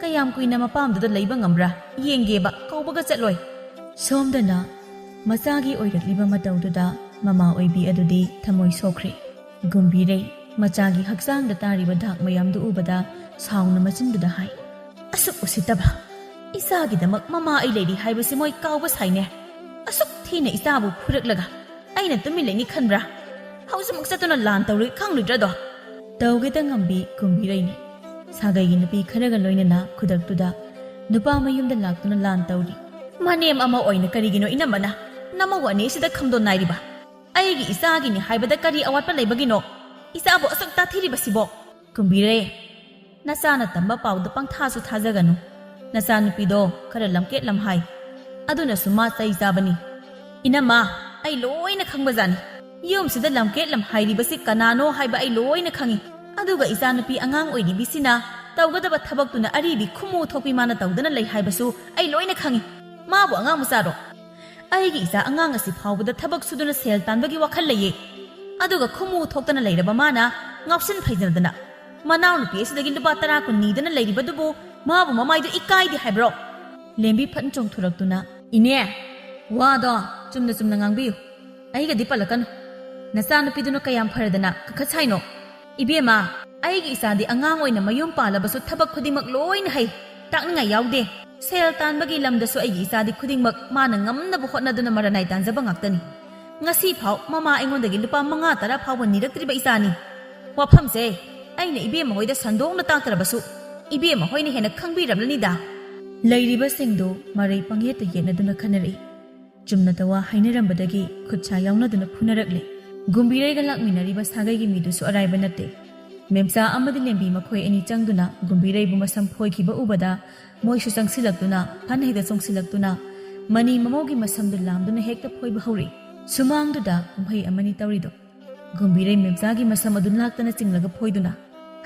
ꯀꯌꯥꯝ ꯀꯨꯏꯅ ꯃꯄꯥꯝꯗꯨꯗ ꯂꯩꯕ ꯉꯝꯕ꯭ꯔꯥ ꯌꯦꯡꯒꯦꯕ, ꯀꯧꯕꯒ ꯆꯠꯂꯣꯏ"꯫ ꯁꯣꯝꯗꯅ ꯃꯆꯥꯒꯤ ꯑꯣꯏꯔꯛꯂꯤꯕ ꯃꯇꯧꯗꯨꯗ ꯃꯃꯥ ꯑꯣꯏꯕꯤ ꯑꯗꯨꯗꯤ ꯊꯃꯣꯏ ꯁꯣꯛꯈ꯭ꯔꯦ꯫ ꯒꯨꯝꯕꯤꯔꯩ ꯃꯆꯥꯒꯤ ꯍꯛꯆꯥꯡꯗ ꯇꯥꯔꯤꯕ ꯗꯥꯛ ꯃꯌꯥꯝꯗꯨ ꯎꯕꯗ ꯁꯥꯎꯅ ꯃꯆꯤꯟꯗꯨꯗ ꯍꯥꯏ, "ꯑꯁꯨꯛ ꯎꯁꯤꯠꯇꯕ! ꯏꯆꯥꯒꯤꯗꯃꯛ ꯃꯃꯥ ꯑꯩ ꯂꯩꯔꯤ ꯍꯥꯏꯕꯁꯤ ꯃꯣꯏ ꯀꯥꯎꯕ ꯁꯥꯏꯅꯦ꯫ ꯑꯁꯨꯛ ꯊꯤꯅ ꯏꯆꯥꯕꯨ ꯐꯨꯔꯛꯂꯒ ꯑꯩꯅ ꯇꯨꯃꯤꯟ ꯂꯩꯅꯤ ꯈꯟꯕ꯭ꯔꯥ? ꯍꯧꯖꯤꯛꯃꯛ ꯆꯠꯇꯨꯅ ꯂꯥꯟ ꯇꯧꯔꯨꯏ ꯈꯪꯂꯣꯏꯗ꯭ꯔꯗꯣ?" ꯇꯧꯒꯦꯗ ꯉꯝꯕꯤ ꯒꯨꯝꯕꯤꯔꯩꯅꯤ꯫ ꯁꯥꯒꯩꯒꯤ ꯅꯨꯄꯤ ꯈꯔꯒ ꯂꯣꯏꯅꯅ ꯈꯨꯗꯛꯇꯨꯗ ꯅꯨꯄꯥ ꯃꯌꯨꯝꯗ ꯂꯥꯛꯇꯨꯅ ꯂꯥꯟ ꯇꯧꯔꯤ꯫ "ꯃꯅꯦꯝ ꯑꯃ ꯑꯣꯏꯅ ꯀꯔꯤꯒꯤꯅꯣ ꯏꯅꯝꯃꯅ ꯅꯃꯧ ꯑꯅꯤꯁꯤꯗ ꯈꯝꯗꯣꯟ ꯅꯥꯏꯔꯤꯕ? ꯑꯩꯒꯤ ꯏꯆꯥꯒꯤꯅꯤ ꯍꯥꯏꯕꯗ ꯀꯔꯤ ꯑꯋꯥꯠꯄ ꯂꯩꯕꯒꯤꯅꯣ? ꯏꯆꯥꯕꯨ ꯑꯁꯨꯛ ꯇꯥꯊꯤꯔꯤꯕꯁꯤꯕꯣ?" ꯀꯨꯝꯕꯤꯔꯦ, ꯅꯆꯥꯅ ꯇꯝꯕ ꯄꯥꯎꯗ ꯄꯪꯊꯥꯁꯨ ꯊꯥꯖꯒꯅꯨ꯫ ꯅꯆꯥꯅꯨꯄꯤꯗꯣ ꯈꯔ ꯂꯝꯀꯦꯠ ꯂꯝꯍꯥꯏ, ꯑꯗꯨꯅꯁꯨ ꯃꯥ ꯆꯩ ꯆꯥꯕꯅꯤ꯫ ꯏꯅꯝꯃ, ꯑꯩ ꯂꯣꯏꯅ ꯈꯪꯕꯖꯥꯠꯅꯤ꯫ ꯌꯨꯝꯁꯤꯗ ꯂꯝꯀꯦꯠ ꯂꯝꯍꯥꯏꯔꯤꯕꯁꯤ ꯀꯅꯥꯅꯣ ꯍꯥꯏꯕ ꯑꯩ ꯂꯣꯏꯅ ꯈꯪꯏ꯫ ꯑꯗꯨꯒ ꯏꯆꯥꯅꯨꯄꯤ ꯑꯉꯥꯡ ꯑꯣꯏꯔꯤꯕꯤꯁꯤꯅ ꯇꯧꯒꯗꯕ ꯊꯕꯛꯇꯨꯅ ꯑꯔꯤꯕꯤ ꯈꯨꯃꯨ ꯊꯣꯛꯄꯤ ꯃꯥꯅ ꯇꯧꯗꯅ ꯂꯩ ꯍꯥꯏꯕꯁꯨ ꯑꯩ ꯂꯣꯏꯅ ꯈꯪꯏ꯫ ꯃꯥꯕꯨ ꯑꯉꯥꯡ ꯃꯆꯥꯔꯣ? ꯑꯩꯒꯤ ꯏꯆꯥ ꯑꯉꯥꯡ ꯑꯁꯤ ꯐꯥꯎꯕꯗ ꯊꯕꯛ ꯁꯨꯗꯨꯅ ꯁꯦꯜ ꯇꯥꯟꯕꯒꯤ ꯋꯥꯈꯜ ꯂꯩꯌꯦ꯫ ꯑꯗꯨꯒ ꯈꯨꯃꯨ ꯊꯣꯛꯇꯅ ꯂꯩꯔꯕ ꯃꯥꯅ ꯉꯥꯎꯁꯤꯟ ꯐꯩꯖꯅꯗꯅ ꯃꯅꯥꯎꯅꯨꯄꯤ ꯑꯁꯤꯗꯒꯤ ꯂꯨꯄꯥ ꯇꯔꯥ ꯀꯨꯟ ꯅꯤꯗꯅ ꯂꯩꯔꯤꯕꯗꯨꯕꯨ ꯃꯥꯕꯨ ꯃꯃꯥꯏꯗꯨ ꯏꯀꯥꯏꯗꯦ ꯍꯥꯏꯕ꯭ꯔꯣ? ꯂꯦꯝꯕꯤ ꯐꯠ ꯆꯣꯡꯊꯣꯔꯛꯇꯨꯅ, "ꯏꯅꯦ, ꯋꯥꯗꯣ ꯆꯨꯝꯅ ꯆꯨꯝꯅ ꯉꯥꯡꯕꯤꯌꯨ꯫ ꯑꯩꯒꯗꯤ ꯄꯜꯂꯛꯀꯅꯨ꯫ ꯅꯆꯥꯅꯨꯄꯤꯗꯨꯅ ꯀꯌꯥꯝ ꯐꯔꯗꯅ ꯀꯥꯈꯠ ꯁꯥꯏꯅꯣ? ꯏꯕꯦꯝꯃ, ꯑꯩꯒꯤ ꯏꯆꯥꯗꯤ ꯑꯉꯥꯡ ꯑꯣꯏꯅ ꯃꯌꯨꯝ ꯄꯥꯜꯂꯕꯁꯨ ꯊꯕꯛ ꯈꯨꯗꯤꯡꯃꯛ ꯂꯣꯏꯅ ꯍꯩ, ꯇꯥꯛꯅꯤꯡꯉꯥꯏ ꯌꯥꯎꯗꯦ꯫ ꯁꯦꯜ ꯇꯥꯟꯕꯒꯤ ꯂꯝꯗꯁꯨ ꯑꯩꯒꯤ ꯏꯆꯥꯗꯤ ꯈꯨꯗꯤꯡꯃꯛ ꯃꯥꯅ ꯉꯝꯅꯕ ꯍꯣꯠꯅꯗꯨꯅ ꯃꯔꯅꯥꯏ ꯇꯥꯟꯖꯕ ꯉꯥꯛꯇꯅꯤ꯫ ꯉꯁꯤ ꯐꯥꯎ ꯃꯃꯥ ꯑꯩꯉꯣꯟꯗꯒꯤ ꯂꯨꯄꯥ ꯃꯉꯥ ꯇꯔꯥ ꯐꯥꯎꯕ ꯅꯤꯔꯛꯇ꯭ꯔꯤꯕ ꯏꯆꯥꯅꯤ꯫ ꯋꯥꯐꯝꯁꯦ ꯑꯩꯅ ꯏꯕꯦꯝꯃ ꯍꯣꯏꯗ ꯁꯟꯗꯣꯛꯅ ꯇꯥꯛꯇ꯭ꯔꯕꯁꯨ ꯏꯕꯦꯝꯃ ꯍꯣꯏꯅ ꯍꯦꯟꯅ ꯈꯪꯕꯤꯔꯝꯂꯅꯤꯗ"꯫ ꯂꯩꯔꯤꯕꯁꯤꯡꯗꯨ ꯃꯔꯩ ꯄꯪꯌꯦꯠꯇ ꯌꯦꯠꯅꯗꯨꯅ ꯈꯟꯅꯔꯛꯏ꯫ ꯆꯨꯝꯅ ꯇꯋꯥ ꯍꯥꯏꯅꯔꯝꯕꯗꯒꯤ ꯈꯨꯠꯁꯥ ꯌꯥꯎꯅꯗꯨꯅ ꯐꯨꯅꯔꯛꯂꯦ꯫ ꯒꯨꯝꯕꯤꯔꯩꯒ ꯂꯥꯛꯃꯤꯟꯅꯔꯤꯕ ꯁꯥꯒꯩꯒꯤ ꯃꯤꯗꯨꯁꯨ ꯑꯔꯥꯏꯕ ꯅꯠꯇꯦ꯫ ꯃꯦꯝꯆꯥ ꯑꯃꯗꯤ ꯂꯦꯝꯕꯤ ꯃꯈꯣꯏ ꯑꯅꯤ ꯆꯪꯗꯨꯅ ꯒꯨꯝꯕꯤꯔꯩꯕꯨ ꯃꯁꯝ ꯐꯣꯏꯈꯤꯕ ꯎꯕꯗ ꯃꯣꯏꯁꯨ ꯆꯪꯁꯤꯜꯂꯛꯇꯨꯅ ꯐꯟ ꯍꯦꯛꯇ ꯆꯣꯡꯁꯤꯜꯂꯛꯇꯨꯅ ꯃꯅꯤ ꯃꯃꯧꯒꯤ ꯃꯁꯝꯗꯨ ꯂꯥꯝꯗꯨꯅ ꯍꯦꯛꯇ ꯐꯣꯏꯕ ꯍꯧꯔꯛꯏ꯫ ꯁꯨꯃꯥꯡꯗꯨꯗ ꯀꯨꯝꯍꯩ ꯑꯃꯅꯤ ꯇꯧꯔꯤꯗꯣ꯫ ꯒꯨꯝꯕꯤꯔꯩ ꯃꯦꯝꯆꯥꯒꯤ ꯃꯁꯝ ꯑꯗꯨ ꯂꯥꯛꯇꯅ ꯆꯤꯡꯂꯒ ꯐꯣꯏꯗꯨꯅ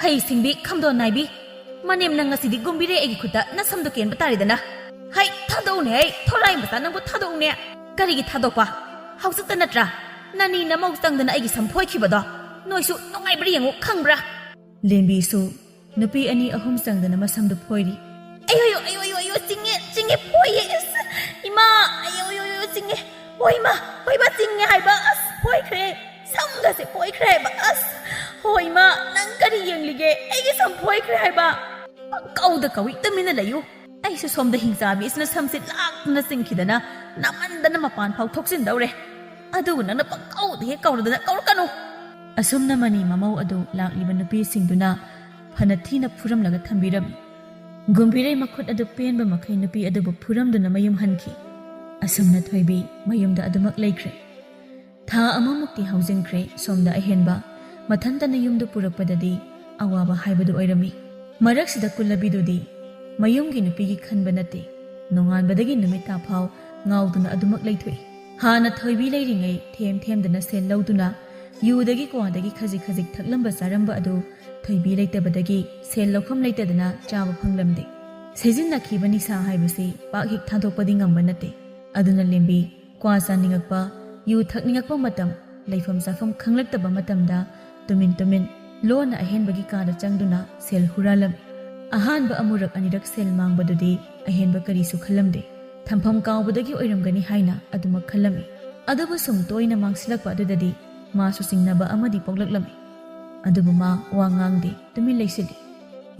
ꯍꯩ ꯁꯤꯡꯕꯤ, ꯈꯝꯗꯣꯟ ꯅꯥꯏꯕꯤ, ꯃꯅꯦꯝ, ꯅꯪ ꯉꯁꯤꯗꯤ ꯒꯨꯝꯕꯤꯔꯦ ꯑꯩꯒꯤ ꯈꯨꯠꯇ ꯅꯁꯝꯗꯣ ꯀꯦꯟꯕ ꯇꯥꯔꯦꯗꯅ꯫ ꯍꯩ, ꯊꯥꯗꯣꯛꯎꯅꯦ, ꯍꯩ, ꯊꯣꯔꯥꯏ ꯃꯆꯥ, ꯅꯪꯕꯨ ꯊꯥꯗꯣꯛꯎꯅꯦ꯫ ꯀꯔꯤꯒꯤ ꯊꯥꯗꯣꯛꯄ? ꯍꯧꯖꯤꯛꯇ ꯅꯠꯇ꯭ꯔꯥ ꯅꯅꯤ ꯅꯃꯧ ꯆꯪꯗꯅ ꯑꯩꯒꯤ ꯁꯝ ꯐꯣꯏꯈꯤꯕꯗꯣ? ꯅꯣꯏꯁꯨ ꯅꯨꯡꯉꯥꯏꯕ꯭ꯔꯥ ꯌꯦꯡꯉꯨ, ꯈꯪꯕ꯭ꯔꯥ? ꯂꯦꯝꯕꯤꯁꯨ ꯅꯨꯄꯤ ꯑꯅꯤ ꯑꯍꯨꯝ ꯆꯪꯗꯅ ꯃꯁꯝꯗꯨ ꯐꯣꯏꯔꯤ꯫ "ꯑꯌꯣ, ꯑꯌꯣ, ꯑꯌꯣ, ꯑꯌꯣ, ꯑꯌꯣ, ꯆꯤꯡꯉꯦ, ꯆꯤꯡꯉꯦ, ꯐꯣꯏꯌꯦ, ꯑꯁ, ꯏꯃꯥ, ꯑꯌꯣ, ꯑꯌꯣ, ꯑꯌꯣ, ꯆꯤꯡꯉꯦ, ꯍꯣꯏ, ꯏꯃꯥ, ꯍꯣꯏ, ꯏꯃꯥ, ꯆꯤꯡꯉꯦ ꯍꯥꯏꯕ, ꯑꯁ, ꯐꯣꯏꯈ꯭ꯔꯦ, ꯁꯝꯒꯁꯦ ꯐꯣꯏꯈ꯭ꯔꯦ ꯍꯥꯏꯕ, ꯑꯁ, ꯍꯣꯏ, ꯏꯃꯥ, ꯅꯪ ꯀꯔꯤ ꯌꯦꯡꯂꯤꯒꯦ? ꯑꯩꯒꯤ ꯁꯝ ꯐꯣꯏꯈ꯭ꯔꯦ ꯍꯥꯏꯕ?" ꯄꯪꯀꯧꯗ ꯀꯧꯏ, ꯇꯨꯃꯤꯟꯅ ꯂꯩꯌꯨ꯫ ꯑꯩꯁꯨ ꯁꯣꯝꯗ ꯍꯤꯡꯆꯥꯕꯤ ꯑꯁꯤꯅ ꯁꯝꯁꯦ ꯂꯥꯛꯇꯅ ꯆꯤꯡꯈꯤꯗꯅ ꯅꯥꯃꯟꯗꯅ ꯃꯄꯥꯟ ꯐꯥꯎ ꯊꯣꯛꯆꯤꯟꯗꯧꯔꯦ꯫ ꯑꯗꯨꯕꯨ ꯅꯪꯅ ꯄꯪꯀꯧꯗ ꯍꯦꯛ ꯀꯧꯔꯗꯅ ꯀꯧꯔꯛꯀꯅꯨ꯫ ꯑꯁꯨꯝꯅ ꯃꯅꯤ ꯃꯃꯧ ꯑꯗꯨ ꯂꯥꯛꯂꯤꯕ ꯅꯨꯄꯤꯁꯤꯡꯗꯨꯅ ꯐꯅ ꯊꯤꯅ ꯐꯨꯔꯝꯂꯒ ꯊꯝꯕꯤꯔꯝꯃꯤ꯫ ꯒꯨꯝꯕꯤꯔꯩ ꯃꯈꯨꯠ ꯑꯗꯨ ꯄꯦꯟꯕ ꯃꯈꯩ ꯅꯨꯄꯤ ꯑꯗꯨꯕꯨ ꯐꯨꯔꯝꯗꯨꯅ ꯃꯌꯨꯝ ꯍꯟꯈꯤ꯫ ꯑꯁꯨꯝꯅ ꯊꯣꯏꯕꯤ ꯃꯌꯨꯝꯗ ꯑꯗꯨꯃꯛ ꯂꯩꯈ꯭ꯔꯦ꯫ ꯊꯥ ꯑꯃꯃꯨꯛꯇꯤ ꯍꯧꯖꯤꯟꯈ꯭ꯔꯦ꯫ ꯁꯣꯝꯗ ꯑꯍꯦꯟꯕ ꯃꯊꯟꯇꯅ ꯌꯨꯝꯗ ꯄꯨꯔꯛꯄꯗꯗꯤ ꯑꯋꯥꯕ ꯍꯥꯏꯕꯗꯨ ꯑꯣꯏꯔꯝꯃꯤ꯫ ꯃꯔꯛꯁꯤꯗ ꯀꯨꯜꯂꯕꯤꯗꯨꯗꯤ ꯃꯌꯨꯝꯒꯤ ꯅꯨꯄꯤꯒꯤ ꯈꯟꯕ ꯅꯠꯇꯦ, ꯅꯣꯡꯉꯥꯟꯕꯗꯒꯤ ꯅꯨꯃꯤꯠ ꯇꯥ ꯐꯥꯎ ꯉꯥꯎꯗꯨꯅ ꯑꯗꯨꯃꯛ ꯂꯩꯊꯣꯛꯏ꯫ ꯍꯥꯟꯅ ꯊꯣꯏꯕꯤ ꯂꯩꯔꯤꯉꯩ ꯊꯦꯝ ꯊꯦꯝꯗꯅ ꯁꯦꯜ ꯂꯧꯗꯨꯅ ꯌꯨꯗꯒꯤ ꯀ꯭ꯋꯥꯗꯒꯤ ꯈꯖꯤꯛ ꯈꯖꯤꯛ ꯊꯛꯂꯝꯕ ꯆꯥꯔꯝꯕ ꯑꯗꯨ ꯊꯣꯏꯕꯤ ꯂꯩꯇꯕꯗꯒꯤ ꯁꯦꯜ ꯂꯧꯐꯝ ꯂꯩꯇꯗꯅ ꯆꯥꯕ ꯐꯪꯂꯝꯗꯦ꯫ ꯁꯤꯖꯤꯟꯅꯈꯤꯕ ꯅꯤꯁꯥ ꯍꯥꯏꯕꯁꯤ ꯄꯥꯛ ꯍꯦꯛ ꯊꯥꯗꯣꯛꯄꯗꯤ ꯉꯝꯕ ꯅꯠꯇꯦ꯫ ꯑꯗꯨꯅ ꯂꯦꯝꯕꯤ ꯀ꯭ꯋꯥ ꯆꯥꯅꯤꯡꯉꯛꯄ, ꯌꯨ ꯊꯛꯅꯤꯡꯉꯛꯄ ꯃꯇꯝ, ꯂꯩꯐꯝ ꯆꯥꯐꯝ ꯈꯪꯂꯛꯇꯕ ꯃꯇꯝꯗ ꯇꯨꯃꯤꯟ ꯇꯨꯃꯤꯟ ꯂꯣꯟꯅ ꯑꯍꯦꯟꯕꯒꯤ ꯀꯥꯗ ꯆꯪꯗꯨꯅ ꯁꯦꯜ ꯍꯨꯔꯥꯜꯂꯝꯃꯤ꯫ ꯑꯍꯥꯟꯕ ꯑꯃꯨꯔꯛ ꯑꯅꯤꯔꯛ ꯁꯦꯜ ꯃꯥꯡꯕꯗꯨꯗꯤ ꯑꯍꯦꯟꯕ ꯀꯔꯤꯁꯨ ꯈꯜꯂꯝꯗꯦ꯫ ꯊꯝꯐꯝ ꯀꯥꯎꯕꯗꯒꯤ ꯑꯣꯏꯔꯝꯒꯅꯤ ꯍꯥꯏꯅ ꯑꯗꯨꯃꯛ ꯈꯜꯂꯝꯃꯤ꯫ ꯑꯗꯨꯕꯨ ꯁꯨꯝ ꯇꯣꯏꯅ ꯃꯥꯡꯁꯤꯜꯂꯛꯄ ꯑꯗꯨꯗꯗꯤ ꯃꯥꯁꯨ ꯆꯤꯡꯅꯕ ꯑꯃꯗꯤ ꯄꯣꯛꯂꯛꯂꯝꯃꯤ꯫ ꯑꯗꯨꯕꯨ ꯃꯥ ꯋꯥ ꯉꯥꯡꯗꯦ, ꯇꯨꯃꯤꯟ ꯂꯩꯁꯤꯜꯂꯤ꯫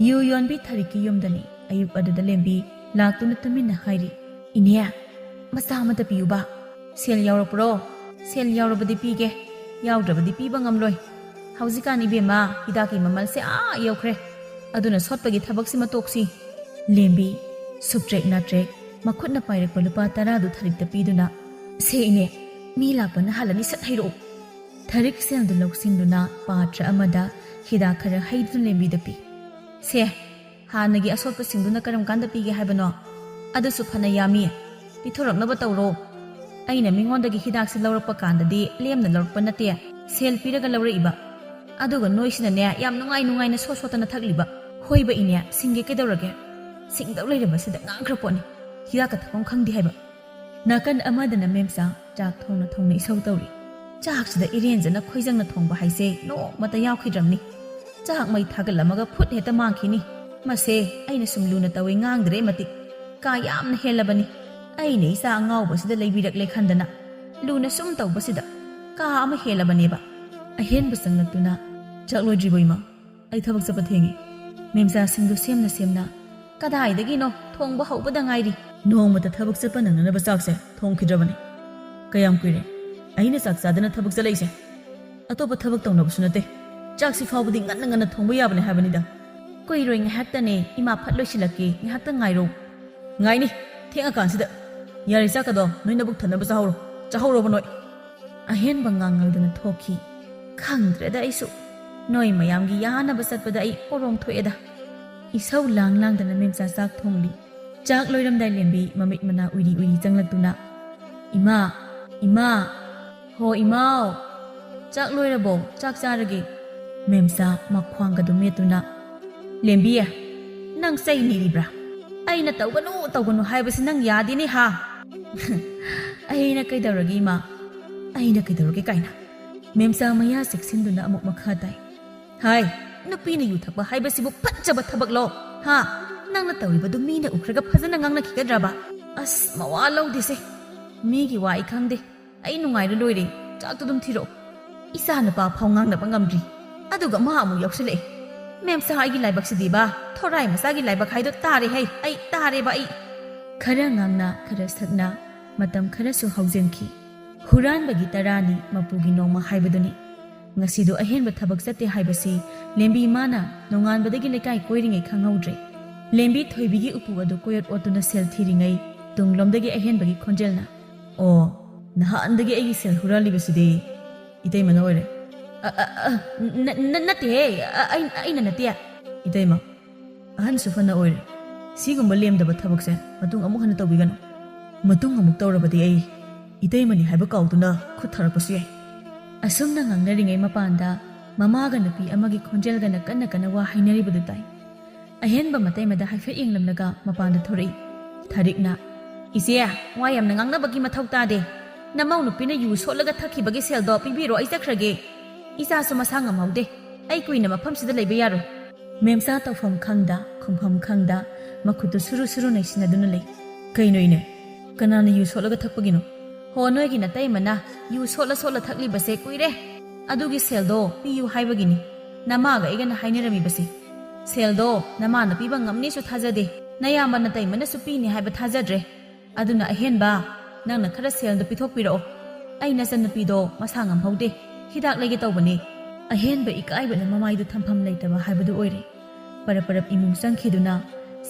ꯌꯨ ꯌꯣꯟꯕꯤ ꯊꯔꯤꯛꯀꯤ ꯌꯨꯝꯗꯅꯤ꯫ ꯑꯌꯨꯛ ꯑꯗꯨꯗ ꯂꯦꯝꯕꯤ ꯂꯥꯛꯇꯨꯅ ꯇꯨꯃꯤꯟꯅ ꯍꯥꯏꯔꯤ, "ꯏꯅꯦ, ꯃꯆꯥ ꯑꯃꯇ ꯄꯤꯌꯨꯕ꯫ ꯁꯦꯜ ꯌꯥꯎꯔꯛꯄ꯭ꯔꯣ? ꯁꯦꯜ ꯌꯥꯎꯔꯕꯗꯤ ꯄꯤꯒꯦ, ꯌꯥꯎꯗ꯭ꯔꯕꯗꯤ ꯄꯤꯕ ꯉꯝꯂꯣꯏ꯫ ꯍꯧꯖꯤꯛꯀꯥꯟ ꯏꯕꯦꯝꯃ, ꯍꯤꯗꯥꯛꯀꯤ ꯃꯃꯜꯁꯦ ꯑꯥ ꯌꯧꯈ꯭ꯔꯦ꯫ ꯑꯗꯨꯅ ꯁꯣꯠꯄꯒꯤ ꯊꯕꯛꯁꯤꯃ ꯇꯣꯛꯁꯤ꯫" ꯂꯦꯝꯕꯤ ꯁꯨꯞꯇ꯭ꯔꯦꯛ ꯅꯥꯇ꯭ꯔꯦꯛ ꯃꯈꯨꯠꯅ ꯄꯥꯏꯔꯛꯄ ꯂꯨꯄꯥ ꯇꯔꯥꯗꯨ ꯊꯔꯤꯛꯇ ꯄꯤꯗꯨꯅ, "ꯁꯦ ꯏꯅꯦ, ꯃꯤ ꯂꯥꯛꯄꯅ ꯍꯥꯜꯂꯅꯤ, ꯁꯠ ꯍꯩꯔꯛꯎ꯫" ꯊꯔꯤꯛ ꯁꯦꯜꯗꯨ ꯂꯧꯁꯤꯟꯗꯨꯅ ꯄꯥꯇ꯭ꯔ ꯑꯃꯗ ꯍꯤꯗꯥꯛ ꯈꯔ ꯍꯩꯗꯨꯅ ꯂꯦꯝꯕꯤꯗ ꯄꯤ꯫ "ꯁꯦ, ꯍꯥꯟꯅꯒꯤ ꯑꯁꯣꯠꯄꯁꯤꯡꯗꯨꯅ ꯀꯔꯝ ꯀꯥꯟꯗ ꯄꯤꯒꯦ ꯍꯥꯏꯕꯅꯣ? ꯑꯗꯨꯁꯨ ꯐꯅ ꯌꯥꯝꯃꯤ꯫ ꯄꯤꯊꯣꯔꯛꯅꯕ ꯇꯧꯔꯣ꯫ ꯑꯩꯅ ꯃꯤꯉꯣꯟꯗꯒꯤ ꯍꯤꯗꯥꯛꯁꯤ ꯂꯧꯔꯛꯄ ꯀꯥꯟꯗꯗꯤ ꯂꯦꯝꯅ ꯂꯧꯔꯛꯄ ꯅꯠꯇꯦ, ꯁꯦꯜ ꯄꯤꯔꯒ ꯂꯧꯔꯛꯏꯕ꯫" ꯑꯗꯨꯒ ꯅꯣꯏꯁꯤꯅꯅꯦ, ꯌꯥꯝ ꯅꯨꯡꯉꯥꯏ ꯅꯨꯡꯉꯥꯏꯅ ꯁꯣꯠ ꯁꯣꯠꯇꯅ ꯊꯛꯂꯤꯕ꯫ ꯍꯣꯏꯕ ꯏꯅꯦ, ꯁꯤꯡꯒꯦ ꯀꯩꯗꯧꯔꯒꯦ? ꯁꯤꯡꯗꯧ ꯂꯩꯔꯕꯁꯤꯗ ꯉꯥꯡꯈ꯭ꯔ ꯄꯣꯠꯅꯤ꯫ ꯍꯤꯗꯥꯛꯀ ꯊꯛꯐꯝ ꯈꯪꯗꯦ ꯍꯥꯏꯕ꯫ ꯅꯥꯀꯟ ꯑꯃꯗꯅ ꯃꯦꯝꯆꯥ ꯆꯥꯛ ꯊꯣꯡꯅ ꯊꯣꯡꯅ ꯏꯁꯧ ꯇꯧꯔꯤ꯫ ꯆꯥꯛꯁꯤꯗ ꯏꯔꯦꯟꯖꯅ ꯈꯣꯏꯖꯪꯅ ꯊꯣꯡꯕ ꯍꯥꯏꯁꯦ ꯅꯣꯡꯃꯇ ꯌꯥꯎꯈꯤꯗ꯭ꯔꯕꯅꯤ꯫ ꯆꯥꯛ ꯃꯩ ꯊꯥꯒꯠꯂꯝꯃꯒ ꯐꯨꯠ ꯍꯦꯛꯇ ꯃꯥꯡꯈꯤꯅꯤ꯫ ꯃꯁꯦ ꯑꯩꯅ ꯁꯨꯝ ꯂꯨꯅ ꯇꯧꯏ ꯉꯥꯡꯗ꯭ꯔꯦ ꯃꯇꯤꯛ꯫ ꯀꯥ ꯌꯥꯝꯅ ꯍꯦꯜꯂꯕꯅꯤ꯫ ꯑꯩꯅ ꯏꯆꯥ ꯑꯉꯥꯎꯕꯁꯤꯗ ꯂꯩꯕꯤꯔꯛꯂꯦ ꯈꯟꯗꯅ ꯂꯨꯅ ꯁꯨꯝ ꯇꯧꯕꯁꯤꯗ ꯀꯥ ꯑꯃ ꯍꯦꯜꯂꯕꯅꯦꯕ꯫ ꯑꯍꯦꯟꯕ ꯆꯪꯂꯛꯇꯨꯅ, "ꯆꯥꯛ ꯂꯣꯏꯗ꯭ꯔꯤꯕꯣ ꯏꯃꯥ? ꯑꯩ ꯊꯕꯛ ꯆꯠꯄ ꯊꯦꯡꯉꯤ꯫" ꯃꯦꯝꯆꯥꯁꯤꯡꯗꯨ ꯁꯦꯝꯅ ꯁꯦꯝꯅ, "ꯀꯗꯥꯏꯗꯒꯤꯅꯣ? ꯊꯣꯡꯕ ꯍꯧꯕꯗ ꯉꯥꯏꯔꯤ꯫" ꯅꯣꯡꯃꯇ ꯊꯕꯛ ꯆꯠꯄ ꯅꯪꯅꯅꯕ ꯆꯥꯛꯁꯦ ꯊꯣꯡꯈꯤꯗ꯭ꯔꯕꯅꯤ꯫ ꯀꯌꯥꯝ ꯀꯨꯏꯔꯦ ꯑꯩꯅ ꯆꯥꯛ ꯆꯥꯗꯅ ꯊꯕꯛ ꯆꯠꯂꯛꯏꯁꯦ? ꯑꯇꯣꯞꯄ ꯊꯕꯛ ꯇꯧꯅꯕꯁꯨ ꯅꯠꯇꯦ꯫ ꯆꯥꯛꯁꯤ ꯐꯥꯎꯕꯗꯤ ꯉꯟꯅ ꯉꯟꯅ ꯊꯣꯡꯕ ꯌꯥꯕꯅꯦ ꯍꯥꯏꯕꯅꯤꯗ꯫ ꯀꯨꯏꯔꯣꯏ, ꯉꯥꯏꯍꯥꯛꯇꯅꯦ ꯏꯃꯥ, ꯐꯠ ꯂꯣꯏꯁꯤꯜꯂꯛꯀꯦ, ꯉꯥꯏꯍꯥꯛꯇ ꯉꯥꯏꯔꯣ꯫ ꯉꯥꯏꯅꯤ, ꯊꯦꯡꯉꯀꯥꯟꯁꯤꯗ꯫ ꯌꯥꯔꯦ, ꯆꯥꯛꯀꯗꯣ ꯅꯣꯏ ꯅꯕꯨꯛ ꯊꯟꯅꯕ ꯆꯥꯍꯧꯔꯣ, ꯆꯥꯍꯧꯔꯣꯕ ꯅꯣꯏ꯫ ꯑꯍꯦꯟꯕ ꯉꯥꯡꯉꯧꯗꯅ ꯊꯣꯛꯈꯤ꯫ ꯈꯪꯗ꯭ꯔꯦꯗ ꯑꯩꯁꯨ꯫ ꯅꯣꯏ ꯃꯌꯥꯝꯒꯤ ꯌꯥꯅꯕ ꯆꯠꯄꯗ ꯑꯩ ꯄꯣꯔꯣꯝ ꯊꯣꯛꯑꯦꯗ꯫ ꯏꯁꯧ ꯂꯥꯡ ꯂꯥꯡꯗꯅ ꯃꯦꯝꯆꯥ ꯆꯥꯛ ꯊꯣꯡꯂꯤ꯫ ꯆꯥꯛ ꯂꯣꯏꯔꯝꯗꯥꯏ ꯂꯦꯝꯕꯤ ꯃꯃꯤꯠ ꯃꯅꯥ ꯎꯏꯔꯤ ꯎꯏꯔꯤ ꯆꯪꯂꯛꯇꯨꯅ, "ꯏꯃꯥ, ꯏꯃꯥ, ꯍꯣ ꯏꯃꯥꯎ, ꯆꯥꯛ ꯂꯣꯏꯔꯕꯣ? ꯆꯥꯛ ꯆꯥꯔꯒꯦ꯫" ꯃꯦꯝꯆꯥ ꯃꯈ꯭ꯋꯥꯡꯒꯗꯨ ꯃꯦꯠꯇꯨꯅ, "ꯂꯦꯝꯕꯤ, ꯅꯪ ꯆꯩ ꯅꯤꯔꯤꯕ꯭ꯔꯥ? ꯑꯩꯅ ꯇꯧꯒꯅꯨ, ꯇꯧꯒꯅꯨ ꯍꯥꯏꯕꯁꯤ ꯅꯪ ꯌꯥꯗꯦꯅꯦ ꯍꯥ?" "ꯑꯩꯅ ꯀꯩꯗꯧꯔꯒꯦ ꯏꯃꯥ? ꯑꯩꯅ ꯀꯩꯗꯧꯔꯒꯦ ꯀꯥꯏꯅ?" ꯃꯦꯝꯆꯥ ꯃꯌꯥ ꯆꯦꯛꯁꯤꯟꯗꯨꯅ ꯑꯃꯨꯛ ꯃꯈꯥ ꯇꯥꯏ꯫ "ꯍꯥꯏ, ꯅꯨꯄꯤꯅ ꯌꯨ ꯊꯛꯄ ꯍꯥꯏꯕꯁꯤꯕꯨ ꯐꯠꯖꯕ ꯊꯕꯛꯂꯣ? ꯍꯥ? ꯅꯪꯅ ꯇꯧꯔꯤꯕꯗꯨ ꯃꯤꯅ ꯎꯈ꯭ꯔꯒ ꯐꯖꯅ ꯉꯥꯡꯅꯈꯤꯒꯗ꯭ꯔꯕ? ꯑꯁ, ꯃꯋꯥ ꯂꯧꯗꯦꯁꯦ꯫ ꯃꯤꯒꯤ ꯋꯥ ꯑꯩ ꯈꯪꯗꯦ꯫ ꯑꯩ ꯅꯨꯡꯉꯥꯏꯔ ꯂꯣꯏꯔꯦ꯫ ꯆꯥꯛꯇꯨ ꯑꯗꯨꯝ ꯊꯤꯔꯛꯑꯣ꯫ ꯏꯆꯥ ꯅꯨꯄꯥ ꯐꯥꯎ ꯉꯥꯡꯅꯕ ꯉꯝꯗ꯭ꯔꯤ꯫ ꯑꯗꯨꯒ ꯃꯥ ꯑꯃꯨꯛ ꯌꯥꯎꯁꯤꯜꯂꯛꯑꯦ꯫ ꯃꯦꯝꯆꯥ ꯑꯩꯒꯤ ꯂꯥꯏꯕꯛꯁꯤꯗꯤꯕ, ꯊꯣꯔꯥꯏ ꯃꯆꯥꯒꯤ ꯂꯥꯏꯕꯛ ꯍꯥꯏꯗꯣ ꯇꯥꯔꯦ ꯍꯩ꯫ ꯑꯩ ꯇꯥꯔꯦꯕ ꯑꯩ꯫" ꯈꯔ ꯉꯥꯡꯅ, ꯈꯔ ꯁꯛꯅ, ꯃꯇꯝ ꯈꯔꯁꯨ ꯍꯧꯖꯤꯟꯈꯤ꯫ ꯍꯨꯔꯥꯟꯕꯒꯤ ꯇꯔꯥꯅꯤ ꯃꯄꯨꯒꯤ ꯅꯣꯡꯃ ꯍꯥꯏꯕꯗꯨꯅꯤ꯫ ꯉꯁꯤꯗꯣ ꯑꯍꯦꯟꯕ ꯊꯕꯛ ꯆꯠꯇꯦ ꯍꯥꯏꯕꯁꯤ ꯂꯦꯝꯕꯤ ꯃꯥꯅ ꯅꯣꯡꯉꯥꯟꯕꯗꯒꯤ ꯂꯩꯀꯥꯏ ꯀꯣꯏꯔꯤꯉꯩ ꯈꯪꯍꯧꯗ꯭ꯔꯦ꯫ ꯂꯦꯝꯕꯤ ꯊꯣꯏꯕꯤꯒꯤ ꯎꯄꯨ ꯑꯗꯨ ꯀꯣꯏꯔꯠ ꯑꯣꯠꯇꯨꯅ ꯁꯦꯜ ꯊꯤꯔꯤꯉꯩ ꯇꯨꯡꯂꯣꯝꯗꯒꯤ ꯑꯍꯦꯟꯕꯒꯤ ꯈꯣꯟꯖꯦꯜꯅ, "ꯑꯣ, ꯅꯍꯥꯟꯗꯒꯤ ꯑꯩꯒꯤ ꯁꯦꯜ ꯍꯨꯔꯥꯜꯂꯤꯕꯁꯤꯗꯤ ꯏꯇꯩꯃꯅ ꯑꯣꯏꯔꯦ꯫" "ꯑ, ꯑ, ꯑ, ꯅ-, ꯅ-, ꯅꯠꯇꯦꯍꯦ, ꯑ, ꯑꯩ-, ꯑꯩꯅ ꯅꯠꯇꯦ꯫" "ꯏꯇꯩꯃ, ꯑꯍꯟꯁꯨ ꯐꯅ ꯑꯣꯏꯔꯦ꯫ ꯁꯤꯒꯨꯝꯕ ꯂꯦꯝꯗꯕ ꯊꯕꯛꯁꯦ ꯃꯇꯨꯡ ꯑꯃꯨꯛ ꯍꯟꯅ ꯇꯧꯕꯤꯒꯅꯨ꯫ ꯃꯇꯨꯡ ꯑꯃꯨꯛ ꯇꯧꯔꯕꯗꯤ ꯑꯩ ꯏꯇꯩꯃꯅꯤ ꯍꯥꯏꯕ ꯀꯥꯎꯗꯨꯅ ꯈꯨꯠ ꯊꯥꯔꯛꯄꯁꯨ ꯌꯥꯏ꯫" ꯑꯁꯨꯝꯅ ꯉꯥꯡꯅꯔꯤꯉꯩ ꯃꯄꯥꯟꯗ ꯃꯃꯥꯒ ꯅꯨꯄꯤ ꯑꯃꯒꯤ ꯈꯣꯟꯖꯦꯜꯒꯅ ꯀꯟꯅ ꯀꯟꯅ ꯋꯥ ꯍꯥꯏꯅꯔꯤꯕꯗꯨ ꯇꯥꯏ꯫ ꯑꯍꯦꯟꯕ ꯃꯇꯩꯃꯗ ꯍꯥꯏꯐꯦꯠ ꯌꯦꯡꯂꯝꯂꯒ ꯃꯄꯥꯟꯗ ꯊꯣꯔꯛꯏ꯫ ꯊꯥꯔꯤꯛꯅ, "ꯏꯆꯦ, ꯋꯥ ꯌꯥꯝꯅ ꯉꯥꯡꯅꯕꯒꯤ ꯃꯊꯧ ꯇꯥꯗꯦ꯫ ꯅꯃꯧ ꯅꯨꯄꯤꯅ ꯌꯨ ꯁꯣꯠꯂꯒ ꯊꯛꯈꯤꯕꯒꯤ ꯁꯦꯜꯗꯣ ꯄꯤꯕꯤꯔꯣ, ꯑꯩ ꯆꯠꯈ꯭ꯔꯒꯦ꯫ ꯏꯆꯥꯁꯨ ꯃꯁꯥ ꯉꯝꯍꯧꯗꯦ꯫ ꯑꯩ ꯀꯨꯏꯅ ꯃꯐꯝꯁꯤꯗ ꯂꯩꯕ ꯌꯥꯔꯣꯏ꯫" ꯃꯦꯝꯆꯥ ꯇꯧꯐꯝ ꯈꯪꯗ, ꯈꯨꯝꯐꯝ ꯈꯪꯗ, ꯃꯈꯨꯠꯇꯨ ꯁꯨꯔꯨ ꯁꯨꯔꯨ ꯅꯩꯁꯤꯟꯅꯗꯨꯅ ꯂꯩ꯫ "ꯀꯩꯅꯣ ꯏꯅꯦ? ꯀꯅꯥꯅ ꯌꯨ ꯁꯣꯠꯂꯒ ꯊꯛꯄꯒꯤꯅꯣ?" "ꯍꯣ, ꯅꯣꯏꯒꯤ ꯅꯇꯩꯃꯅ ꯌꯨ ꯁꯣꯠꯂ ꯁꯣꯠꯂ ꯊꯛꯂꯤꯕꯁꯦ ꯀꯨꯏꯔꯦ꯫ ꯑꯗꯨꯒꯤ ꯁꯦꯜꯗꯣ ꯄꯤꯌꯨ ꯍꯥꯏꯕꯒꯤꯅꯤ ꯅꯃꯥꯒ ꯑꯩꯒꯅ ꯍꯥꯏꯅꯔꯝꯃꯤꯕꯁꯦ꯫ ꯁꯦꯜꯗꯣ ꯅꯃꯥꯅ ꯄꯤꯕ ꯉꯝꯅꯤꯁꯨ ꯊꯥꯖꯗꯦ, ꯅꯌꯥꯝꯕ ꯅꯇꯩꯃꯅꯁꯨ ꯄꯤꯅꯤ ꯍꯥꯏꯕ ꯊꯥꯖꯗ꯭ꯔꯦ꯫ ꯑꯗꯨꯅ ꯑꯍꯦꯟꯕ, ꯅꯪꯅ ꯈꯔ ꯁꯦꯜꯗꯣ ꯄꯤꯊꯣꯛꯄꯤꯔꯛꯑꯣ꯫ ꯑꯩ ꯅꯆꯟꯅꯨꯄꯤꯗꯣ ꯃꯁꯥ ꯉꯝꯍꯧꯗꯦ, ꯍꯤꯗꯥꯛ ꯂꯩꯒꯦ ꯇꯧꯕꯅꯦ꯫" ꯑꯍꯦꯟꯕ ꯏꯀꯥꯏꯕꯅ ꯃꯃꯥꯏꯗꯨ ꯊꯝꯐꯝ ꯂꯩꯇꯕ ꯍꯥꯏꯕꯗꯨ ꯑꯣꯏꯔꯦ꯫ ꯄꯔꯞ ꯄꯔꯞ ꯏꯃꯨꯡ ꯆꯪꯈꯤꯗꯨꯅ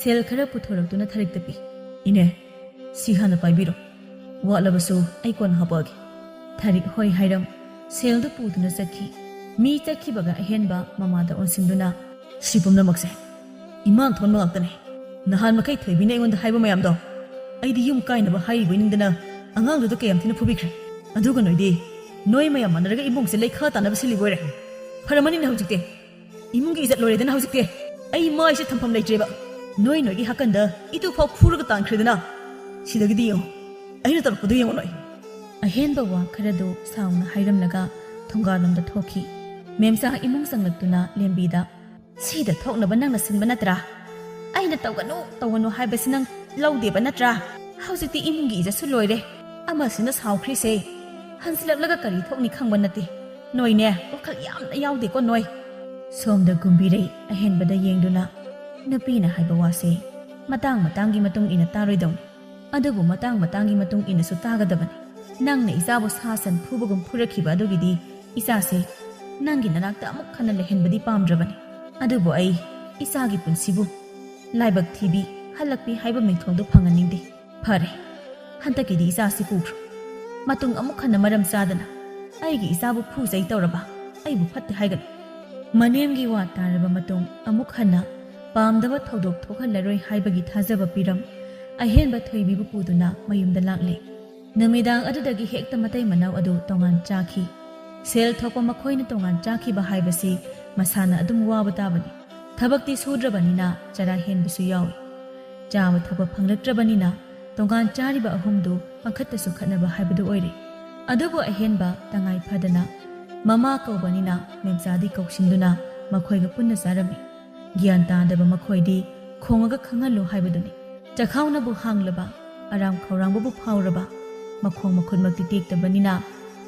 ꯁꯦꯜ ꯈꯔ ꯄꯨꯊꯣꯔꯛꯇꯨꯅ ꯊꯥꯔꯤꯛꯇ ꯄꯤ꯫ "ꯏꯅꯦ, ꯁꯤ ꯍꯥꯟꯅ ꯄꯥꯏꯕꯤꯔꯣ꯫ ꯋꯥꯠꯂꯕꯁꯨ ꯑꯩ ꯀꯣꯟꯅ ꯍꯥꯄꯛꯑꯒꯦ꯫" ꯊꯥꯔꯤꯛ ꯍꯣꯏ ꯍꯥꯏꯔꯝ ꯁꯦꯜꯗꯨ ꯄꯨꯗꯨꯅ ꯆꯠꯈꯤ꯫ ꯃꯤ ꯆꯠꯈꯤꯕꯒ ꯑꯍꯦꯟꯕ ꯃꯃꯥꯗ ꯑꯣꯟꯁꯤꯟꯗꯨꯅ, "ꯁꯤ ꯄꯨꯝꯅꯃꯛꯁꯦ ꯏꯃꯥꯟ ꯊꯣꯟꯕ ꯉꯥꯛꯇꯅꯦ꯫ ꯅꯍꯥꯟ ꯃꯈꯩ ꯊꯣꯏꯕꯤꯅ ꯑꯩꯉꯣꯟꯗ ꯍꯥꯏꯕ ꯃꯌꯥꯝꯗꯣ ꯑꯩꯗꯤ ꯌꯨꯝ ꯀꯥꯏꯅꯕ ꯍꯥꯏꯔꯤꯕꯣꯏ ꯅꯤꯡꯗꯅ ꯑꯉꯥꯡꯗꯨꯗ ꯀꯌꯥꯝ ꯊꯤꯅ ꯐꯨꯕꯤꯈ꯭ꯔꯦ꯫ ꯑꯗꯨꯒ ꯅꯣꯏꯗꯤ ꯅꯣꯏ ꯃꯌꯥꯝ ꯃꯥꯟꯅꯔꯒ ꯏꯃꯨꯡꯁꯦ ꯂꯩꯈꯥ ꯇꯥꯅꯕ ꯁꯤꯜꯂꯤꯕ ꯑꯣꯏꯔꯦ꯫ ꯐꯔꯝꯃꯅꯤꯅꯦ ꯍꯧꯖꯤꯛꯇꯤ꯫ ꯏꯃꯨꯡꯒꯤ ꯏꯖꯠ ꯂꯣꯏꯔꯦꯗꯅ ꯍꯧꯖꯤꯛꯇꯤ꯫ ꯑꯩ ꯃꯥꯏꯁꯦ ꯊꯝꯐꯝ ꯂꯩꯇ꯭ꯔꯦꯕ꯫ ꯅꯣꯏ ꯅꯣꯏꯒꯤ ꯍꯥꯀꯟꯗ ꯏꯇꯨ ꯐꯥꯎ ꯐꯨꯔꯒ ꯇꯥꯟꯈ꯭ꯔꯦꯗꯅ꯫ ꯁꯤꯗꯒꯤꯗꯤ ꯌꯦꯡꯉꯣ, ꯑꯩꯅ ꯇꯧꯔꯛꯄꯗꯨ ꯌꯦꯡꯉꯣ ꯅꯣꯏ꯫" ꯑꯍꯦꯟꯕ ꯋꯥ ꯈꯔꯗꯨ ꯁꯥꯎꯅ ꯍꯥꯏꯔꯝꯂꯒ ꯊꯣꯡꯒꯥꯜꯂꯣꯝꯗ ꯊꯣꯛꯈꯤ꯫ ꯃꯦꯝꯆꯥ ꯏꯃꯨꯡ ꯆꯪꯂꯛꯇꯨꯅ ꯂꯦꯝꯕꯤꯗ, "ꯁꯤꯗ ꯊꯣꯛꯅꯕ ꯅꯪꯅ ꯁꯤꯟꯕ ꯅꯠꯇ꯭ꯔꯥ? ꯑꯩꯅ ꯇꯧꯒꯅꯨ, ꯇꯧꯒꯅꯨ ꯍꯥꯏꯕꯁꯤ ꯅꯪ ꯂꯧꯗꯦꯕ ꯅꯠꯇ꯭ꯔꯥ? ꯍꯧꯖꯤꯛꯇꯤ ꯏꯃꯨꯡꯒꯤ ꯏꯖꯠꯁꯨ ꯂꯣꯏꯔꯦ꯫ ꯑꯃꯁꯤꯅ ꯁꯥꯎꯈ꯭ꯔꯤꯁꯦ ꯍꯟꯖꯤꯜꯂꯛꯂꯒ ꯀꯔꯤ ꯊꯣꯛꯅꯤ ꯈꯪꯕ ꯅꯠꯇꯦ꯫ ꯅꯣꯏꯅꯦ, ꯋꯥꯈꯜ ꯌꯥꯝꯅ ꯌꯥꯎꯗꯦꯀꯣ ꯅꯣꯏ꯫" ꯁꯣꯝꯗ ꯒꯨꯝꯕꯤꯔꯩ ꯑꯍꯦꯟꯕꯗ ꯌꯦꯡꯗꯨꯅ, "ꯅꯨꯄꯤꯅ ꯍꯥꯏꯕ ꯋꯥꯁꯦ ꯃꯇꯥꯡ ꯃꯇꯥꯡꯒꯤ ꯃꯇꯨꯡ ꯏꯟꯅ ꯇꯥꯔꯣꯏꯗꯧꯅꯤ꯫ ꯑꯗꯨꯕꯨ ꯃꯇꯥꯡ ꯃꯇꯥꯡꯒꯤ ꯃꯇꯨꯡ ꯏꯟꯅꯁꯨ ꯇꯥꯒꯗꯕꯅꯤ꯫ ꯅꯪꯅ ꯏꯆꯥꯕꯨ ꯁꯥ ꯁꯟ ꯐꯨꯕꯒꯨꯝ ꯐꯨꯔꯛꯈꯤꯕ ꯑꯗꯨꯒꯤꯗꯤ ꯏꯆꯥꯁꯦ ꯅꯪꯒꯤ ꯅꯅꯥꯛꯇ ꯑꯃꯨꯛ ꯍꯟꯅ ꯂꯩꯍꯟꯕꯗꯤ ꯄꯥꯝꯗ꯭ꯔꯕꯅꯤ꯫ ꯑꯗꯨꯕꯨ ꯑꯩ ꯏꯆꯥꯒꯤ ꯄꯨꯟꯁꯤꯕꯨ ꯂꯥꯏꯕꯛ ꯊꯤꯕꯤ, ꯍꯜꯂꯛꯄꯤ ꯍꯥꯏꯕ ꯃꯤꯡꯊꯣꯜꯗꯨ ꯐꯪꯍꯟꯅꯤꯡꯗꯦ꯫ ꯐꯔꯦ, ꯍꯟꯗꯛꯀꯤꯗꯤ ꯏꯆꯥꯁꯤ ꯄꯨꯈ꯭ꯔꯣ꯫ ꯃꯇꯨꯡ ꯑꯃꯨꯛ ꯍꯟꯅ ꯃꯔꯝ ꯆꯥꯗꯅ ꯑꯩꯒꯤ ꯏꯆꯥꯕꯨ ꯐꯨ ꯆꯩ ꯇꯧꯔꯕ ꯑꯩꯕꯨ ꯐꯠꯇꯦ ꯍꯥꯏꯒꯅꯨ꯫" ꯃꯅꯦꯝꯒꯤ ꯋꯥ ꯇꯥꯔꯕ ꯃꯇꯨꯡ ꯑꯃꯨꯛ ꯍꯟꯅ ꯄꯥꯝꯗꯕ ꯊꯧꯗꯣꯛ ꯊꯣꯛꯍꯜꯂꯔꯣꯏ ꯍꯥꯏꯕꯒꯤ ꯊꯥꯖꯕ ꯄꯤꯔꯝ ꯑꯍꯦꯟꯕ ꯊꯣꯏꯕꯤꯕꯨ ꯄꯨꯗꯨꯅ ꯃꯌꯨꯝꯗ ꯂꯥꯛꯂꯦ꯫ ꯅꯨꯃꯤꯗꯥꯡ ꯑꯗꯨꯗꯒꯤ ꯍꯦꯛꯇ ꯃꯇꯩ ꯃꯅꯥꯎ ꯑꯗꯨ ꯇꯣꯉꯥꯟ ꯆꯥꯈꯤ꯫ ꯁꯦꯜ ꯊꯣꯛꯄ ꯃꯈꯣꯏꯅ ꯇꯣꯉꯥꯟ ꯆꯥꯈꯤꯕ ꯍꯥꯏꯕꯁꯤ ꯃꯁꯥꯅ ꯑꯗꯨꯝ ꯋꯥꯕ ꯇꯥꯕꯅꯤ꯫ ꯊꯕꯛꯇꯤ ꯁꯨꯗ꯭ꯔꯕꯅꯤꯅ ꯆꯔꯥ ꯍꯦꯟꯕꯁꯨ ꯌꯥꯎꯏ꯫ ꯆꯥꯕ ꯊꯛꯄ ꯐꯪꯂꯛꯇ꯭ꯔꯕꯅꯤꯅ ꯇꯣꯉꯥꯟ ꯆꯥꯔꯤꯕ ꯑꯍꯨꯝꯗꯨ ꯄꯪꯈꯠꯇꯁꯨ ꯈꯠꯅꯕ ꯍꯥꯏꯕꯗꯨ ꯑꯣꯏꯔꯦ꯫ ꯑꯗꯨꯕꯨ ꯑꯍꯦꯟꯕ ꯇꯉꯥꯏ ꯐꯗꯅ ꯃꯃꯥ ꯀꯧꯕꯅꯤꯅ ꯃꯦꯝꯆꯥꯗꯤ ꯀꯧꯁꯤꯟꯗꯨꯅ ꯃꯈꯣꯏꯒ ꯄꯨꯟꯅ ꯆꯥꯔꯝꯃꯤ꯫ ꯒ꯭ꯌꯥꯟ ꯇꯥꯗꯕ ꯃꯈꯣꯏꯗꯤ ꯈꯣꯡꯉꯒ ꯈꯪꯍꯜꯂꯨ ꯍꯥꯏꯕꯗꯨꯅꯤ꯫ ꯆꯈꯥꯎꯅꯕꯨ ꯍꯥꯡꯂꯕ, ꯑꯔꯥꯝ ꯈꯧꯔꯥꯡꯕꯕꯨ ꯐꯥꯎꯔꯕ, ꯃꯈꯣꯡ ꯃꯈꯨꯠꯃꯛꯇꯤ ꯇꯦꯛꯇꯕꯅꯤꯅ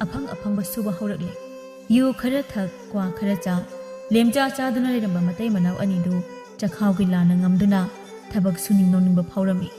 ꯑꯐꯪ ꯑꯐꯪꯕ ꯁꯨꯕ ꯍꯧꯔꯛꯂꯦ꯫ ꯌꯨ ꯈꯔ ꯊꯛ, ꯀ꯭ꯋꯥ ꯈꯔ ꯆꯥ, ꯂꯦꯝꯖꯥ ꯆꯥꯗꯨꯅ ꯂꯩꯔꯝꯕ ꯃꯇꯩ ꯃꯅꯥꯎ ꯑꯅꯤꯗꯨ ꯆꯈꯥꯎꯒꯤ ꯂꯥꯟꯅ ꯉꯝꯗꯨꯅ ꯊꯕꯛ ꯁꯨꯅꯤꯡ ꯅꯣꯝꯅꯤꯡꯕ ꯐꯥꯎꯔꯝꯃꯤ꯫